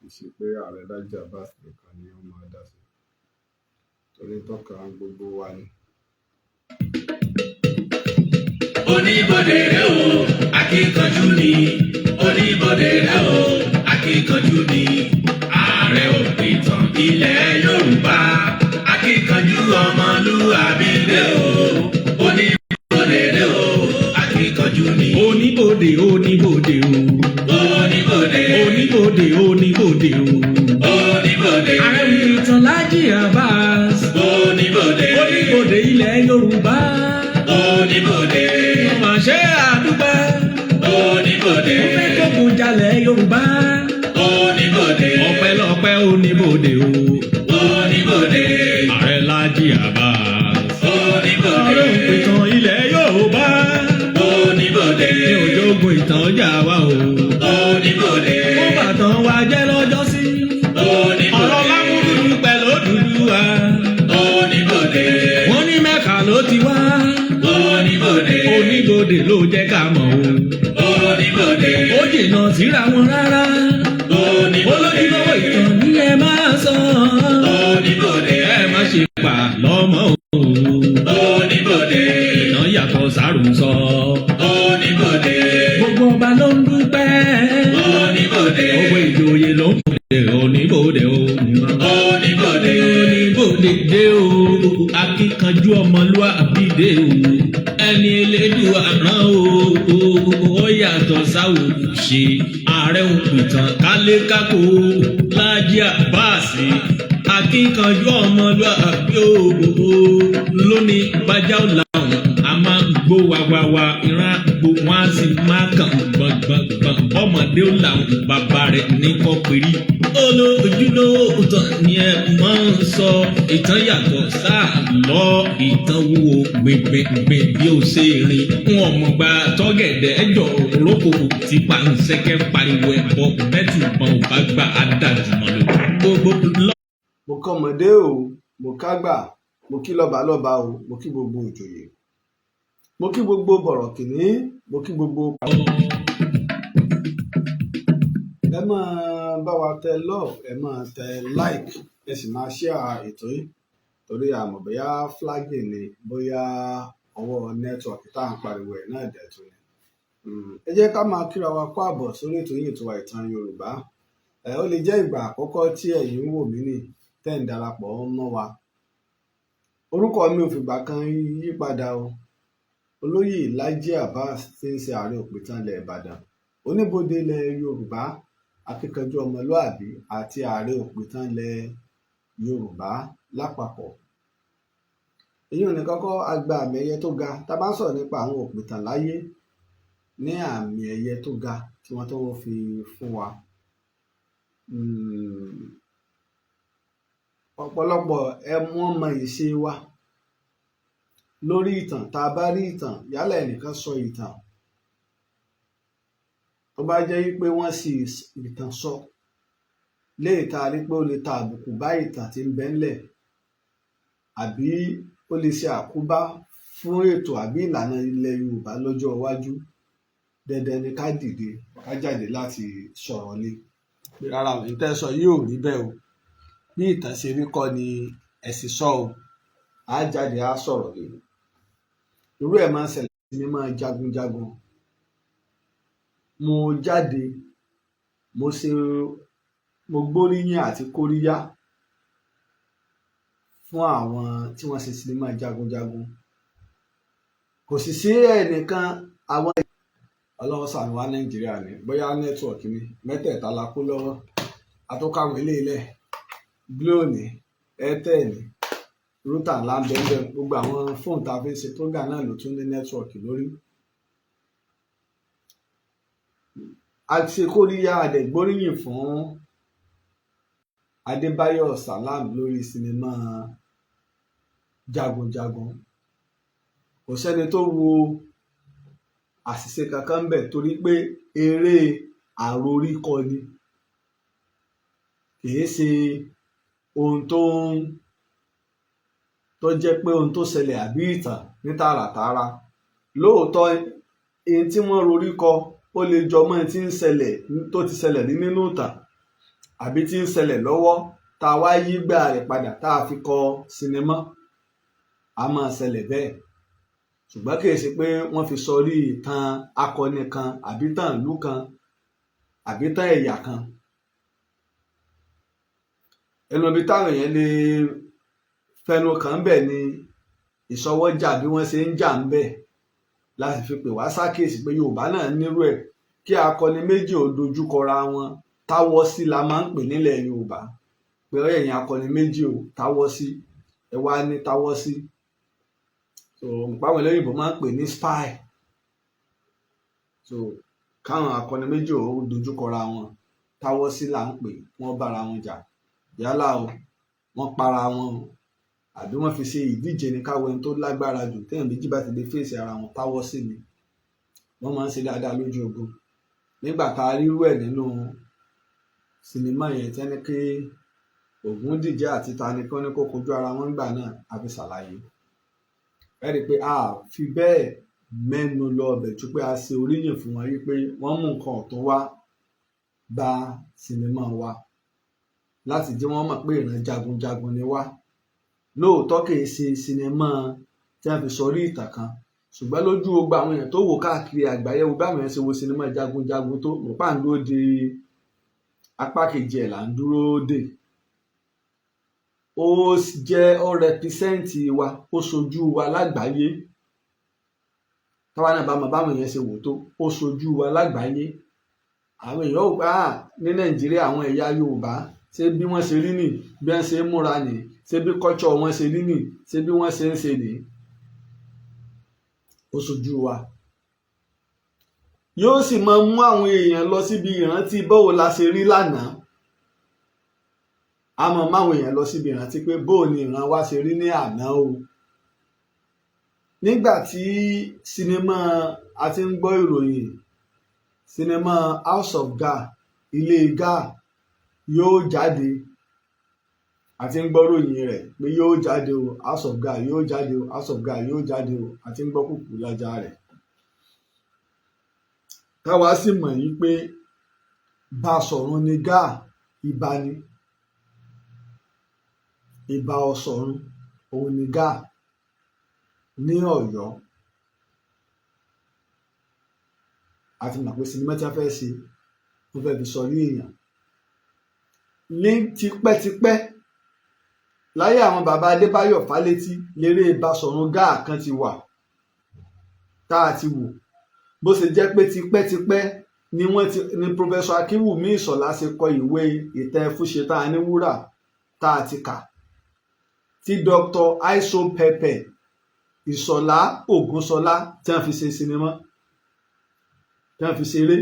Kì í ṣe pé ààrẹ Laji Abbas nìkan ni ó máa dá sí, torí tọ́ka gbogbo wa ni. Oníbodè rẹ o, akíkanjú ni. Oníbodè rẹ o, akíkanjú ni. Ààrẹ òpìtàn ilẹ̀ Yorùbá, akíkanjú ọmọlúwàbí rẹ o. Oníbodè rẹ o, akíkanjú ni. Oníbodè, oníbodè o. Oníbodè. Oníbodè, oníbodè o. Oníbodè. Ààrẹ òpìtàn Laji Abbas. Oníbodè. Oníbodè ilẹ̀ Yorùbá. Oníbodè. Mà ṣe àdúpẹ́. Oníbodè. Ó fẹ́ kókun jalè Yorùbá. Oníbodè. Ọpẹ́lọpẹ́ oníbodè o. Oníbodè. Ààrẹ Laji Abbas. Oníbodè. Ààrẹ òpìtàn ilẹ̀ Yorùbá. Oníbodè. Ní òjòògùn ìtàn ọjà wa o. Oníbodè. Ó bàtàn wa jẹ́ lọ́jọ́sí. Oníbodè. Ọ̀rọ̀ lámúdúdú pẹ̀lú Odùduwà. Oníbodè. Wọ́n ní Mẹ́kà ló ti wá. Oníbodè. Oníbodè ló jẹ́ ká mọ̀ o. Oníbodè. Ó jìnnà síra wọn rárá. Oníbodè. Olójúlówó ìtàn ní ẹ máa sọ. Oníbodè. Ẹ má ṣe pa lọ́mọ o. Oníbodè. Ìtàn yàtọ̀ sárùsọ. Oníbodè. Gbogbo ọba ló ń dúpẹ́. Oníbodè. Gbogbo ìjòyè ló ń pè oníbodè o. Oníbodè. Oníbodè dé o, akíkanjú ọmọlúwàbí dé o, ẹni elédùà rán o, ó yàtọ̀ sáwò ṣe. Ààrẹ òpìtàn kálékáko Laji Abbas, akíkanjú ọmọlúwàbí o, lónìí bájá ò làwọn a máa ń gbó wawawa, ìran gbó wọn á sì máa kàn gbọ̀ngbọ̀ngbọ̀n. Ọmọdé ò làwọn bàbá rẹ̀ ní kọ́pẹ́rì. Olójúlówó ìtàn ni ẹ máa ń sọ. Ìtàn yàtọ̀ sáà lọ, ìtàn wúwo gbẹngbẹngbẹ bí ó ṣe rìn. Ń ọmọgbà tọ́gẹ̀dẹ̀ ẹjọ́ rókò tí pàǹsẹ́kẹ́ pariwo ẹ̀bọ bẹ́tù bọ́n ò bá gbà á dàjúmọ́ lọ. Gbogbo lọ. Mo kọ́mọdé o, mo kágbà, mo kí lọ́balọ́ba o, mo kí gbogbo ìjòyè, mo kí gbogbo bọ̀rọ̀kìnní, mo kí gbogbo. Ẹ máa bá wa tẹ love, ẹ máa tẹ like, ẹ sì máa share ètò yìí, torí àmọ̀ bóyá flagging ni, bóyá ọwọ́ network tá à ń pariwo ẹ̀ náà dẹ̀ tún ni. Ẹ jẹ́ ká máa kíra wa kó àbọ̀ sórí ètò yìí, ètò wa, Ìtàn Yorùbá. Ẹ ó lè jẹ́ ìgbà àkọ́kọ́ tí ẹ̀yin ń wò mí nì tẹ́ ń darapọ̀ mọ́ wa. Orúkọ mi ò fìgbà kan yí padà o. Olóyè Laji Abbas tí ń ṣe ààrẹ òpìtàn ilẹ̀ Ìbàdàn, oníbodè ilẹ̀ Yorùbá, akíkanjú ọmọlúàbí àti ààrẹ òpìtàn ilẹ̀ Yorùbá lápapọ̀. Èyí ò ní kọ́kọ́ a gba àmì ẹ̀yẹ tó ga. Tá a bá ń sọ̀rọ̀ nípa àwọn òpìtàn láyé ní àmì ẹ̀yẹ tó ga tí wọ́n tó fi fún wa. Ọ̀pọ̀lọpọ̀ ẹ wọ́n mọ ìṣe wa lórí ìtàn. Tá a bá rí ìtàn, yálà ẹnìkan sọ ìtàn, tó bá jẹ́ wípé wọ́n sì ìtàn sọ léyìí tá a rí pé ó lè ta àbùkù bá ìtàn tí ń bẹ ńlẹ̀, àbí ó lè ṣe àkóbá fún ètò àbí ìlànà ilẹ̀ Yorùbá lọ́jọ́ iwájú, dandan ni ká dìde, ká jáde láti sọ̀rọ̀ lé pé rárá o, ìtẹ́ sọ yìí ò rí bẹ́ẹ̀ o, bí ìtàn ṣe rí kọ́ ni ẹ sì sọ o. Á jáde, á sọ̀rọ̀ lé. Irú ẹ̀ máa ń ṣẹlẹ̀ sí mi máa jagunjagun. Mo jáde, mo ṣe, mo gbóríyìn àti kóríyá fún àwọn tí wọ́n ṣe sinimá jagunjagun. Kò sì sí ẹnìkan àwọn. Ọlọ́run ṣàánú wa, Nàìjíríà ni, bóyá network ni. Mẹ́tẹ̀ẹ̀ta la kó lọ́wọ́, àtúkàwọn eléyìí lẹ̀: Glo ní, Airtel ní, router ńlá ń bẹ ńbẹ̀. Gbogbo àwọn fóònù tá a fi ń ṣe program náà ló tún ní network lórí. A ṣe kóríyá, a dẹ̀ gbóríyìn fún Adébáyọ̀ Salam lórí sinimá jagunjagun. Kò sẹ́ni tó wo àṣìṣe kankan ńbẹ̀, torí pé eré àrorí kọ́ ni, kì í ṣe ohun tó ń tó jẹ́ pé ohun tó ṣẹlẹ̀ àbí ìtàn ní tààràtààrà. Lóòótọ́, ohun tí wọ́n rorí kọ, ó lè jọ mọ́ ohun tí ń ṣẹlẹ̀, tó ti ṣẹlẹ̀ rí nínú ìtàn. àbí tí ń ṣẹlẹ̀ lọ́wọ́, tá a wá yí gbà rẹ̀ padà, tá a fi kọ sinimá. A máa ṣẹlẹ̀ bẹ́ẹ̀, ṣùgbọ́n kì í ṣe pé wọ́n fi sọrí ìtàn akọni kan àbí tàn ìlú kan àbí tàn ẹ̀yà kan. Ẹnu ibi táwọn èèyàn lè fẹnu kàn ń bẹ̀ ni ìṣọwọ́jà bí wọ́n ṣe ń jà ń bẹ̀, láti fi pè wá sákèsí pé Yorùbá náà nírú ẹ̀, kí akọni méjì ò dojú kọra wọn. Táwọ́ sí la máa ń pè nílẹ̀ Yorùbá, pé ó yẹ̀yìn akọni méjì ò táwọ́ sí, ẹ wá ní táwọ́ sí. So báwọn olóyìnbó máa ń pè ní spy. So káwọn akọni méjì ò dojú kọra wọn, táwọ́ sí là ń pè. Wọ́n bára wọn jà, yálà o wọ́n para wọn o, àbí wọ́n fi ṣe ìdíje ní káwọn ẹni tó lágbára jù. Téèyàn méjì bá ti lè fèsì ara wọn, táwọ́ sí ni. Wọ́n máa ń ṣe dáadáa lójú ogun. Nígbà tá a rírú ẹ̀ nínú sinimá yẹn, tẹ́ni kí Ògúndíje àti tani kí wọ́n ní kó kojú ara wọn gbà náà, a fi ṣàlàyé. Ẹ rí i pé a fi bẹ́ẹ̀ mẹ́nu lọ ọbẹ̀ ju pé a ṣe oríyìn fún wọn wípé wọ́n mú nǹkan ọ̀tun wá bá sinimá wa, láti jẹ́ wọ́n mọ̀ pé ìran jagunjagun ni wá. Lóòótọ́, kì í ṣe sinimá tí wọ́n fi sọrí ìtàn kan, ṣùgbọ́n lójú gbogbo àwọn èèyàn tó wò káàkiri àgbáyé, wo báwọn èèyàn ṣe wo sinimá jagunjagun tó mọ̀ pà ń dúró de apá kejì ẹ̀ là ń dúró dè. Ó jẹ́ ó represent wa, ó ṣojú wa lágbàáyé. Táwa náà bá mọ báwọn èèyàn ṣe wò tó, ó ṣojú wa lágbàáyé. Àwọn èèyàn ò gbà ní Nàìjíríà, àwọn ẹ̀yà Yorùbá, ṣé bí wọ́n ṣe rí nì, bí wọ́n ṣe ń múra nì, ṣé bí culture wọn ṣe rí nì, ṣé bí wọ́n ṣe ń ṣe nì? Ó ṣojú wa. Yóò sì máa mú àwọn èèyàn lọ síbi ìrántí báwo la ṣe rí lánàá. A máa máwọn èèyàn lọ síbi ìrántí pé bóò ni ìran wa ṣe rí ní àná o. Nígbà tí sinimá, a ti ń gbọ́ ìròyìn sinimá House of Ga'a, Ilé Gáà, yóò jáde, a ti ń gbọ́ ròyìn rẹ̀ pé yóò jáde o, House of Ga'a yóò jáde o, House of Ga'a yóò jáde o, a ti ń gbọ́ kùkù lájà rẹ̀. Táwa sì mọ̀ yí pé Basọ̀run ni Gáà, Ìbà ni Ìbà Ọ̀ṣọ̀run, òun ni Gáà ní Ọ̀yọ́. A ti mọ̀ pé sinimá tí wọ́n fẹ́ ṣe, wọ́n fẹ́ fi sọrí èèyàn ní tipẹ́tipẹ́. Láyé àwọn bàbá Adébáyọ̀ Fálétí lérè Basọ̀run Gáà kan ti wà tá a ti wò. Bó ṣe jẹ́ pé tipẹ́tipẹ́ ni wọ́n ti ní Professor Akínwùmí Ìṣọ̀lá ṣe kọ ìwé ìtàn Ẹfúnṣetán Aníwúrà tá a ti kà, tí Dr. Aiso Pepe Ìṣọ̀lá Ògúnṣọlá tí wọ́n fi ṣe sinimá, tí wọ́n fi ṣeré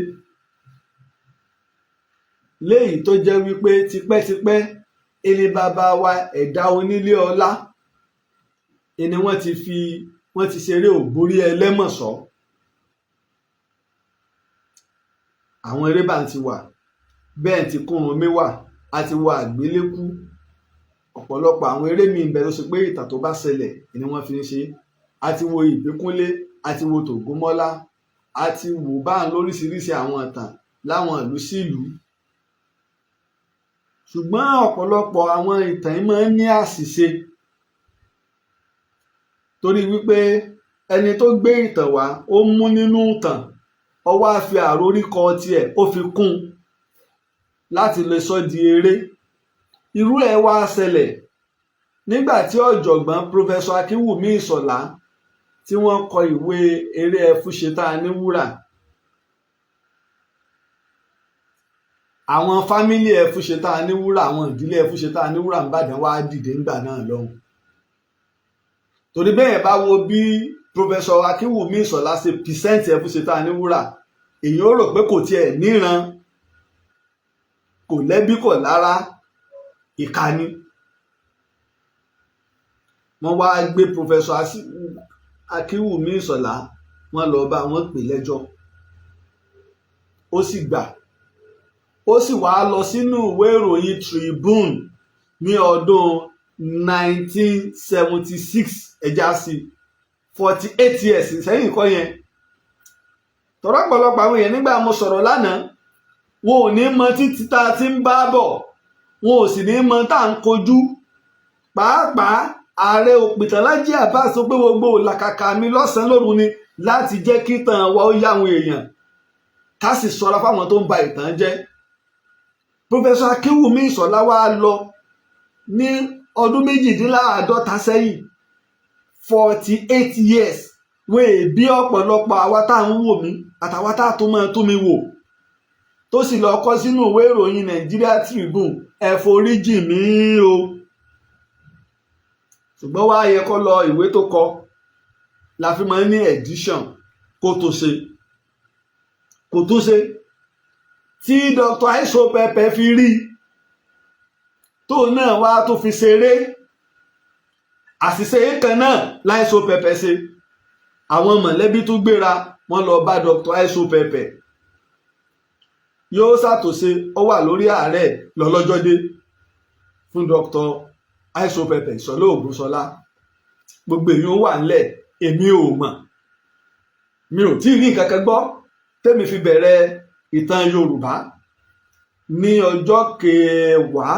léyìí, tó jẹ́ wípé tipẹ́tipẹ́ ilé bàbá wa ẹ̀dá onílé ọlá ni wọ́n ti fi wọ́n ti ṣeré Ògbórí Ẹlẹ́mọ̀ṣọ́. Àwọn eré bá ń ti wà bẹ́ẹ̀, ti Kúrúnmí wà, a ti wọ Àgbélékú. Ọ̀pọ̀lọpọ̀ àwọn eré míì ń bẹ tó ṣe pé ìtàn tó bá ṣẹlẹ̀ ni wọ́n fi ń ṣe. A ti wo Ìbíkúnlé, a ti wo Tògúnmọ́lá, a ti wò báà lóríṣiríṣi àwọn ìtàn láwọn ìlú sílùú. Ṣùgbọ́n ọ̀pọ̀lọpọ̀ àwọn ìtàn yìí máa ń ní àṣìṣe, torí wípé ẹni tó gbé ìtàn wá, ó mú nínú ìtàn, ó wá fi àròríkọ tiẹ̀, ó fi kún un láti lè sọ di eré. Irú ẹ̀ wá ṣẹlẹ̀ nígbà tí ọ̀jọ̀gbọ́n Professor Akínwùmí Ìṣọ̀lá tí wọ́n kọ ìwé eré Ẹfúnṣetán Aníwúrà. Àwọn family Ẹfúnṣetán Aníwúrà, àwọn ìdílé Ẹfúnṣetán Aníwúrà n'Ìbàdàn wá dìde ńgbà náà lọ́hùn, torí bẹ́ẹ̀ bá wo bí Professor Akínwùmí Ìṣọ̀lá ṣe present Ẹfúnṣetán Aníwúrà, èyí ó rò pé kò tiẹ̀ níran, kò lẹ́bí, kò lára, ìkà ni. Wọ́n wá gbé Professor Akínwùmí Ìṣọ̀lá, wọ́n lọ bá wọn pè lẹ́jọ́, ó sì gbà, ó sì wá lọ sínú ìwé ìròyìn Tribune ní ọdún 1976, ẹja sí 48 years sẹ́yìn kọ́ yẹn. Tọ́rọ̀pọ̀lọpọ̀ àwọn èèyàn, nígbà mo sọ̀rọ̀ lánàá, Wọn ò ní mọ títí tá a ti ń bá bọ̀, wọn ò sì ní mọ tá à ń kojú. Pàápàá ààrẹ òpìtàn Lájí Abbas sọ pé gbogbo làkàkà mi lọ́sàn-án lóru ni láti jẹ́ kí tàn wá ó yá àwọn èèyàn, ká sì ṣọ́ra fáwọn tó ń ba ìtàn jẹ́. Professor Akínwùmí Ìṣọ̀lá wá lọ ní ọdún 52 sẹ́yìn, 48 years. Wọ́n èbí ọ̀pọ̀lọpọ̀ àwa tá à ń wò mí àtàwa tá a tún máa tún mi wò, tó sì lọ kọ sínú ìwé ìròyìn Nigeria Tribune, "Ẹ foríjì mí o." Ṣùgbọ́n wá yẹ kó lọ ìwé tó kọ la fi máa ń ní edition kó tó ṣe, kò tó ṣe tí Dr. Aiso Pepe fi rí tóun náà wá tó fi ṣeré. Àṣìṣe kan náà láìsó Pepe ṣe, àwọn mọ̀lẹ́bí tó gbéra wọ́n lọ bá Dr. Aiso Pepe, yóò ṣàtúnṣe. Ó wà lórí ààrẹ lọ́lọ́jọ́ dé fún Dr. Aiso Pepe Ìṣọ̀lá Ògúnṣọlá. Gbogbo èyí ó wà ńlẹ̀. Èmi ò mọ̀, mi ò tí ì rí nǹkan kan gbọ́ tẹ́mi fi bẹ̀rẹ̀ ìtàn Yorùbá ní ọjọ́ kẹwàá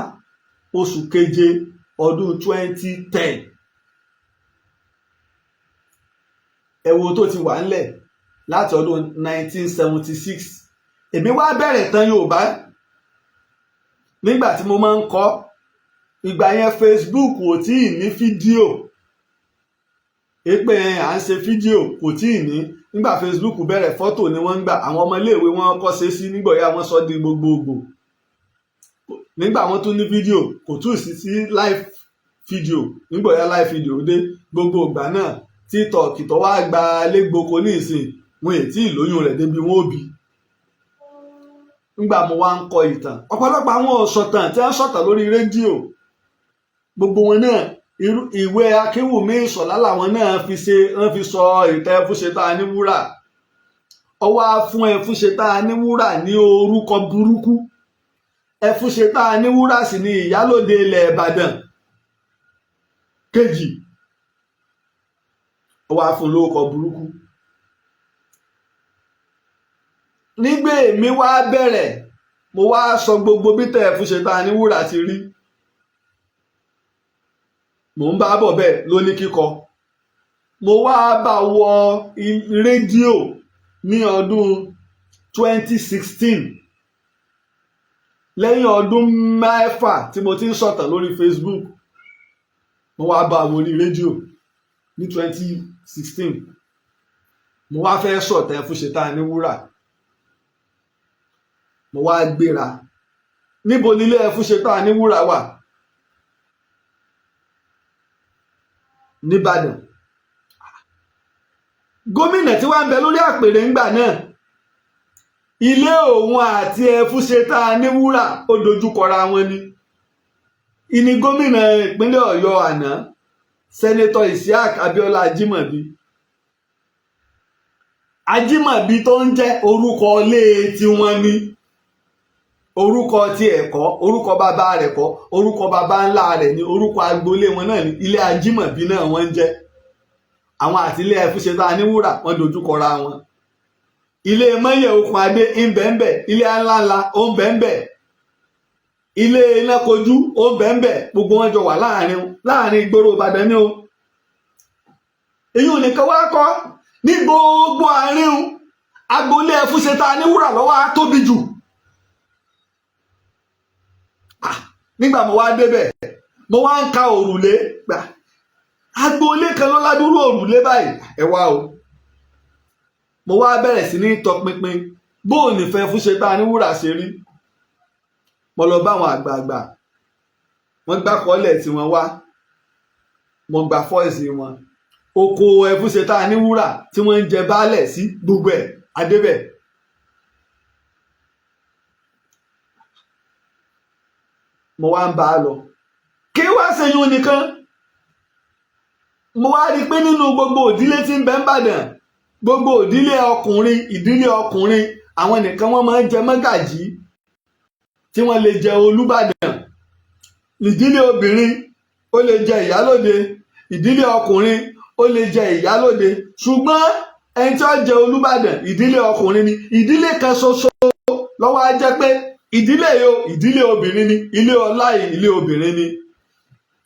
oṣù keje ọdún 2010. Ẹ wo tó ti wà ńlẹ̀ láti ọdún 1976. Èmi wá bẹ̀rẹ̀ ìtàn Yorùbá nígbà tí mo máa ń kọ́. Ìgbà yẹn, Facebook ò tí ì ní fídíò pé à ń ṣe fídíò, kò tí ì ní. Nígbà Facebook bẹ̀rẹ̀, fọ́tò ni wọ́n ń gbà. Àwọn ọmọ iléèwé wọn kọ́ ṣe sí. Nígbà yá, wọ́n sọ di gbogbogbò. Nígbà wọ́n tún ní fídíò, kò tún sí sí live fídíò. Nígbà yá, live fídíò dé. Gbogbo ìgbà náà, TikTok tó wá gba légboko ní ìsìn, wọn è tí ì lóyún rẹ̀ débi wọn ò bí. Nígbà mo wá ń kọ ìtàn, ọ̀pọ̀lọpọ̀ àwọn ọ̀sọ̀tàn tí wọ́n sọ̀tàn lórí rédíò, gbogbo wọn náà, ìwé Akínwùmí Ìṣọ̀lá làwọn náà fi ṣe, wọ́n fi sọ ìtàn Ẹfúnṣetán Aníwúrà. Ọwọ́ á fún Ẹfúnṣetán Aníwúrà ní orúkọ burúkú. Ẹfúnṣetán Aníwúrà sì ni ìyálòde ilẹ̀ Ìbàdàn kejì. Ọwọ́ á fún lórúkọ burúkú. Nígbà èmi wá bẹ̀rẹ̀, mo wá sọ gbogbo bí tẹ̀ Ẹfúnṣetán Aníwúrà ti rí. Mò ń bá bọ̀ bẹ́ẹ̀ lóní kíkọ. Mo wá bá wọ rédíò ní ọdún 2016, lẹ́yìn ọdún 6 tí mo ti ń sọ̀tàn lórí Facebook. Mo wá bá wọ orí rédíò ní 2016. Mo wá fẹ́ sọ̀tàn Ẹfúnṣetán Aníwúrà. Mo wá gbéra. Níbo nílé Ẹfúnṣetán Aníwúrà wà nìbàdàn? Gómìnà tí wàá ń bẹ lórí àpèrè ńgbà náà, ilé òun àti Ẹfúnṣetán Aníwúrà ó dojúkọra wọn ni. Ìní gómìnà ìpínlẹ̀ Ọ̀yọ́ àná, Senator Isiaq Abiola Ajimobi. Ajímọ̀bí tó ń jẹ́ orúkọ ilé tiwọn ni, orúkọ tí ẹ̀kọ́, orúkọ bàbá rẹ̀ kọ́, orúkọ bàbá ńlá rẹ̀ ni, orúkọ agboolé wọn náà ni. Ilé Ajímọ̀bí náà wọ́n ń jẹ́. Àwọn àti ilé Ẹfúnṣetán Aníwúrà, wọ́n dojúkọra wọn. Ilé Mọ́yẹ̀ Okùn Adé ńbẹ̀ńbẹ̀, ilé ńláńlá ó ń bẹ̀ńbẹ̀, ilé Inákojú ó ń bẹ̀ńbẹ̀. Gbogbo wọn jọ wà láàrin láàrin ìgboro Ìbàdàn ni o. Èyí ò nìkan wá kọ́. Ní gbogbo àárín agboolé Ẹfúnṣetán Aníwúrà lọ́wọ́ á tóbi jù. Nígbà mo wá débẹ̀, mo wá ń ka òrùlé gbà. Agboolé kan ló ládùúrú òrùlé báyìí. Ẹ wá o, mo wá bẹ̀rẹ̀ sí ní tọpinpin bóò nífẹ̀ẹ́ Ẹfúnṣetán Aníwúrà ṣe rí. Mo lọ bá àwọn àgbààgbà, wọ́n gbà kọ́lẹ̀ tí wọ́n wá, mo gba fọ́ọ̀sì wọn. Oko Ẹfúnṣetán Aníwúrà tí wọ́n ń jẹ baálẹ̀ sí, gbogbo ẹ̀ adébẹ̀. Mo wá ń bá a lọ. Kí wá ṣèyún nìkan, mo wá rí i pé nínú gbogbo ìdílé tí ń bẹ ń bàdàn, gbogbo ìdílé ọkùnrin, ìdílé ọkùnrin, àwọn nìkan wọ́n máa ń jẹ mọ́gàjí tí wọ́n lè jẹ Olúbàdàn. Ìdílé obìnrin, ó lè jẹ ìyálóde. Ìdílé ọkùnrin, ó lè jẹ ìyálóde, ṣùgbọ́n ẹni tí ó jẹ Olúbàdàn, ìdílé ọkùnrin ni. Ìdílé kan ṣoṣo Lọ́wọ́ á jẹ́ pé ìdílé yìí o, ìdílé obìnrin ni, ilé ọlá yìí, ilé obìnrin ni,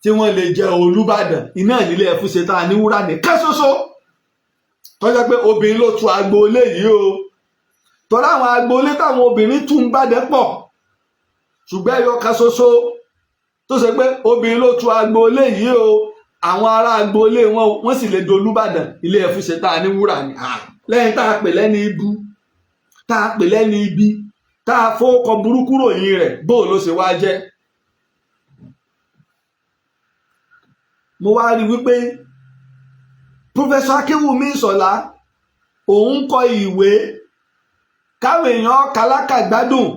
tí wọ́n lè jẹ Olúbàdàn, iná ìnílé Ẹfúnṣetán Aníwúrà nìkan ṣoṣo tó jẹ́ pé obìnrin ló tu agboolé yìí o. Torí àwọn agboolé táwọn obìnrin tún ń bàdẹ́ pọ̀, ṣùgbọ́n ẹyọ kan ṣoṣo tó ṣe pé obìnrin ló tu agboolé yìí o, àwọn ará agboolé wọn, wọ́n sì lè di Olúbàdàn, ilé Ẹfúnṣetán Aníwúrà ni. Lẹ́yìn tá a pè lẹ́ni ibu, tá a pè lẹ́ni ibi, tá a fowókọ burúkú ròyìn rẹ̀, bó ló ṣe wá jẹ́? Mo wá rí wípé Professor Akínwùmí Ìṣọ̀lá òun kọ ìwé káwọn èèyàn kálákà gbádùn,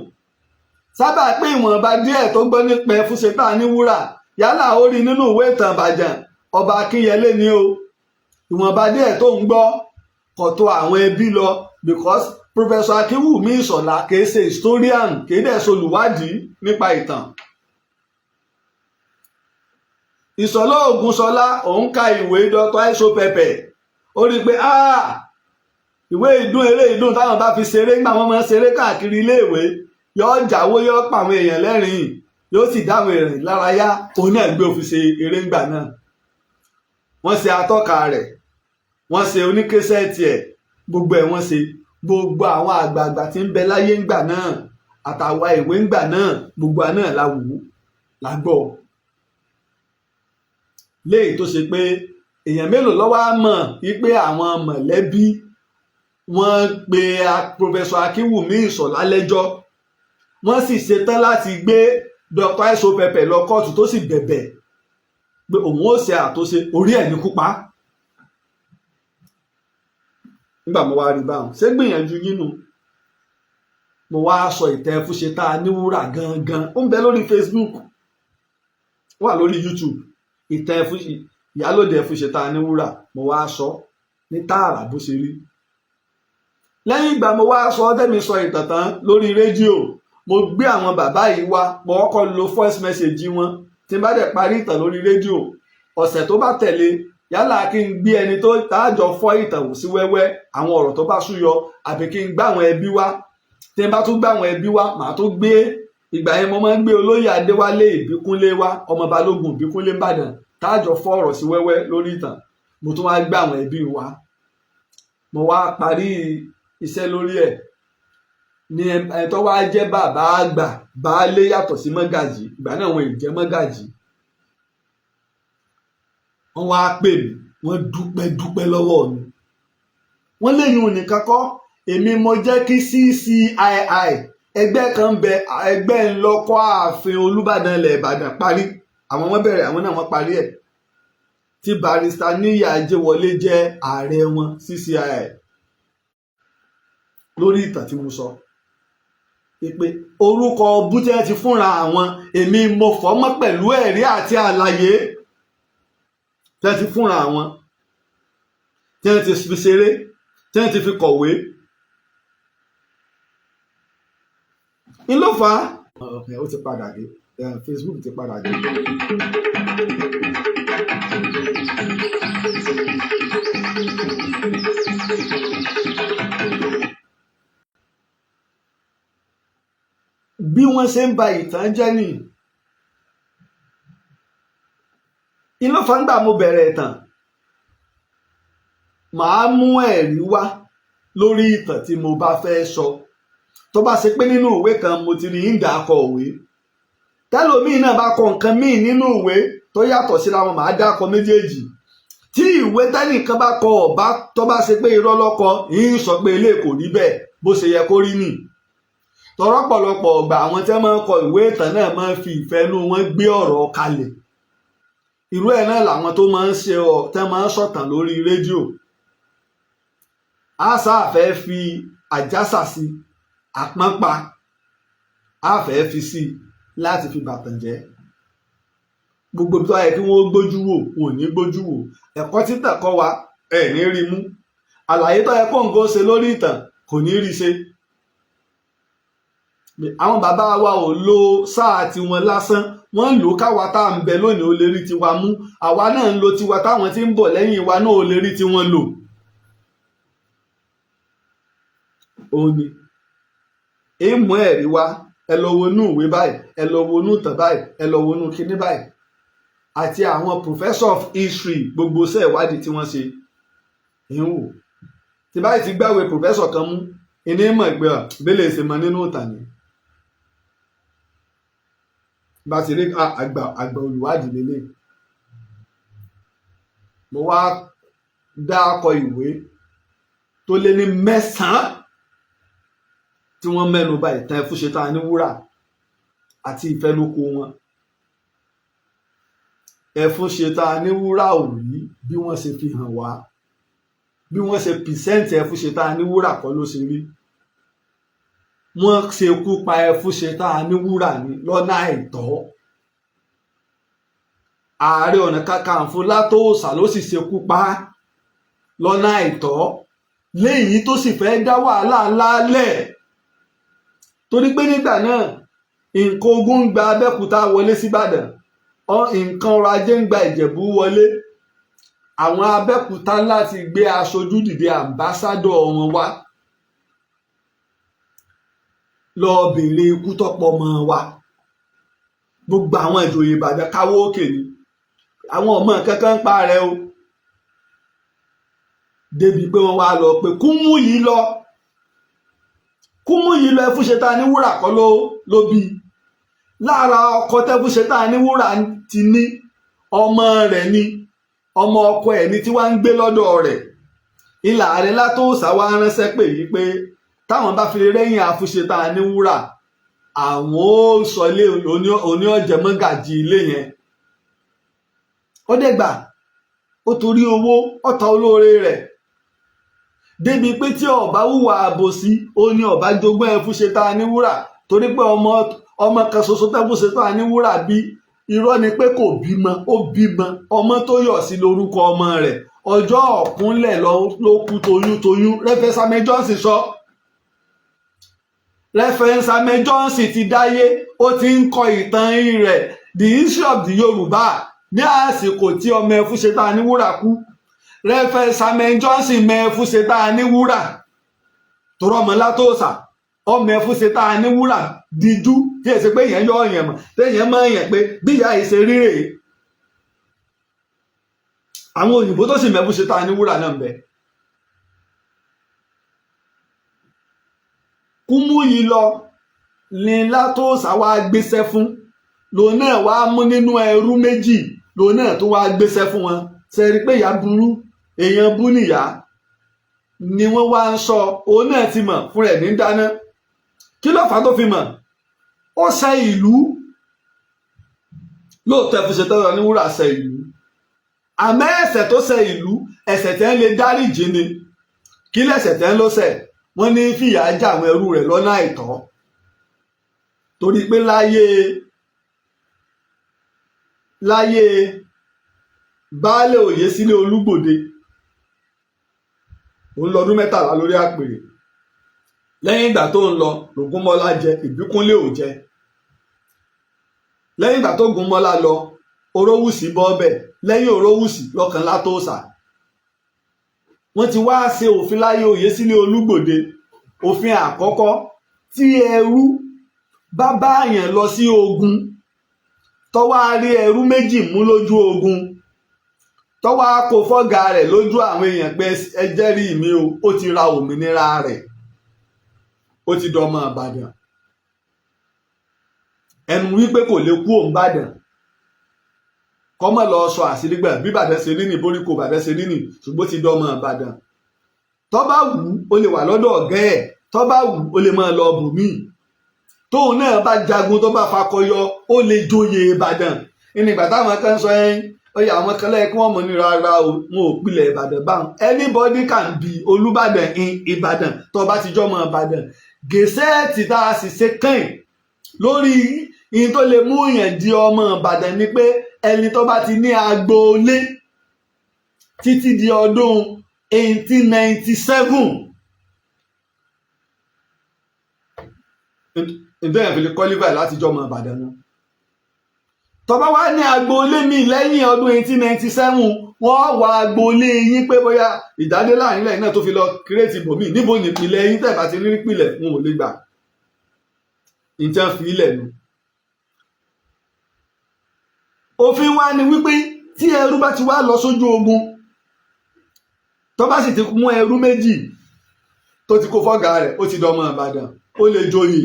sábà pé ìwọ̀nba díẹ̀ tó gbọ́ nípa Ẹfúnṣetán Aníwúrà, yálà ó rí nínú ìwé ìtàn Ìbàdàn ọba Akínyẹlé ni o, ìwọ̀nba díẹ̀ tó ń gbọ́ kò tó àwọn ẹbí lọ, because Professor Akínwùmí Ìṣọ̀lá kìí ṣe historian, kìí dẹ̀ ṣe olùwádìí nípa ìtàn. Ìṣọ̀lá Ògúnṣọlá òun ka ìwé Dr. Aisho Pẹpẹ, ó rí i pé ìwé ìdún, eré ìdún táwọn bá fi ṣeré nígbà wọn máa ń ṣeré káàkiri iléèwé, yóò jáwó, yóò pa àwọn èèyàn lẹ́rìn-ín, yóò sì dáwọn èèyàn lárayá. Òun náà gbé òfin ṣe eré ńgbà náà. Wọ́n ṣe atọ́ka rẹ̀, wọ́n ṣe oníkésẹ́ẹ̀tì ẹ̀, gbogbo ẹ̀ wọ́n ṣe. Gbogbo àwọn àgbààgbà tí ń bẹ láyé ńgbà náà àtàwa ìwé ńgbà náà, gbogbo àná la wù ú la gbọ́. Léyìí tó ṣe pé èèyàn mélòó ló wá mọ̀ wípé àwọn mọ̀lẹ́bí wọ́n pe Professor Akínwùmí Ìṣọ̀lá lẹ́jọ́, wọ́n sì ṣetán láti gbé Dr. Aisho Pẹpẹ lọ kóòtù, tó sì bẹ̀bẹ̀ pé òun ó ṣe àtúnṣe, orí ẹ̀ ní kúpa. Nígbà mo wá rí báwọn ṣé gbìyànjú yín nu, mo wá sọ ìtàn Ẹfúnṣetán Aníwúrà gangan, ó ń bẹ lórí Facebook, wà lórí YouTube, ìtàn Ìyálóde Ẹfúnṣetán Aníwúrà. Mo wá sọ ní tààrà bó ṣe rí. Lẹ́yìn ìgbà mo wá sọ tẹ́mi sọ ìtàn tán lórí rédíò, mo gbé àwọn bàbá yìí wá, mo kọ́kọ́ lo voice message wọn. Tí n bá dẹ̀ parí ìtàn lórí rédíò, ọ̀sẹ̀ tó bá tẹ̀lé, yálà kí n gbé ẹni tó táàjọ fọ́ ìtàn wò sí wẹ́wẹ́ àwọn ọ̀rọ̀ tó bá súyọ, àbí kí n gbá àwọn ẹbí wá. Tí n bá tún gbá àwọn ẹbí wá, màá tún gbé, ìgbà yẹn mo máa ń gbé olóyè Adéwálé Ìbíkúnlé wá, ọmọ Balógun Ìbíkúnlé Ìbàdàn, táàjọ fọ́ ọ̀rọ̀ sí wẹ́wẹ́ lórí ìtàn. Mo tún wá gbé àwọn ẹbí wá, mo wá parí iṣẹ́ lórí ẹ̀. Ní ẹni tó wá jẹ́ bàbá àgbà baálé yàtọ̀ sí mọ́gàjì, ìgbà náà wọn ì jẹ́ mọ́gàjì, wọ́n wá pè mí, wọ́n dúpẹ́ dúpẹ́ lọ́wọ́ mi. Wọ́n léyìn ònìkan kọ́, èmi mo jẹ́ kí CCII, ẹgbẹ́ kan bẹ, ẹgbẹ́ ńlọkọ́ ààfin Olúbàdàn ilẹ̀ Ìbàdàn parí, àwọn wọn bẹ̀rẹ̀, àwọn náà wọ́n parí ẹ̀, tí Barrister Níyì Ajéwọlé jẹ́ ààrẹ wọn, CCII. Lórí ìtàn tí mo sọ pé orúkọ bútẹ́ ti fúnra àwọn, èmi mo fọ́ mọ́ pẹ̀lú ẹ̀rí àti àlàyé tẹ́ ti fúnra àwọn, tí wọ́n ti fi ṣeré, tí wọ́n ti fi kọ̀wé. Ń ló fà á. Ó ti padà dé, Facebook ti padà dé. Bí wọ́n ṣe ń ba ìtàn jẹ́ nìyí. Inú fangba mo bẹ̀rẹ̀ ìtàn, màá mú ẹ̀rí wá lórí ìtàn tí mo bá fẹ́ sọ. Tó bá ṣe pé nínú ìwé kan mo ti rí ìdá akọ òwe, tẹ́lòmíì náà bá kọ nǹkan míì nínú ìwé tó yàtọ̀ síra wọn, màá dákọ méjèèjì. Tí ìwé tẹ́nìkan bá kọ ọ̀bá tó bá ṣe pé irọ́ lọ́kọ, yìí sọ pé ilé kò rí bẹ́ẹ̀ bó ṣe yẹ kó rí nì. Tọ̀rọ̀pọ̀lọpọ̀ ọgbà àwọn tí wọ́n máa ń kọ ìwé ìtàn náà máa ń fi ìfẹ́ inú wọn gbé ọ̀rọ̀ kalẹ̀. Irú ẹ̀ náà làwọn tó máa ń ṣe ọ tẹ́ máa ń sọ̀tàn lórí rédíò. A sáà fẹ́ fi àjàsà sí àpọ́npa, a fẹ́ fi sí láti fi bàtàn jẹ́. Gbogbo tó yẹ kí wọ́n gbójú wò, wọn ò ní gbójú wò. Ẹ̀kọ́ títàn kọ́ wa ẹ̀ ní rí mú. Àlàyé tó yẹ kó ń ṣe lórí ìtàn kò ní rí ṣe. Àwọn bàbá wa ò lo sáà tiwọn lásán, wọ́n ń lò káwa tá à ń bẹ lónìí ó lè rí tiwa mú, àwa náà ń lo tiwa táwọn tí ń bọ̀ lẹ́yìn wa náà ó lè rí tiwọn lò. Ó ní Èèmù ẹ̀rí wá, ẹ lọ wo inú ìwé báyìí, ẹ lọ wo inú ìtàn báyìí, ẹ lọ wo inú kinní báyìí, àti àwọn professor of history, gbogbo iṣẹ́ ìwádìí tí wọ́n ṣe ń wò. Tí báyìí ti gbàwé professor kan mú ìní mọ̀ pé bẹ́lẹ̀ ṣe mọ nínú ìtàn ni bá ti rí àgbà àgbà olùwádìí lélẹ̀. Mo wá dá akọ ìwé tó lé ní 9 tí wọ́n mẹ́nu bà ìtàn Ẹfúnṣetán Aníwúrà àti ìfẹnukò wọn. Ẹfúnṣetán Aníwúrà ò rí bí wọ́n ṣe fi hàn wá, bí wọ́n ṣe present Ẹfúnṣetán Aníwúrà kọ́ ló ṣe rí. Wọ́n ṣekú pa Ẹfúnṣetán Aníwúrà ní lọ́nà àìtọ́. Ààrẹ Ọ̀nà Kakanfò Látòòsà ló sì ṣekú pa lọ́nà àìtọ́, léyìí tó sì fẹ́ dá wàhálà ńlá lẹ̀, torí pé nígbà náà nǹkan ogun ń gba Abẹ́òkúta wọlé síbàdàn, nǹkan ọrọ̀ ajé ń gba Ìjẹ̀bú wọlé. Àwọn Abẹ́òkúta láti gbé aṣojú dìde, ambassador wọn wá lọ béèrè ikú tọ́pọ̀ ọmọ wa. Gbogbo àwọn ìjòyè Ìbàdàn káwọ́ òkè ni, àwọn ọmọ kankan ń pa rẹ o, débi pé wọ́n wá lọ pé Kúmúyì lọ, Kúmúyì lọ. Ẹfúnṣetán Aníwúrà kọ́ ló bí lára ọkọ tẹfúnṣetán Aníwúrà ti ní ọmọ rẹ̀ ni, ọmọ ọkọ ẹ̀ ní tí wàá ń gbé lọ́dọ̀ rẹ̀. Ìlà ààrẹ Látòòsà wá ránṣẹ́ pè yí pé táwọn bá fi rẹ́yìn Àfúnṣetán Aníwúrà, àwọn ó sọ ilé oní ọ̀jẹ̀ mọ́gàjì ilé yẹn. Ó dẹ̀gbà ó torí owó ọ̀tá olóore rẹ̀, débi pé tí ọba hùwà àbòsí, ó ní ọba jogún Ẹfúnṣetán Aníwúrà, torí pé ọmọ kan ṣoṣo tẹ́fúnṣetán Aníwúrà bí, irọ́ ni pé kò bímọ, ó bímọ, ọmọ tó yọ̀ sí lórúkọ ọmọ rẹ̀. Ọjọ́ ọ̀kúnlẹ̀ ló kú toyún toyún. Reverend Samuel Johnson sọ, Reverend Samuel Johnson ti dáyé, ó ti ń kọ ìtàn rẹ̀, The History of the Yorùbá, ní àsìkò tí ọmọ Ẹfúnṣetán Aníwúrà kú. Reverend Samuel Johnson mọ Ẹfúnṣetán Aníwúrà, torọ ọmọ Látòsà, ọmọ Ẹfúnṣetán Aníwúrà díjú tí èsì pé èèyàn yọ ọyàn mọ, téèyàn mọ èèyàn pé bí ìyá yìí ṣe rí rèé. Àwọn òyìnbó tó sì mọ Ẹfúnṣetán Aníwúrà náà ń bẹ. Kúmúyì lọ ní Látòsà wá gbéṣẹ́ fún, lòun náà wá mú nínú ẹrú méjì, lòun náà tó wá gbéṣẹ́ fún wọn. Ṣe rí pé ìyá burú, èèyàn bú nìyá ni wọ́n wá ń sọ. Òun náà ti mọ̀ fún rẹ̀ ní dáná. Kí ló fà á tó fi mọ̀? Ó ṣe ìlú lóòótọ́. Ẹfúnṣetán Aníwúrà ṣe ìlú, àmọ́ ẹ̀ṣẹ̀ tó ṣe ìlú, ẹ̀ṣẹ̀ tẹ́ ń lè dáríjì ni. Kí lẹ̀ṣẹ̀ tẹ́ ń ló ṣẹ̀? Wọ́n ní fìyà já àwọn ẹrú rẹ̀ lọ́nà àìtọ́, torí pé láyé baálé òye sílé Olúgbòde, òun lọ́dún 13 lórí àpèrè. Lẹ́yìn ìgbà tó ń lọ lògúnmọ́lá jẹ, Ìbíkúnlé ò jẹ. Lẹ́yìn ìgbà tó Gúnmọ́lá lọ, Orówùsì bọ́ bẹ̀. Lẹ́yìn Orówùsì lọ́kàn Látòsà. Wọ́n ti wá ṣe òfin láyé òye sílé Olúgbòde. Òfin àkọ́kọ́, tí ẹrú bá bá àyàn lọ sí ogun, tó wá rí ẹrú méjì mú lójú ogun, tó wá kó fọ́gà rẹ̀ lójú àwọn èèyàn pé ẹ jẹ́rìí mi o, ó ti ra òmìnira rẹ̀, ó ti dọmọ Ìbàdàn. Ẹnu wípé kò lè kú òun Ìbàdàn, kọ́mọ̀ lọ sọ àṣírí gbà bí Ìbàdàn ṣe rí ní boríko Ìbàdàn ṣe rí ní, ṣùgbọ́n ó ti dọmọ Ìbàdàn. Tó bá wù ú, ó lè wà lọ́dọ̀ ọ̀gá ẹ̀. Tó bá wù ú, ó lè máa lọ bòmíì. Tóun náà bá jagun, tó bá fakọyọ, ó lè joyè Ìbàdàn. Ìgbà táwọn kan sọ ẹyin ó yẹ àwọn kan lẹ́yìn kí wọ́n mọ̀ ní rárá o, wọn ò pilẹ̀ Ìbàdàn báwọn. Anybody can be Olúbàdàn in Ìbàdàn tó bá ti jọmọ Ìbàdàn. Gazette tá a sì ṣe kàn lórí ìyẹn tó lè mú yẹn di ọmọ Ìbàdàn ni pé ẹni tó bá ti ní agboolé títí di ọdún 1897, ǹjẹ́ yẹn fi lè qualify láti jọmọ Ìbàdàn nu. Tó bá wá ní agboolé mi lẹ́yìn ọdún 1897, wọ́n wá agboolé yín pé bóyá ìdádé láàrin lẹ́yìn náà tó fi lọ kírètì bòmíì, níbo nípìnlẹ̀ yín? Tẹ̀ bá ti ní nípìnlẹ̀, wọn ò lè gbà. Ìtàn fi ilẹ̀ nu. Òfin wa ni wípé tí ẹrú bá ti wá lọ sójú ogun, tó bá sì ti mú ẹrú méjì tó ti kó fọ́gà rẹ̀, ó ti dọmọ Ìbàdàn, ó lè joyè,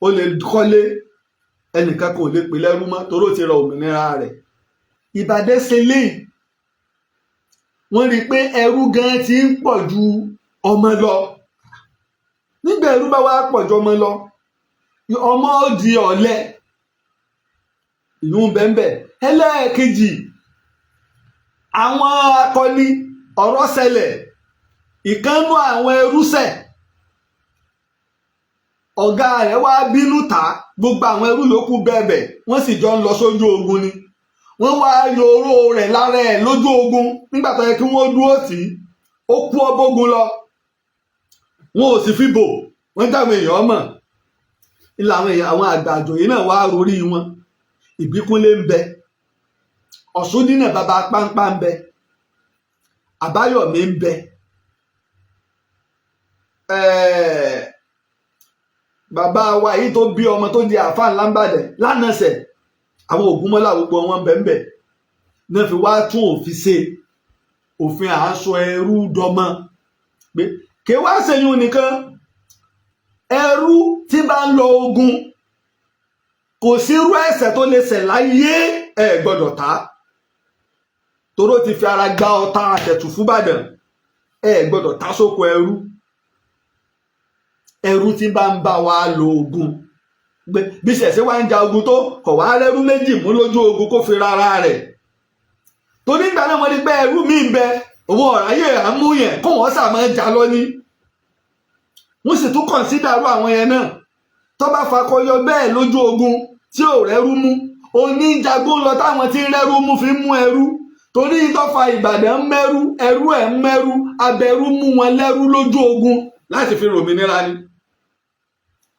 ó lè kọ́lé, ẹnìkan kò lè pè lẹ́rú mọ́ torí ó ti rọ òmìnira rẹ̀. Ìbàdàn ṣe léyìí, wọ́n rí i pé ẹrú gan ti ń pọ̀ ju ọmọ lọ. Nígbà ẹrú bá wá pọ̀ ju ọmọ lọ, ọmọ ó di ọ̀lẹ. Ìyún bẹ́ẹ̀. Ẹlẹ́ẹ̀kejì, àwọn akọni, ọ̀rọ̀ ṣẹlẹ̀, ìkànnú àwọn ẹrú ṣẹ̀, ọ̀gá rẹ̀ wá bínú ta gbogbo àwọn ẹrú yòókù bẹ̀bẹ̀, wọ́n sì jọ ń lọ sójú ogun ni. Wọ́n wá yọ oró rẹ̀ lára ẹ̀ lójú ogun nígbà tó yẹ kí wọ́n dúró tì í. Ó kú ọbógun lọ, wọn ò sì fi bò wọ́n dáwọn èèyàn mọ̀. Ilé àwọn èèyàn, àwọn àgbà àjòyè náà wá rorí wọn. Ìbíkúnlé ń bẹ, Ọ̀ṣúndínà bàbá páńpá ń bẹ, Àbáyọ̀mí ń bẹ, bàbá wa yìí tó bí ọmọ tó di àáfàá ńlá ńbàdàn lánàṣẹ, àwọn Ògúnmọ́lá, gbogbo wọn ń bẹ náà fi wá tún òfin ṣe, òfin à ń sọ ẹrú dọmọ, pé kí wá ṣèyún nìkan, ẹrú tí bá ń lọ ogun, kò sí irú ẹ̀ṣẹ̀ tó lè ṣẹ̀ láyé, ẹ gbọ́dọ̀ ta, toró ti fi ara gba ọta àtẹ̀tù fún Ìbàdàn. Ẹ gbọ́dọ̀ ta sóko ẹrú. Ẹrú tí bá ń bá wa lo ogun, bí ṣẹ̀ṣẹ̀ wá ń ja ogun tó kọ̀ wá rẹ́rú méjì mú lójú ogun kó fi rárá rẹ̀, torí ìgbà náà wọ́n ní pé ẹrú mi ń bẹ, òun ọ̀ráyè àmúyẹn kó wọ́n sà máa jà lọ ní. Wọ́n sì tún consider àwọn yẹn náà tó bá fakọyọ bẹ́ẹ̀ lójú ogun tí ò rẹ́rú mú, oníjagun lọ táwọn tí ń rẹ́rú mú fi ń mú ẹrú, torí tó fa Ìbàdàn ń mẹ́rú, ẹrú ẹ̀ ń mẹ́rú, abẹ́rú mú wọn lẹ́rú lójú ogun láti fi ròmìnira ni.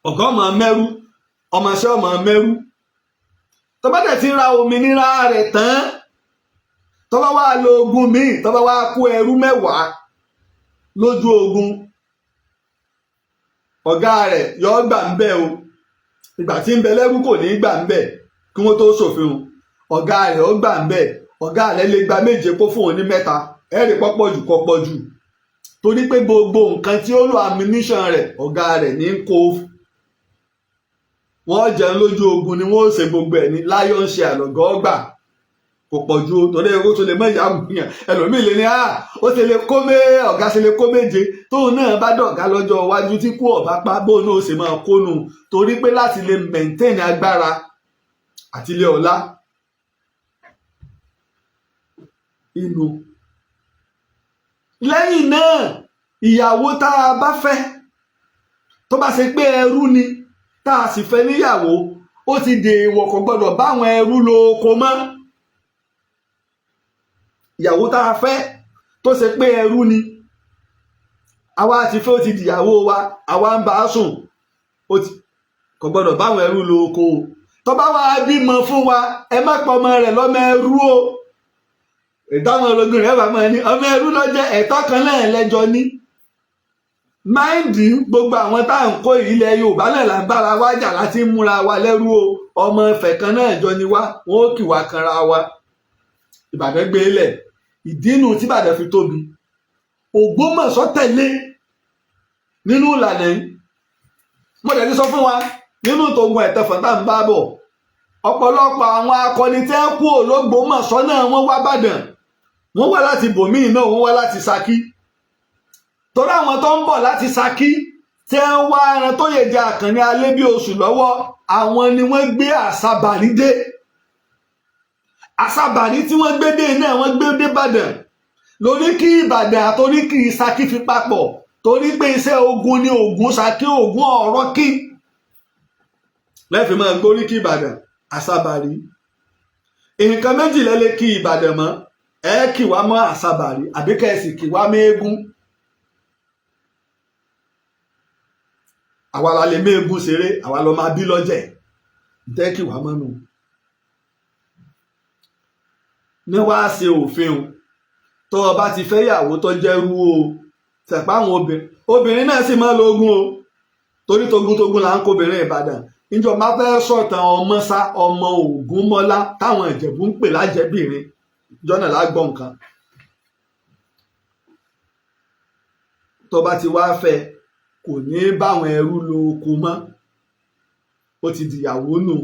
Ọ̀gá ọmọ mẹ́rú, ọmọọṣẹ́ ọmọ mẹ́rú. Tó bá dẹ̀ ti ra òmìnira rẹ̀ tán, tó bá wá lo ogun míì, tó bá wá kó ẹrú 10 lójú ogun, ọ̀gá rẹ̀ yọ gbà ń bẹ̀ o. Ìgbà tí ń bẹ lẹ́rú kò ní gbà ń bẹ̀ kí wọ́n tó ṣòfin o. Ọ̀gá rẹ̀ ó gbà ń bẹ̀. Ọ̀gá rẹ̀ lè gba 7 kó fún òun ní 3. Ẹ̀rì pọ́pọ̀ jù kọ́pọ̀ jù, torí pé gbogbo nǹkan tí ó lo, ammunition rẹ̀, ọ̀gá rẹ̀ ní kó. Wọ́n jẹun lójú ogun ni, wọ́n ó ṣe gbogbo ẹ̀ ní lion share lọ̀gọ́ ọgbà. Kò pọ̀ ju o, torí owó tó lè mọ ìyá yàn, ẹlòmíì lè ní à ó ṣe lè kó mé, ọ̀gá ṣe lè kó 7. Tóun náà bá dọ̀gá lọ́jọ́ iwájú tí kú ọ̀bá pa, bóun náà ó ṣe máa kónu, torí pé láti lè maintain agbára àti ilé ọlá inú. Lẹ́yìn náà, ìyàwó tá a bá fẹ́, tó bá ṣe pé ẹrú ni tá a sì fẹ́ níyàwó, ó ti dèèwọ̀, kò gbọ́dọ̀ báwọn ẹrú lo oko mọ́. Ìyàwó tá a fẹ́ tó ṣe pé ẹrú ni, àwa ti fẹ́, ó ti dìyàwó wa, àwa ń bá a sùn, ó ti kò gbọ́dọ̀ báwọn ẹrú lo oko o. Tó bá wá bímọ fún wa, ẹ má pọ ọmọ rẹ̀ lọ́mọ ẹrú o. Ìdáhùn ológun rẹ̀ bá máa ní ọmọ ẹrú lọ́jẹ́, ẹ̀tọ́ kan náà lẹ́jọ́ ní. Máìndì gbogbo àwọn tá à ń kó ilẹ̀ Yorùbá náà là ń bára wa jà láti múra wa lẹ́rú o. Ọmọ Ifẹ̀ kan náà jọ ni wá, wọn ó kì wá kanra wa. Ìbàdàn gbé lẹ̀, ìdínú tí Ìbàdàn fi tóbi. Ògbómọ̀ṣọ́ tẹ̀lé nínú ìlànà yìí. Mo dẹ̀ ti sọ fún wa nínú tòun ẹ̀tẹ̀fọ̀n tá à ń bá bọ̀, ọ̀pọ̀lọpọ̀ àwọn akọni tẹ́ kú Ògbómọ̀ṣọ́ náà, wọ́n wá Bàdàn, wọ́n wá láti bòmíì náà, wọ́n wá láti Ṣakí, torí àwọn tó ń bọ̀ láti Ṣakí tẹ́ ń wá ẹran tó yẹ jẹ Àkànní alẹ́ bí oṣù lọ́wọ́, àwọn ni wọ́n gbé àṣàbàrí dé. Àṣàbàrí tí wọ́n gbé dé náà, wọ́n gbé dé Ìbàdàn lórí kí Ìbàdàn àtorí kí Ṣakí fi papọ̀, torí pé iṣẹ́ ogun ni ogun Ṣakí, ogun ọ̀rọ̀ kí lẹ́fì máa gbórí kí Ìbàdàn àṣàbàrí. Nǹkan méjì lẹ́lẹ́ kí Ìbàdàn mọ́: ẹ kì wá mọ́ àṣàbàrí, àbí kẹ́ ẹ sì kì wá méégún. Àwa la lè méégún ṣeré, àwa lọ máa bí lọ́jẹ̀ ntẹ́ kì wá mọ́nu ní wàá ṣe òfin o. Tó o bá ti fẹ́ yàwó tó jẹ́rú o, tẹ̀pá àwọn obìnrin náà sì máa lo ogun o. Torí togun-togun là ń kóbìnrin Ìbàdàn. Ìjọba fẹ́ sọ̀tàn ọmọ sá ọmọ Ògúnmọ́lá táwọn Ìjẹ̀bú ń pè lájẹbìnrin jọ́nà lágbọ̀n nǹkan. Tó bá ti wá fẹ́, kò ní báwọn ẹrú lo oko mọ́, ó ti dìyàwó nù,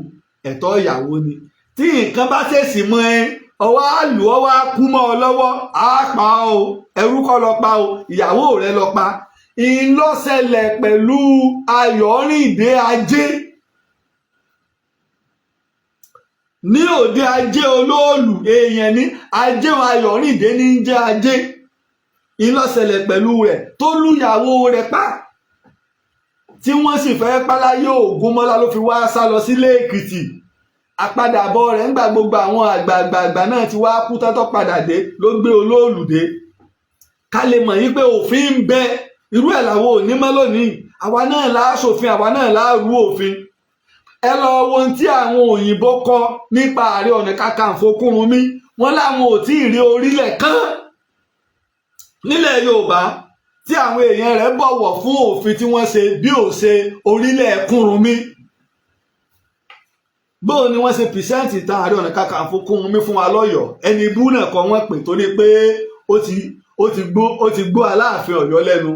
ẹ̀tọ́ ìyàwó ni. Tí nǹkan bá ṣèṣì mọ́ ẹ, ọwọ́ á lù ọ́, wá kú mọ́ ọ lọ́wọ́, á pa ọ́ o. Ẹrú kọ́ lọ pa o, ìyàwó rẹ lọ pa. Ìlọ́sẹ̀lẹ̀ pẹ̀lú Ayọ̀rìndé Ajé ní òde Ajé Olóòlù. Èèyàn ní Ajé Ayọ̀rìndé ní ń jẹ́ Ajé. Ìlọ́sẹ̀lẹ̀ pẹ̀lú rẹ̀ tó lùyàwó rẹ̀ pa, tí wọ́n sì fẹ́ páláyé Ògúnmọ́lá ló fi wá sá lọ sílé Èkìtì. Àpadàbọ̀ rẹ̀ ńgbà gbogbo àwọn àgbààgbààgbà náà ti wá kú tátọ́ padà dé ló gbé Olóòlù dé. Ká lè mọ̀ yín pé òfin ń bẹ. Irú ẹ̀ làwọn ò ní mọ́ lónìí. Àwa náà là á ṣòfin, àwa náà là á rú òfin. Ẹ lọ wo ohun tí àwọn òyìnbó kọ nípa Ààrẹ Ọ̀nà Kakanfò Kúrúnmí. Wọ́n láwọn ò tí ì rí orílẹ̀ kan nílẹ̀ Yorùbá tí àwọn èèyàn rẹ̀ bọ̀wọ̀ fún òfin tí wọ́n ṣe bí ò ṣe orílẹ̀ Kúrúnmí. Bóun ni wọ́n ṣe present ìtàn Ààrẹ Ọ̀nà Kakanfò Kúrúnmí fún wa lọ́yọ̀ọ́? Ẹni ibú náà kọ́ wọ́n pè, torí pé ó ti gbó Aláàfin Ọ̀yọ́ lẹ́nu.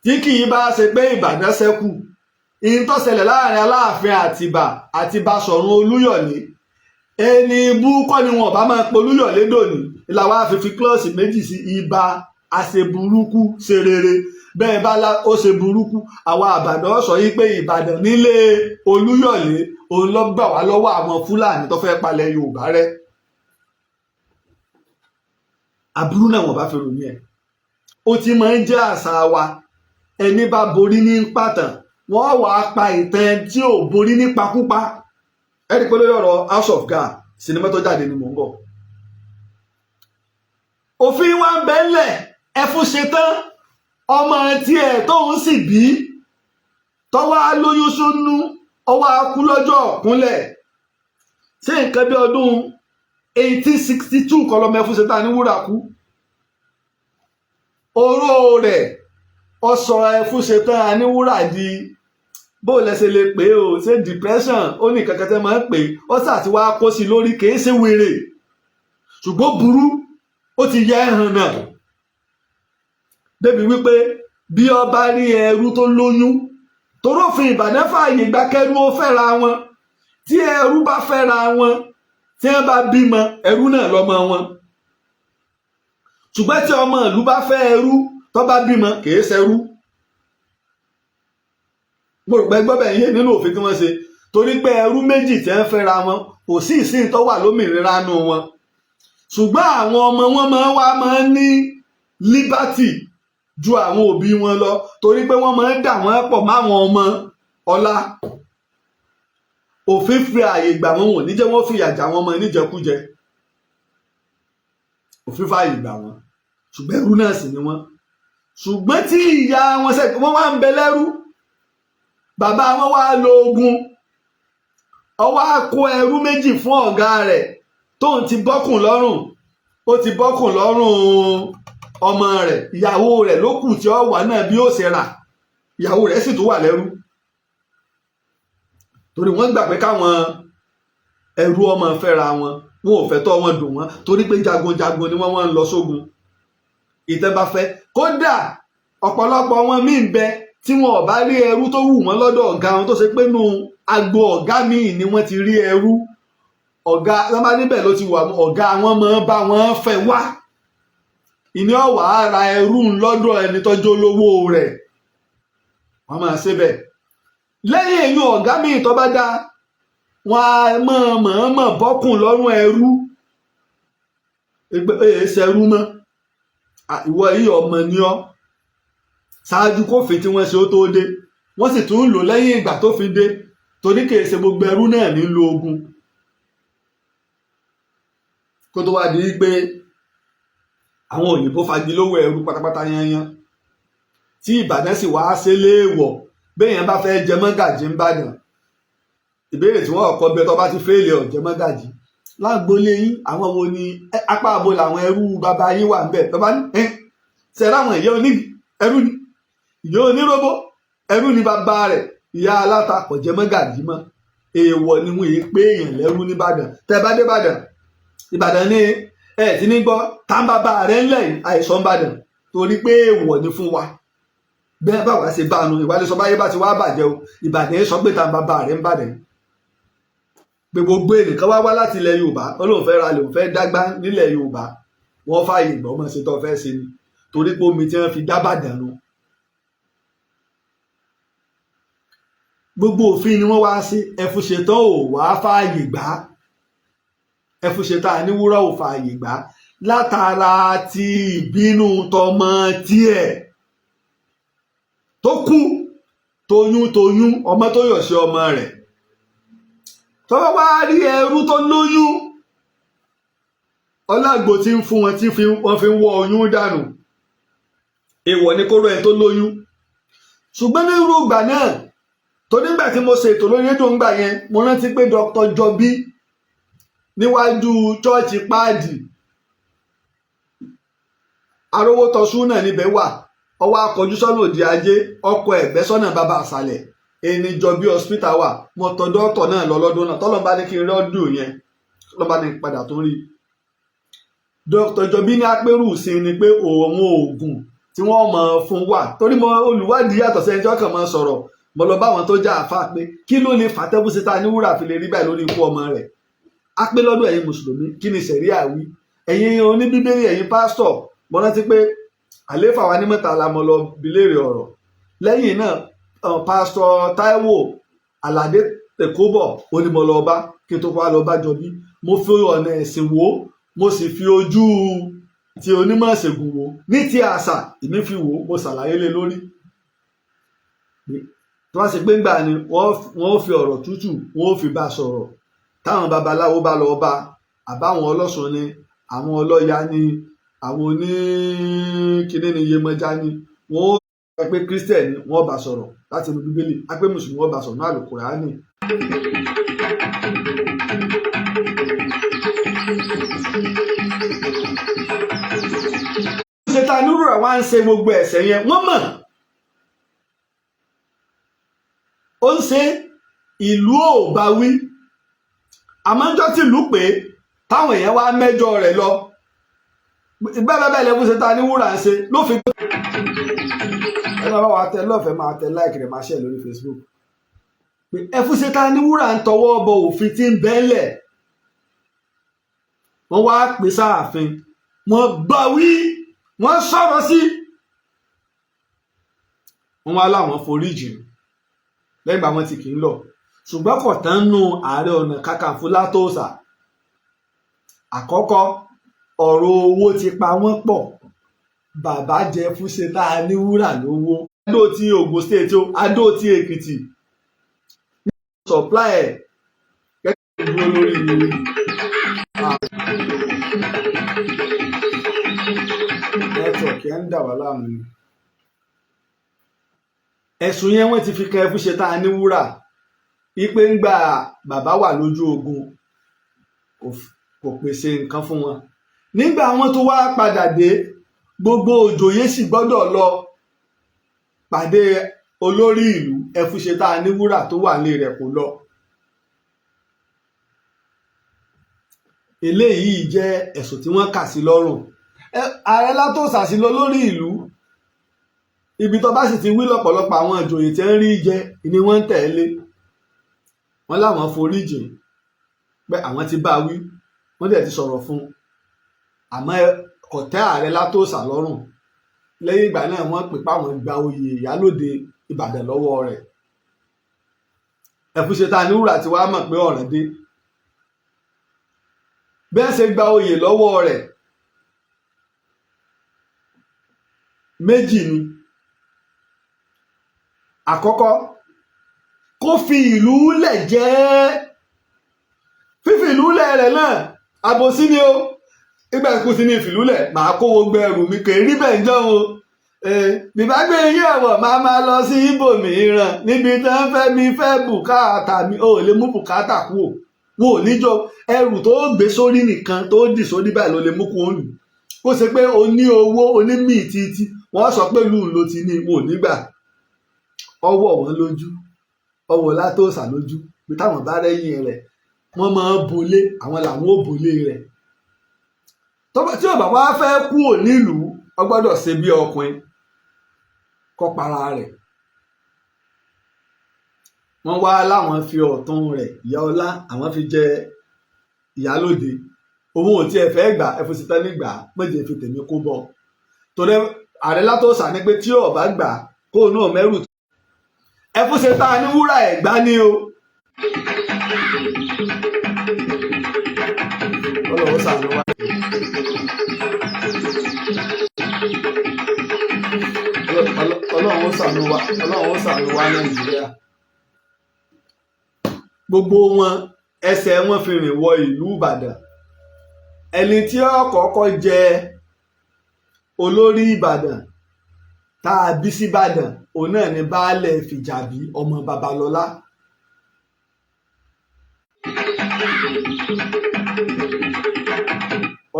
Tí kì í bá ṣe pé Ìbàdàn ṣẹ́kù, ìyìn tó ṣẹlẹ̀ láàrin Aláàfin Àtìbà àti Basọ̀run Olúyọ̀lé, ẹni ibú kọ́ ni wọn bá máa pe Olúyọ̀lé dòní. Ìlàwọ́ àfífi klọ́ọ̀sì méjì sí ibà àṣeburúkú ṣe rere. Bẹ́ẹ̀ bá ó ṣe burúkú, àwa Àbàdàn sọ yí pé Ìbàdàn nílé Olúyọ̀lé, òun ló gbà wá lọ́wọ́ àwọn Fúlàní tó fẹ́ palẹ̀ Yorùbá rẹ́. Aburú náà wọ́n bá fi ròyìn ẹ̀. Ó ti máa ń jẹ́ àṣà wa, ẹni bá borí ní pàtàn, wọ́n wàá pa ìtàn tí ò borí nípakúpa. Ẹ rí i pé lórí ọ̀rọ̀ House of Guard, sinimá tó jáde ni mò ń bọ̀. Òfin wa ń bẹ ńlẹ̀. Ẹfun ṣetán ọmọ tiẹ̀ tóun sì bí, tọ́wọ́ á lóyún sónú, ọwọ́ á kú lọ́jọ́ ọ̀kúnlẹ̀. Ṣé nǹkan bí ọdún 1862 kọlọmọ ẹfun ṣetán ní wúrà kú? Oró rẹ̀ ọsọ ẹfun ṣetán aníwúrà di bó lẹsẹ lè pè é o, ṣé depression? Ó ní kankan tẹ́ máa ń pè é, ó sà ti wá kó sí lórí. Kìí ṣe wèrè, ṣùgbọ́n burú, ó ti yẹ ẹ̀hàn náà débi wípé bí ọba rí ẹrú tó lóyún, torófin Ìbàdàn fààyè gba kẹrú ó fẹ́ra wọn. Tí ẹrú bá fẹ́ra wọn, tí wọ́n bá bímọ, ẹrú náà lọ́mọ wọn. Ṣùgbọ́n tí ọmọ ìlú bá fẹ́ ẹrú, tó bá bímọ, kìí ṣẹrú. Mo rò pé gbọ́ bẹ́ẹ̀ yé nínú òfin tí wọ́n ṣe, torí pé ẹrú méjì tí wọ́n fẹ́ra wọn, kò sí ìsìn tó wà lómìnira nù wọn, ṣùgbọ́n àwọn ọmọ wọn máa wá máa ń ní liberty ju àwọn òbí wọn lọ, torí pé wọ́n máa ń dà wọ́n pọ̀ máwọn ọmọ ọlá. Òfin fi ààyè gbà wọ́n, wọ́n ní jẹ́ wọ́n fìyà jà wọ́n ọmọ níjẹkújẹ. Òfin fààyè gbà wọ́n, ṣùgbọ́n ẹrú náà sì ni wọ́n. Ṣùgbọ́n tí ìyá wọn ṣe, wọ́n wá ń bẹ lẹ́rú, bàbá wọn wá lo ogun, ọwọ́ á kó ẹrú méjì fún ọ̀gá rẹ̀ tóun ti bọ́kùn lọ́rùn. Ó ti bọ́kùn lọ́rùn ọmọ rẹ̀, ìyàwó rẹ̀ ló kù tí ó wà náà bí ó ṣe rà. Ìyàwó rẹ̀ sì tún wà lẹ́rú, torí wọ́n gbà pé káwọn ẹrú ọmọ fẹ́ra wọn, wọn ò fẹ́ tọ́ wọn dùn wọ́n, torí pé jagunjagun ni wọ́n, wọ́n ń lọ sógun. Ìtẹ́ bá fẹ́, kódà ọ̀pọ̀lọpọ̀ wọn míì ń bẹ tí wọn ò bá rí ẹrú tó wù wọ́n lọ́dọ̀ ọ̀gá wọn, tó ṣe pé nù agbo ọ̀gá míì ni wọ́n ti rí ẹrú, ọ̀gá wọn bá níbẹ̀ ló ti wà, ọ̀gá wọn máa bá wọn fẹ́ wá, ìní ọ̀wà ara ẹrú lọ́dọ̀ ẹni tọ́jú olówó rẹ̀, wọ́n máa ṣe bẹ́ẹ̀. Lẹ́yìn èyí, ọ̀gá míì tó bá dá wọn á mọ̀ọ́mọ̀ bọ́kùn lọ́rùn ẹrú, èé ṣẹrú mọ́, ìwọ yìí ọmọ ni ọ́. Ṣáájú kófin tí wọ́n ṣe ó tó dé, wọ́n sì tún ń lò lẹ́yìn ìgbà tó fi dé, torí kìí ṣe gbogbo ẹrú náà ní lo ogun. Kó tó wá di pé àwọn òyìnbó fagilówó ẹrú pátápátá yányán, tí Ìbàdàn sì wá ṣe léèwọ̀, béèyàn bá fẹ́ jẹ mọ́gàjí ńbàdàn, ìbéèrè tí wọ́n kọ́ bí tó bá ti fail ọ̀ jẹ mọ́gàjí lágboolé yín, àwọn wo ni apá abo làwọn ẹrú bàbá yín wà ńbẹ̀? Bàbá ní ẹ ṣe ráwọn ìyá oní ẹrú ni, ìyá oníróbó. Ẹrú ni bàbá rẹ̀. Ìyá aláta kò jẹ́ mọ́gàjí mọ́. Èèwọ̀ ni wọ́n yìí pé èèyàn lẹ́rú nìbàdàn. Tẹ́ bá dé Ìbàdàn, Ìbàdàn ní ẹ ti ní gbọ́ tá ń bàbá rẹ̀ ńlẹ̀ yìí, àìsàn Ìbàdàn, torí pé èèwọ̀ ni fún wa. Bẹ́ẹ̀ bá wàá ṣe bá nu ìwádìí sọ báyé bá ti wá bàjẹ́ o. Ìbàdàn sọ pé tá ń bàbá rẹ̀ ń bàdàn, pé gbogbo ènìkan wá wá láti ilẹ̀ Yorùbá, ó lóun fẹ́ ra lòun fẹ́ dágbá nílẹ̀ Yorùbá, wọ́n fààyè gbọ́ mọ́ ṣe tó fẹ́ ṣe ni, torí pé omi tí wọ́n fi dá Ìbàdàn nu. Gbogbo òfin ni wọ́n wá sí. Ẹfúnṣetán ò wá fààyè gbà, Ẹfúnṣetán Aníwúrà ò fààyè gbà látara ti ìbínú tọmọ tiẹ̀ tó kú toyún toyún, ọmọ tó yọ̀ sí ọmọ rẹ̀, tọ́wọ́ wá rí ẹrú tó lóyún, ọlágbò tí ń fún wọn tí wọ́n fi ń wọ́ oyún dànù. Èèwọ̀ ni kóró ẹ tó lóyún. Ṣùgbọ́n ní irú ìgbà náà tó nígbà tí mo ṣètò lórí rédíò ńgbà yẹn, mo rántí pé Dr. Jọbí níwájú chọ́ọ̀chì páàdì arówótọ́sú náà níbẹ̀ wà, ọwọ́ akọjú sọ́nà òdì ajé, ọkọ̀ ẹ̀gbẹ́ sọ́nà bàbá àṣàlẹ̀ ẹni Jọbí hospital wà. Mo tọ̀ dọ́tọ̀ náà lọ lọ́dún náà, tọ́lọ́ bá ní kí n rí ọdún yẹn, tọ́lọ́ bá ní padà tó rí Dr. Jọbí ní apẹ́rù sí ni pé òun oògùn tí wọ́n mọ̀ fún wa, torí mo olùwádìí yàtọ̀ sẹ́ni tí wọ́n kàn máa sọ̀rọ̀. Mo lọ bá àwọn tó já àfa pé kí ló lè fàtẹ́bù síta ní wúrà fi lè rí báyìí lórí ikú ọmọ rẹ̀. Á pé lọ́dọ̀ ẹ̀yin mùsùlùmí, kí ni sẹ̀ríà wí? Ẹ̀yin oníbíbélì, ẹ̀yin pásítọ̀. Mo rántí pé àléfà wa ní mẹ́ta la mo lọ bi léèrè ọ̀rọ̀. Lẹ́yìn náà, pásítọ̀ Táíwò Àlàdé Tèkóbọ̀ ó ní mo lọ bá kí n tó wá lọ bá Jọbí. Mo fi ọ̀nà ẹ̀sìn wò, mo sì fi ojú ti onímọ̀ ìṣègùn wò, ní ti àṣà èmi fi wò, mo ṣàlàyé lé lórí. Tó bá ṣe pé ńgbà ni wọ́n fi ọ̀rọ̀ tútù, wọ́n fi bá sọ̀rọ̀, táwọn babaláwo bá lọ bá, àbáwọn ọlọ́sùn ni, àwọn ọlọ́ya ni, àwọn oníkíní ni, Yemọja ni, wọ́n ó pé Christian ni, wọ́n bá sọ̀rọ̀ láti inú Bíbélì, á pé mùsùlùmí, wọ́n bá sọ̀rọ̀ ní Àlùkùránì. Ṣe ta nírúurà wá ń ṣe gbogbo ẹ̀ṣẹ̀ yẹn, wọ́n mọ̀ ó ń ṣe, ìlú ò bá wí. Àmọ́ ńjọ́ tí ìlú pé táwọn èèyàn wá mẹ́jọ rẹ̀ lọ bẹ́ẹ̀ lẹ́kún ṣe ta ní wúrà ń ṣe ló fi. Ẹ máa bá wa tẹ lọ́fẹ̀ẹ́, máa tẹ láìkì rẹ̀, máa ṣẹ̀ lórí Facebook pé ẹfún ṣe ta ní wúrà ń tọwọ́ bọ òfin tí ń bẹ́lẹ̀. Wọ́n wá pè sáàfin, wọ́n bá wí, wọ́n sọ̀rọ̀ sí, wọ́n wá láwọn foríjì lẹ́yìn bá wọn ti kì í lọ. Ṣùgbọ́n kò tán nù Ààrẹ Ọ̀nà Kakanfò Látòòsà. Àkọ́kọ́, ọ̀rọ̀ owó ti pa wọ́n pọ̀. Bàbá jẹ Fúnṣetá Aníwúrà lówó. Adó ti Ògùn State o, Adó ti Èkìtì supply ẹ̀ gẹ́gẹ́ dúró lórí nẹ́tíwọ̀kì ẹ̀ ń dà wá láàmú ni. Ẹ̀sùn yẹn wọ́n ti fi kan Ẹfúnṣetá Aníwúrà ipe ń gbà bàbá wà lójú ogun, kò pèsè nǹkan fún wọn. Nígbà wọn tó wá padà dé, gbogbo òjòyè sì gbọ́dọ̀ lọ pàdé olórí ìlú. Ẹfúnṣetá Aníwúrà tó wà nílé rẹ̀ kò lọ. Eléyìí jẹ́ ẹ̀sùn tí wọ́n kà sí lọ́rùn. Ààrẹ Látòòsà sí lọ lórí ìlú, ibi tó bá sì ti wí lọ́pọ̀lọpọ̀ àwọn ìjòyè tí ń rí jẹ ni wọ́n ń tẹ̀lé. Wọ́n láwọn foríjìn pé àwọn ti bá wí, wọ́n dẹ̀ ti sọ̀rọ̀ fún un, àmọ́ kò tẹ́ Ààrẹ Látòòsà lọ́rùn. Lẹ́yìn ìgbà náà, wọ́n pè páwọn gba oyè ìyálóde Ìbàdàn lọ́wọ́ rẹ̀. Ẹfúnṣetá Aníwúrà ti wá mọ̀ pé ọ̀ràn dé. Bí wọ́n ṣe gba oyè lọ́wọ́ rẹ̀ méjì ni. Àkọ́kọ́, kó fi ìlú lẹ̀ jẹ́. Fífi ìlú lẹ̀ rẹ̀ náà àbòsí ni o. Ìgbà kú sí ní ìfìlúlẹ̀, màá kó gbogbo ẹrù mi, kò rí bẹ́ẹ̀ ń jọ́ o. Bìbá gbé yín ẹ̀wọ̀, máa máa lọ sí ibòmíràn níbi tí wọ́n fẹ́ mi fẹ́ bùkátà mi ò lè mú bùkátà kú o. Wọn ò níjọ ẹrù tó gbé sórí nìkan tó dì sórí báyìí ló lè mú kó lù. Kó ṣe pé o ní owó onímì títí wọ́n sọ pé lù ló ti ní, wọn ò ní gbà. Ọwọ́ wọn lójú, ọwọ́ Látòsà lójú pé táwọn bá rẹ́yìn rẹ̀, wọ́n máa ń bolé, àwọn làwọn ò bolé rẹ̀. Tí ó bá wá fẹ́ kúrò nílùú, ó gbọ́dọ̀ ṣe bí ọkùnrin, kó para rẹ̀. Wọ́n wá láwọn fi ọ̀tún rẹ̀, ìyá ọlá, àwọn fi jẹ ìyálóde. Òun ò tiẹ̀ fẹ́ gbà. Ẹfúnṣetán nígbà méje fi tèmi kó bọ̀, torí ààrẹ Látòsà ní pé tí ó bá gbà, kóun náà mẹ́rù. Ẹfúnṣetán ní wúrà Ẹ̀gbá ni o. Ọlọ́run ṣàánú wa. Ọlọ́run ṣàánú wa, Ọlọ́run ṣàánú wa. Nàìjíríà, gbogbo wọn, ẹsẹ̀ wọn fi rìn wọ ìlú Ìbàdàn. Ẹni tí ó kọ́kọ́ jẹ olórí Ìbàdàn tá a bí síbàdàn, òun náà ni Baálẹ̀ Fìjàbí ọmọ Babalọ́lá.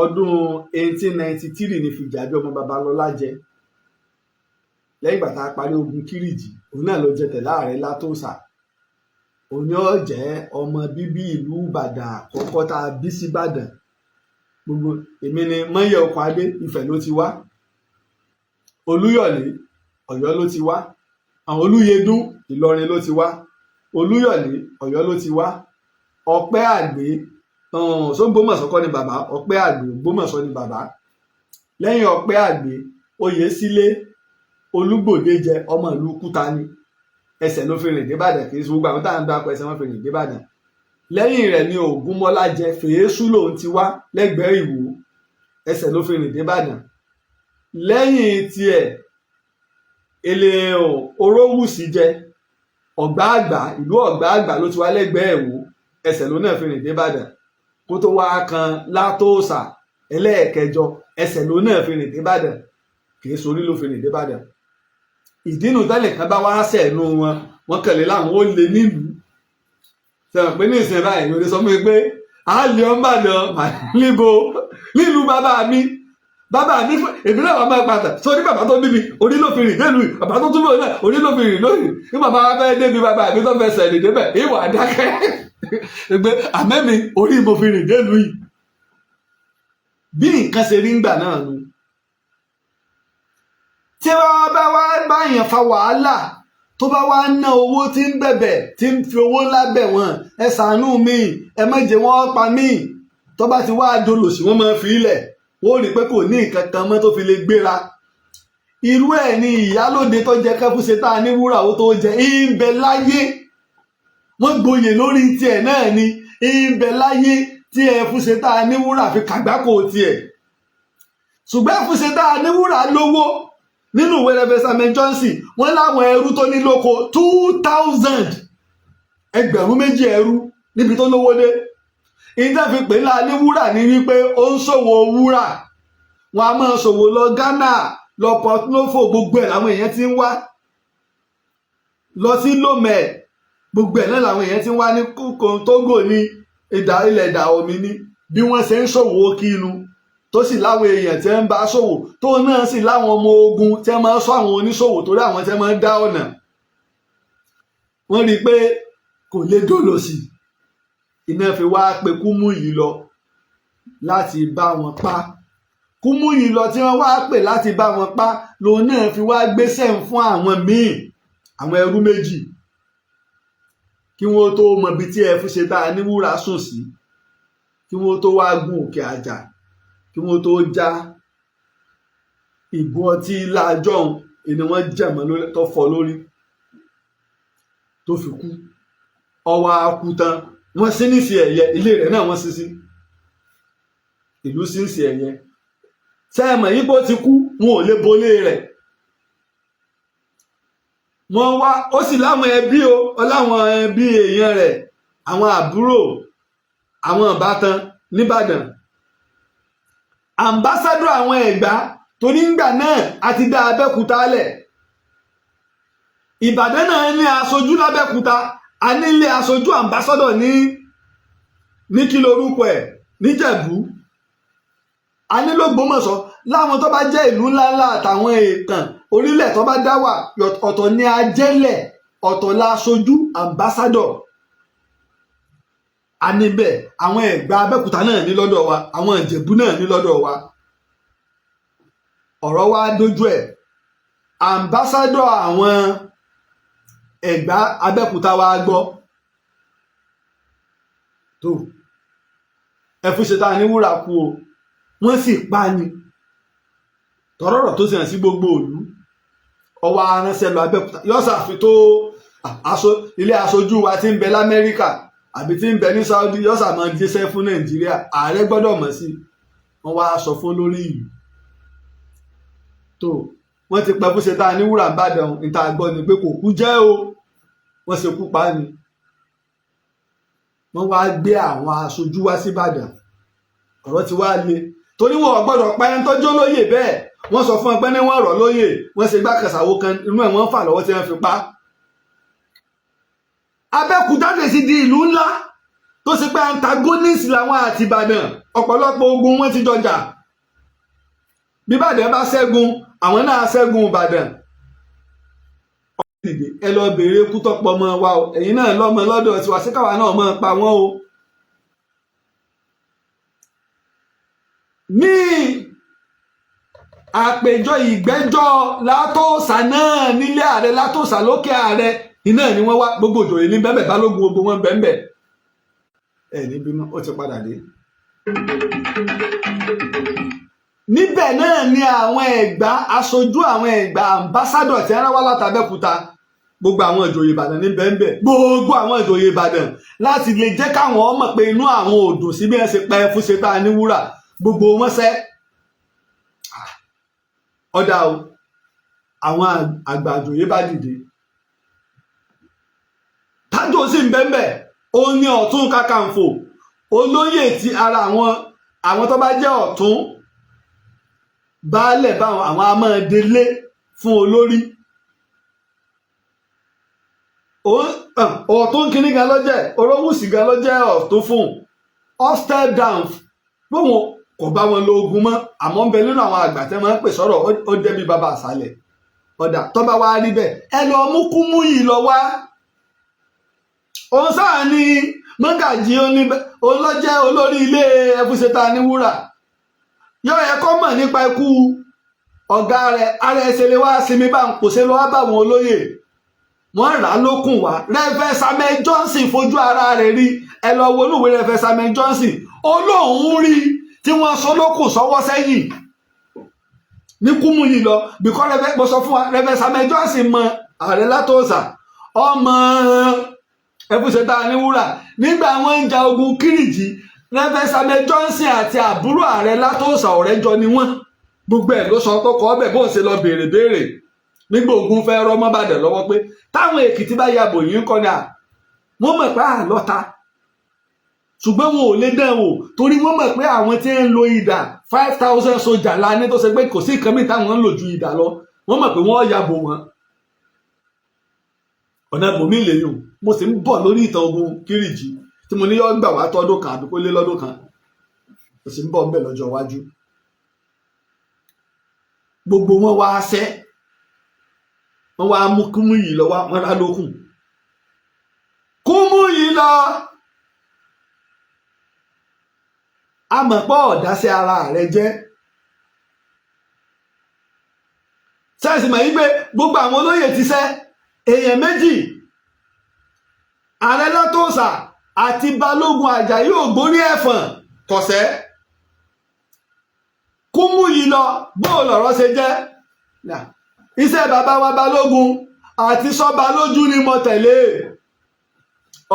Ọdún 1893 ní Fìjàbí ọmọ Babalọ́lá jẹ, lẹ́yìn ìgbà tá a parí ogun Kírìjì. Òun náà ló jẹ tẹ̀lé ààrẹ Látòsà. Òun ni ó jẹ́ ọmọ bíbí ìlú Ìbàdàn àkọ́kọ́ tá a bí síbàdàn. Gbogbo èmi ni Mọ́yẹ̀ Ọkọ̀ Adé, Ifẹ̀ ló ti wá. Olúyọ̀lé, Ọ̀yọ́ ló ti wá. Àwọn Olúyẹdùn, Ìlọrin ló ti wá. Olúyọ̀lé, Ọ̀yọ́ ló ti wá. Ọpẹ́ Àgbé sógbómọ̀ṣọ́ kọ́ ni bàbá. Ọpẹ́ Àgbé, Ògbómọ̀ṣọ́ ni bàbá. Lẹ́yìn Ọpẹ́ Àgbé, Oyèsílé Olúgbòde jẹ, ọmọ ìlú Kúta ni. Ẹsẹ̀ ló fi rìn débàdàn. Kì í ṣe gbogbo àwọn táwọn ń dákọ ẹsẹ̀ wọn fi rìn débàdàn. Lẹ́yìn rẹ̀ ni Ògúnmọ́lá jẹ. Fèésù lòun ti wá, lẹ́gbẹ̀ẹ́ Ìwó. Ẹsẹ̀ ló fi rìn débàdàn. Lẹ́yìn tiẹ̀, èlé Orówùsì jẹ, Ọ̀gbá Àgbà, ìlú Ọ̀gbá Àgbà ló ti wá, lẹ́gbẹ̀ẹ́ Ìwó. Ẹsẹ̀ ló náà fi rìn débàdàn. Kó tó wá kan Látòsà ẹlẹ́ẹ̀kẹjọ, ẹsẹ̀ ló náà fi rìn débàdàn, kì í sorí ló fi rìn débàdàn. Ìdínú tẹ́lẹ̀ kan bá wá sẹ̀nu wọn, wọ́n kẹ̀lé láwọn ó lé nílùú. Sọ̀rọ̀ pé ní ìsìn báyìí, yóò lè sọ fún mi pé a lè ọ́n bàdàn níbo nílùú bàbá mi. Bàbá mi fún èmi náà, bàbá pàtà sọ ní bàbá tó bí mi, orí ló fi rìn délùú. Bàbá tó túbọ̀ náà, orí ló fi rìn lónìí. Ní bàbá wa fẹ́ débi bàbá mi tó fẹsẹ̀ rìn débẹ̀, ìwà dákẹ́ pé àmẹ́mi orí mo fi rìn délùú yìí. Bí nǹkan ṣe rí ńgbà náà nu. Tí wọ́n bá wá báyàn fa wàhálà, tó bá wá ná owó, tí ń bẹ̀bẹ̀, tí ń fi owó ńlá bẹ̀ wọ́n, "Ẹ ṣàánú mi, ẹ má jẹ́ wọ́n pa mí," tó bá ti wá dolòṣì, wọ́n máa fi ilẹ̀. Wọ́n rí i pé kò ní nǹkan kan mọ́ tó fi lè gbéra. Irú ẹ̀ ni ìyálóde tó jẹ kẹ́fúnṣe tá a ní wúrà ó tó jẹ ń bẹ láyé. Wọ́n gboyè lórí tiẹ̀ náà ni ń bẹ láyé tí Ẹfúnṣe tá a ní wúrà fi kàgbákò tiẹ̀. Ṣùgbọ́n Ẹfúnṣe tá a ní wúrà lówó. Nínú ìwé Reverend Samuel Johnson, wọ́n láwọn ẹrú tó ní lóko 2,000, 2,000 ẹrú níbi tó lówó dé. Ìdá fi pè ńlá ní wúrà ní wípé ó ń ṣòwò wúrà. Wọn a máa ṣòwò lọ Ghana, lọ Port Novo, gbogbo ẹ̀ làwọn èèyàn ti ń wá lọ sí Lomé, gbogbo ẹ̀ náà làwọn èèyàn ti ń wá ní kókó Togo, ní ìdá ilẹ̀ ìdá omi ní. Bí wọ́n ṣe ń ṣòwò kinu, tó sì láwọn èèyàn tí ń bá ṣòwò, tó náà sì láwọn ọmọ ogun tí wọ́n máa ń sọ àwọn oníṣòwò, torí àwọn tí wọ́n máa ń dá ọ̀nà. Wọ́n rí i pé kò lè dòlòsì, iná fi wá pe Kúmúyì lọ láti bá wọn pa. Kúmúyì lọ tí wọ́n wá pè láti bá wọn pa, lòun náà fi wá gbéṣẹ́ fún àwọn míì, àwọn ẹrú méjì, kí wọ́n tó mọ ibi tí Ẹfúnṣe tá a ní wúrà sùn sí, kí wọ́n tó wá gun òkè àjà, kí wọ́n tó já ìgò ọtí láàjọ ni wọ́n jẹ̀mọ́ tó fọ́ lórí tó fi kú. Ọwọ́ akú tán, wọ́n sí ní sí ẹ̀yẹ ilé rẹ̀ náà, wọ́n sí sí ìlú sí sí ẹ̀yẹ. Sẹ́ẹ̀mọ̀ yípo ti kú, wọn ò lè bolé rẹ̀. Wọ́n wá, ó sì láwọn ẹbí o, ó láwọn ẹbí èèyàn rẹ̀, àwọn àbúrò, àwọn ìbátan nìbàdàn. Ambassador àwọn Ẹ̀gbá, torí ńgbà náà a ti dá Abẹ́òkúta lẹ̀. Ìbàdàn náà ní aṣojú lábẹ́òkúta, a nílé aṣojú ambassador ní kí lorúkọ ẹ̀, níjẹ̀bú, a ní lÓgbómọ̀ṣọ́. Láwọn tó bá jẹ́ ìlú ńláńlá àtàwọn èèkàn orílẹ̀ tó bá dá wà, ọ̀tọ̀ ní ajẹ́lẹ̀, ọ̀tọ̀ láṣojú, ambassador. A níbẹ̀, àwọn Ẹ̀gbá, Abẹ́òkúta náà ní lọ́dọ̀ wa, àwọn Ìjẹ̀bú náà ní lọ́dọ̀ wa. Ọ̀rọ̀ wa dójú ẹ̀. Ambassador àwọn Ẹ̀gbá, Abẹ́òkúta wa gbọ́ tó Ẹfúnṣetán ní wúrà kú o, wọ́n sì pa ni tọ́rọ̀rọ̀ tó sì hàn sí gbogbo ìlú. Ọwọ́ aránṣẹ́ lọ Abẹ́òkúta, yóò ṣàfi tó ilé aṣojú wa tí ń bẹ l'Amẹ́ríkà àbí tí ń bẹ ní Saudi, yóò ṣàmọ́ jíṣẹ́ fún Nàìjíríà. Ààrẹ gbọ́dọ̀ mọ̀ sí. Wọ́n wá sọ fún lórí ìlú tó wọ́n ti pẹ́ Ẹfúnṣetán ní wúrà Ìbàdàn. Níta gbọ́ ni pé kò kú jẹ́ o, wọ́n ṣe kú pa ni. Wọ́n wá gbé àwọn aṣojú wá síbàdàn. Ọ̀rọ̀ ti wá le torí wọn ò gbọ́dọ̀ pa ẹni tọ́jú lóyè bẹ́ẹ̀. Wọ́n sọ fún ẹ pé ní wọ́n rọ̀ lóyè, wọ́n ṣe gbákàsàwó kan inú ẹ̀, wọ́n fà lọ́wọ́ tí wọ́n fi pa. Abẹ́òkúta lè sì di ìlú ńlá tó ṣe pé antagonist làwọn àti Ìbàdàn. Ọ̀pọ̀lọpọ̀ ogun wọn ti jọjà. Bí Ìbàdàn bá ṣẹ́gun, àwọn náà ṣẹ́gun Ìbàdàn. Ẹ lọ bèèrè ikú tọpọ ọmọ wa o. Ẹ̀yin náà lọ́mọ lọ́dọ̀ tiwa, sí káwa náà máa pa wọ́n o. Ní àpèjọ ìgbẹ́jọ́ Látòsà náà nílé ààrẹ Látòsà lókè ààrẹ iná ni wọ́n wá. Gbogbo òjòyè ní bẹ́ẹ̀, balógun, gbogbo wọn bẹ́ẹ̀. Ẹ ní bínú, ó ti padà dé. Níbẹ̀ náà ni àwọn Ẹ̀gbá, aṣojú àwọn Ẹ̀gbá, ambassador tí wọ́n wá látàbẹ́kúta, gbogbo àwọn ìjòyè Ìbàdàn ní bẹ́ẹ̀, gbogbo àwọn ìjòyè Ìbàdàn, láti lè jẹ́ káwọn mọ̀ pé inú àwọn ò dùn sí bí wọ́n ṣe pa Ẹfúnṣetán ní wúrà. Gbogbo wọn sẹ́ ọ̀dà o. Àwọn àgbà ìjòyè bá dìde. Tájò sì ń bẹ́ẹ̀, ó ní Ọ̀tún Kakanfò, olóyè tí ara àwọn tó bá jẹ́ ọ̀tún baálẹ̀ báwọn, àwọn a máa délé fún olórí. Ọ̀tún kínní gan lọ́jẹ́, Orówùsì gan lọ́jẹ́ ọ̀tún fún ọ. Step down bóun kò bá wọn lo ogun mọ́, àmọ́ ń bẹ nínú àwọn àgbà tẹ́ máa ń pè sọ̀rọ̀. Ó débi bàbá àṣàlẹ̀ ọ̀dà tó bá wá rí bẹ́ẹ̀, ẹ lọ mú Kúmúyì lọ wá. Òun sáà ni mọ́gàjì, òun ló jẹ́ olórí ilé Ẹfúnṣetán ní wúrà, yóò yẹ kó mọ̀ nípa ikú ọ̀gá rẹ̀. Ara ẹsẹ̀ lè wá sinmi bá ń pòṣe lọ́wọ́ bá àwọn olóyè. Wọ́n rà á lókùn wá. Reverend Samuel Johnson fojú ara rẹ̀ rí. Ẹ lọ wo olúwe Reverend Samuel Johnson, olóhùn rí tí wọ́n sọ lókùn sọ́wọ́ sẹ́yìn ní Kúmúyì lọ bìkọ́. Mo sọ fún wa, Reverend Samuel Johnson mọ ààrẹ Látòsà, ọmọ Ẹfúnṣetán ní wúrà. Nígbà wọn ń ja ogun Kírìjì, Reverend Samuel Johnson àti àbúrò ààrẹ Látòsà, ọ̀rẹ́ jọ ni wọ́n. Gbogbo ẹ̀ ló sọ tó kọ́ ọbẹ̀ bóun ṣe lọ béèrè béèrè nígbà ogun fẹ́ rọ́mọ́ Bàdàn lọ́wọ́ pé táwọn Èkìtì bá ya bò yín kọ́ ni à wọ́n mọ̀ pé àlọ́ta, ṣùgbọ́n wọn ò lè dán wò torí wọ́n mọ̀ pé àwọn tí ń lo idà, 5,000 sójà la ní, tó ṣe pé kò sí nǹkan mìíràn táwọn ń lò ju idà lọ. Wọ́n mọ̀ pé wọ́n ya bò wọ́n. Ọ̀nà ibòmí lèyùn. Mo sì ń bọ̀ lórí ìtàn ogun Kírìjì tí mo ní yọ gbà wá tọ́dún kan àbí kó lé lọ́dún kan. Mo sì ń bọ̀ ńbẹ̀ lọ́jọ́ iwájú. Gbogbo wọn wá sẹ́, wọ́n wá mú Kúmúyì lọ wá, wọ́n rá lókun Kúmúyì lọ. Amọ̀pọ̀ ọ̀dásí ara rẹ̀ jẹ́ sẹ́ẹ̀sì mọ̀ yí pé gbogbo àwọn olóyè ti sẹ́. Èèyàn méjì, ààrẹ Látòsà àti balógun Àjàyí Ògbórí Ẹ̀fọ̀n kọ̀sẹ́. Kúmúyì lọ, bóò lọ̀rọ̀ ṣe jẹ́? Iṣẹ́ bàbá wa balógun àti sọ́ba lójú ni mo tẹ̀lé.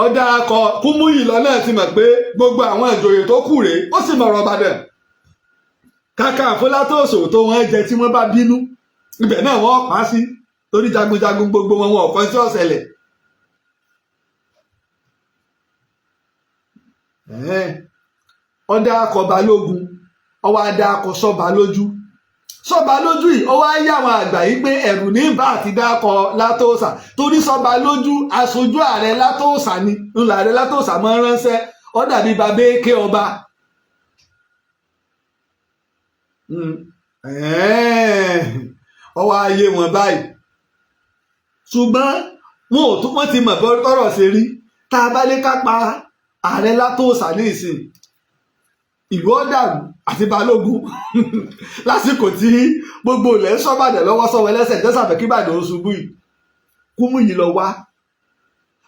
Ọ̀dà akọ Kúmúyì lọ náà ti mọ̀ pé gbogbo àwọn ìjòyè tó kù rèé, ó sì mọ̀rọ̀ Ìbàdàn. Kàkàǹfò Látòsò tó wọ́n jẹ tí wọ́n bá bínú, ibẹ̀ náà wọ́n pa á sí torí jagunjagun gbogbo wọn, wọn ọ̀kan tí ó ṣẹlẹ̀. Ọ̀dà akọ balógun, ọwọ́ adá akọ sọ́ba lójú. Sọ́ba lójú yìí, ó wá yá àwọn àgbà yìí pé ẹ̀rù ní bá àti dákọ Látòsà torí sọ́ba lójú aṣojú ààrẹ Látòsà ni ńlá ààrẹ Látòsà máa ń ránṣẹ́. Ó dàbí bàbá èké ọba. Ọwọ́ ayé wọn báyìí, ṣùgbọ́n wọn ò tún, wọ́n ti mọ̀ bọ́ tọ́rọ̀ ṣe rí. Tá a bá lè ká pa ààrẹ Látòósà ní ìsìn, ìlú ọ̀dàrú àti Balógun lásìkò tí gbogbo ilẹ̀ ń sọ́bàdàn lọ́wọ́ sọ́wọ́ ẹlẹ́sẹ̀ tẹ́sàfẹ́ kí Ìbàdàn ó ṣubú yìí. Kúmúyì lọ wá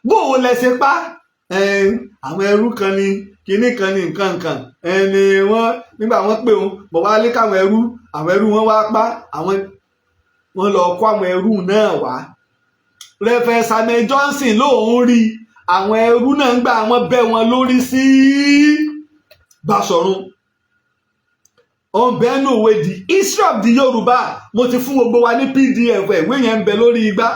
bó o lẹ ṣe pa àwọn ẹrú kan ní kinní kan ní nǹkan nǹkan ẹni wọn nígbà wọn pè wọn bọ̀ wá lé káwọn ẹrú, àwọn ẹrú wọn wá pa àwọn, wọn lọ kó àwọn ẹrú náà wá. Reverend Samuel Johnson lóun rí àwọn ẹrú náà ń gbà wọn bẹ́ wọn lórí sí Báṣọ̀run. Ọ̀nbẹ́nu ìwé The History of the Yorùbá, mo ti fún gbogbo wa ní PDF ẹ̀, ìwé yẹn ń bẹ lórí igbá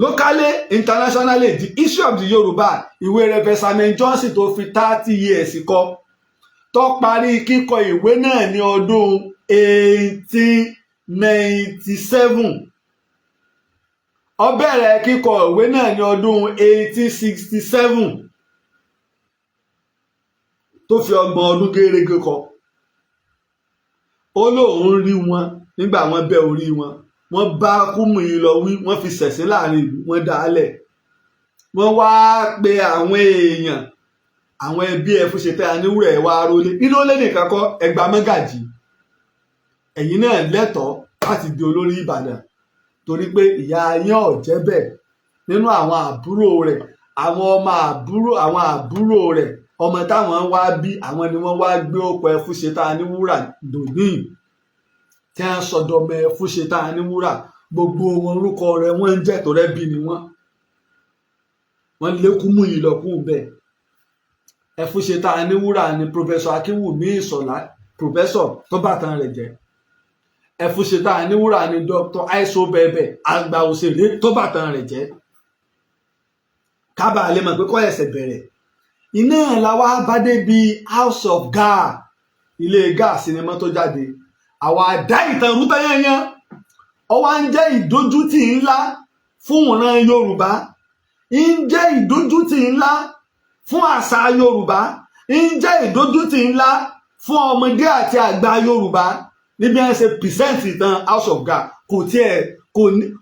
locally, internationally. The History of the Yorùbá, ìwé Reverend Samuel Johnson tó fi 30 years kọ, tó parí kíkọ ìwé náà ní ọdún 1897. Ó bẹ̀rẹ̀ kíkọ ìwé náà ní ọdún 1867, tó fi 30 ọdún gẹ́rẹ́gẹ́ kọ. Ó lóun rí wọn nígbà wọn bẹ́ orí wọn, wọ́n bá Kúmúyì lọ wí, wọ́n fi ṣẹ̀sín láàrin ìlú, wọ́n dá a lẹ̀. Wọ́n wá pe àwọn èèyàn, àwọn ẹbí ẹ fún ṣetán aníwúrẹ̀ ẹ wá rólé nínú ó lé nìkan kọ́ ẹgbàá mọ́gàjì. Ẹ̀yin náà lẹ́tọ̀ọ́ láti di olórí Ìbàdàn torí pé ìyá yín ò jẹ́ bẹ́ẹ̀ nínú àwọn àbúrò rẹ̀, àwọn ọmọ àbúrò, àwọn àbúrò rẹ̀, ọmọ táwọn wá bí, àwọn ni wọ́n wá gbé ọkọ̀ Ẹfúnṣetán Aníwúrà dòní tí wọ́n sọdọmọ Ẹfúnṣetán Aníwúrà. Gbogbo wọn, orúkọ rẹ̀ wọ́n ń jẹ́ tó rẹ́ bí ni wọ́n. Wọ́n lé Kúmúyì lọ kú bẹ́ẹ̀. Ẹfúnṣetán Aníwúrà ni Professor Akínwùmí Ìṣọ̀lá, professor tó bàtàn rẹ̀ jẹ́. Ẹfúnṣetán Aníwúrà ni Dr. Aiso Bẹbẹ, àgbà òṣèré tó bàtàn rẹ̀ jẹ́. Kábàá lè mọ̀ pé kọ́ ẹ̀sẹ̀ bẹ̀rẹ̀ iná la wá bá débi House of Ga'a, ilé Ga'a sinimá tó jáde. Àwa dá ìtàn rútẹ́ yẹnyẹn, ó wá ń jẹ́ ìdójútì ńlá fún ìran Yorùbá, ń jẹ́ ìdójútì ńlá fún àṣà Yorùbá, ń jẹ́ ìdójútì ńlá fún ọmọdé àti àgbà Yorùbá. Níbi ẹ̀ ṣe present ìtàn House of Ga'a, kò tiẹ̀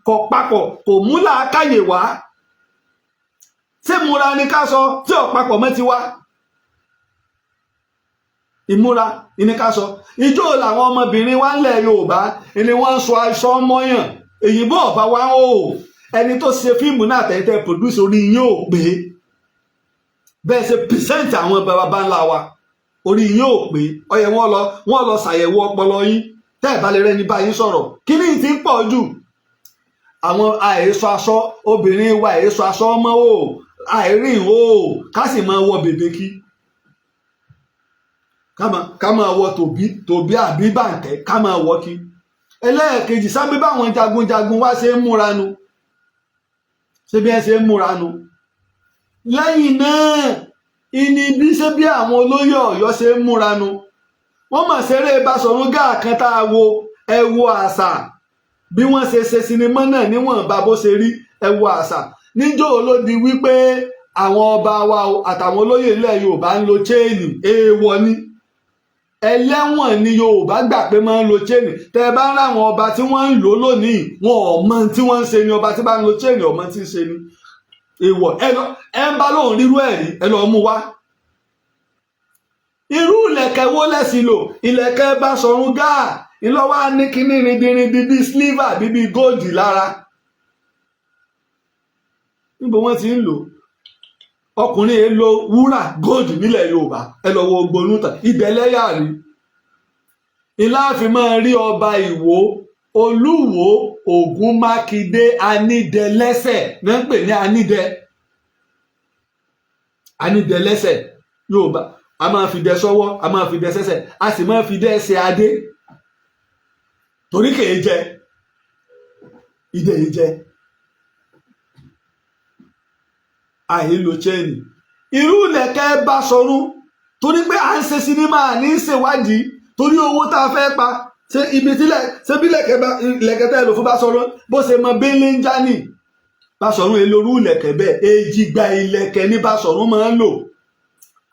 kò papọ̀, kò mú làákàyè wá. Ṣé múra ni ká sọ tí ò papọ̀ mọ́ ti wá? Ìmúra ni ká sọ. Ijó làwọn ọmọbìnrin wa ńlẹ̀ Yorùbá ni wọ́n ń sọ aṣọ mọ́yàn èyìnbó ọ̀bá wa ń o. Ẹni tó ṣe fíìmù náà tẹ̀yìntẹ̀ produce, orí yín ò pé. Bẹ́ẹ̀ ṣe present àwọn baba ńlá wa, orí yín ò pé. Ó yẹ wọ́n lọ ṣàyẹ̀wò ọpọlọ yín. Tẹ́ ẹ̀ bá lè rẹ́ni bá yín sọ̀rọ̀, kíní ti ń pọ̀ jù? Àwọn àìsọ aṣọ obìnrin wa, àìsọ aṣọ ọmọ o, àìrìn o, ká sì máa wọ bèbè kí ká máa wọ tòbí tòbí àbí bàǹtẹ́ ká máa wọ kí. Ẹlẹ́ẹ̀kejì, sábẹ́ báwọn jagunjagun wá ṣe ń múra nu, ṣé bí ẹ ṣe ń múra nu? Lẹ́yìn náà, ìní bí ṣé bí àwọn olóyè Ọ̀yọ́ ṣe ń múra nu? Wọ́n mọ̀ ṣeré Basọ̀rún Gáà kan tá a wo. Ẹ wo àṣà bí wọ́n ṣe ṣe sinimá náà níwọ̀nba bó ṣe rí. Ẹ wo àṣà níjó ló di wípé àwọn ọba wa àtàwọn olóyè ilẹ̀ Yorùbá ń lo chain. Èèwọ̀ ni, ẹlẹ́wọ̀n ni Yorùbá gbà pé máa ń lo chain. Tẹ́ ẹ bá ń ráwọn ọba tí wọ́n ń lò lónìí, wọn ò mọ tí wọ́n ń ṣe ni. Ọba tí bá ń lo chain, ọmọ tí ń ṣe ni. Èèwọ̀. Ẹ lọ, ẹ ń bá lóun rírú ẹ̀ rí, ẹ lọ mú wá. Irú ìlẹ̀kẹ̀ wo lẹ́sìn lò? Ìlẹ̀kẹ̀ Basọ̀run Gáà ìlọ́wọ́ á ní kíní rindinrindin bíi silver bíi gold lára. Níbo wọ́n ti ń lò? Ọkùnrin yẹn lo wúrà, gold nílẹ̀ Yorùbá. Ẹ lọ wo gbonútàn ibẹ̀ lẹ́yà rí ilá fi máa rí ọba Ìwó, Olúwo Ògún Mákindé Anídẹlẹ́sẹ̀ náà ń pè ní Anídẹ, Anídẹlẹ́sẹ̀. Yorùbá a máa fi dẹ sọ́wọ́, a máa fi dẹ sẹ́sẹ̀, a sì máa fi dẹ ṣe adé torí kèé jẹ ìdè yìí jẹ. Àìlò chain, irú ìlẹ̀kẹ̀ Basọ̀run, torí pé à ń ṣe sinimá ní í ṣèwádìí torí owó tá a fẹ́ pa. Ṣé ibi tílẹ̀ ṣé bí ìlẹ̀kẹ̀ tẹ́ lò fún Basọ̀run bó ṣe mọ bẹ́lẹ̀ ń já ní Basọ̀run èlò orú ìlẹ̀kẹ̀ bẹ́ẹ̀? Èjìgbà ìlẹ̀kẹ̀ ní Basọ̀run máa ń lò.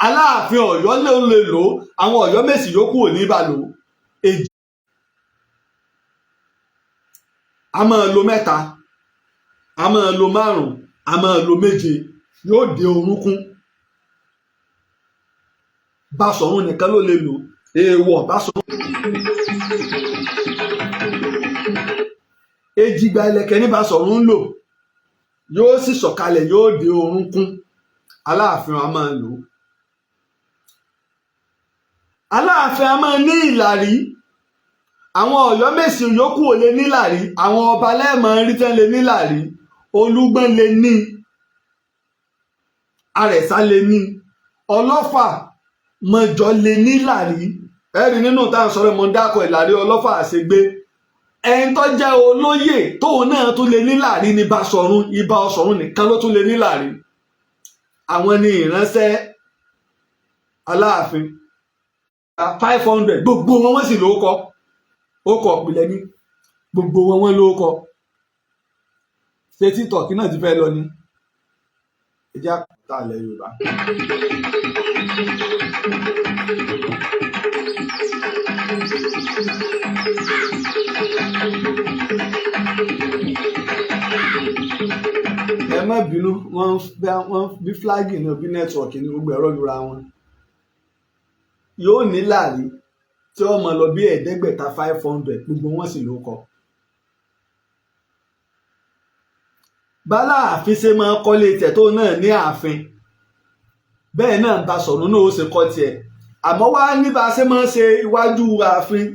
Aláàfin Ọ̀yọ́ ló lè lò, àwọn Ọ̀yọ́ Mèsì yòókù ò ní bá lò. Èjì A máa lo mẹ́ta, a máa lo márùn, a máa lo méje, yóò dé orúnkún. Basọ̀run nìkan ló lè lò. Èèwọ̀ Basọ̀run. Èjìgbà ìlẹ̀kẹ̀ ní Basọ̀run ń lò, yóò sì sọ̀kalẹ̀, yóò dé orúnkún. Aláàfin a máa lò. Aláàfin a máa ní ìlàrí. Àwọn Ọ̀yọ́mèsì yòókù ò lè nílàrí. Àwọn ọba lẹ́ẹ̀mọ́ rí tán lè nílàrí. Olúgbọ́n lè ní, Àrẹ̀sà lè ní, Ọlọ́fà Mọ̀jọ lè nílàrí. Ẹ̀rí nínú tá à ń sọ̀rọ̀, mọ̀ ń dákọ̀ ìlàrí Ọlọ́fà àṣegbé. Ẹni tó jẹ́ olóyè tóun náà tún lè nílàrí ní Basọ̀run. Ibà Ọ̀ṣọ̀run nìkan ló tún lè nílàrí. Àwọn ni ìránṣẹ́ Aláàfin 500. Gbogbo wọn, wọ́n sì lóókọ, ó kọ ìpìlẹ̀ ní gbogbo wọn, wọ́n lóókọ. Ṣé TikTok náà ti fẹ́ lọ ni? Ẹjẹ́ àkọ́tà ilẹ̀ Yorùbá. Ẹ má bínú, wọ́n bí flagging náà, bí network ní gbogbo ẹ̀rọ lura wọn. Yóò ní láàrí tí ó máa lọ bí 500, 500, gbogbo wọn sì ló kọ. Báláàfin ṣe máa kọ́lé tiẹ̀ tó náà ní ààfin, bẹ́ẹ̀ náà Basọ̀run náà ó ṣe kọ́ tiẹ̀. Àmọ́ wá ní bá a ṣe máa ń ṣe iwájú ààfin,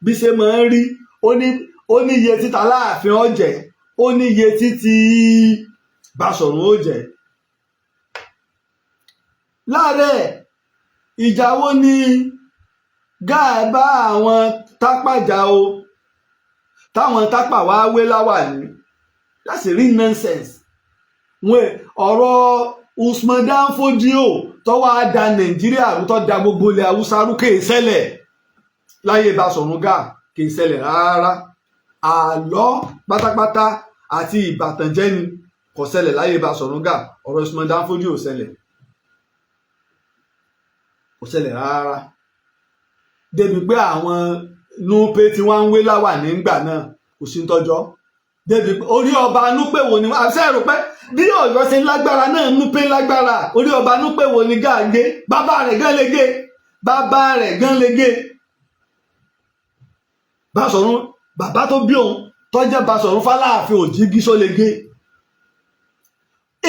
bí ṣe máa ń rí, ó ní iye títa láàfin ọ̀jẹ̀, ó ní iye títí Basọ̀run ó jẹ́. Láàárẹ̀ ìjà wo ni Gáà bá àwọn Tápà jà o, táwọn Tápà wá wé láwàní? That's a real nonsense. Wọn ọ̀rọ̀ Usman Dan Fodio tó wá da Nàìjíríà rú, tó da gbogbo ilẹ̀ Haúsá rú, kì í ṣẹlẹ̀ láyé Basọ̀run Gáà, kì í ṣẹlẹ̀ rárá. Àlọ́ pátápátá àti ìbàtànjẹ́ ni, kò ṣẹlẹ̀ láyé Basọ̀run Gáà. Ọ̀rọ̀ Usman Dan Fodio ò ṣẹlẹ̀, kò ṣẹlẹ̀ rárá, débi pé àwọn Núpé tí wọ́n ń wé láwà nígbà náà, kò sí ń tọ́jọ́ débi pé orí ọba Núpé wo ni àṣẹ rò pé bí Ọ̀yọ́ ṣe lágbára náà, Núpé lágbára. Orí ọba Núpé wo ni Gáà gé? Bàbá rẹ̀ gán lè gé, bàbá rẹ̀ gán lè gé. Basọ̀run, bàbá tó bí òun tó jẹ́ Basọ̀run Fáláàfin Òjìgí, só lè gé?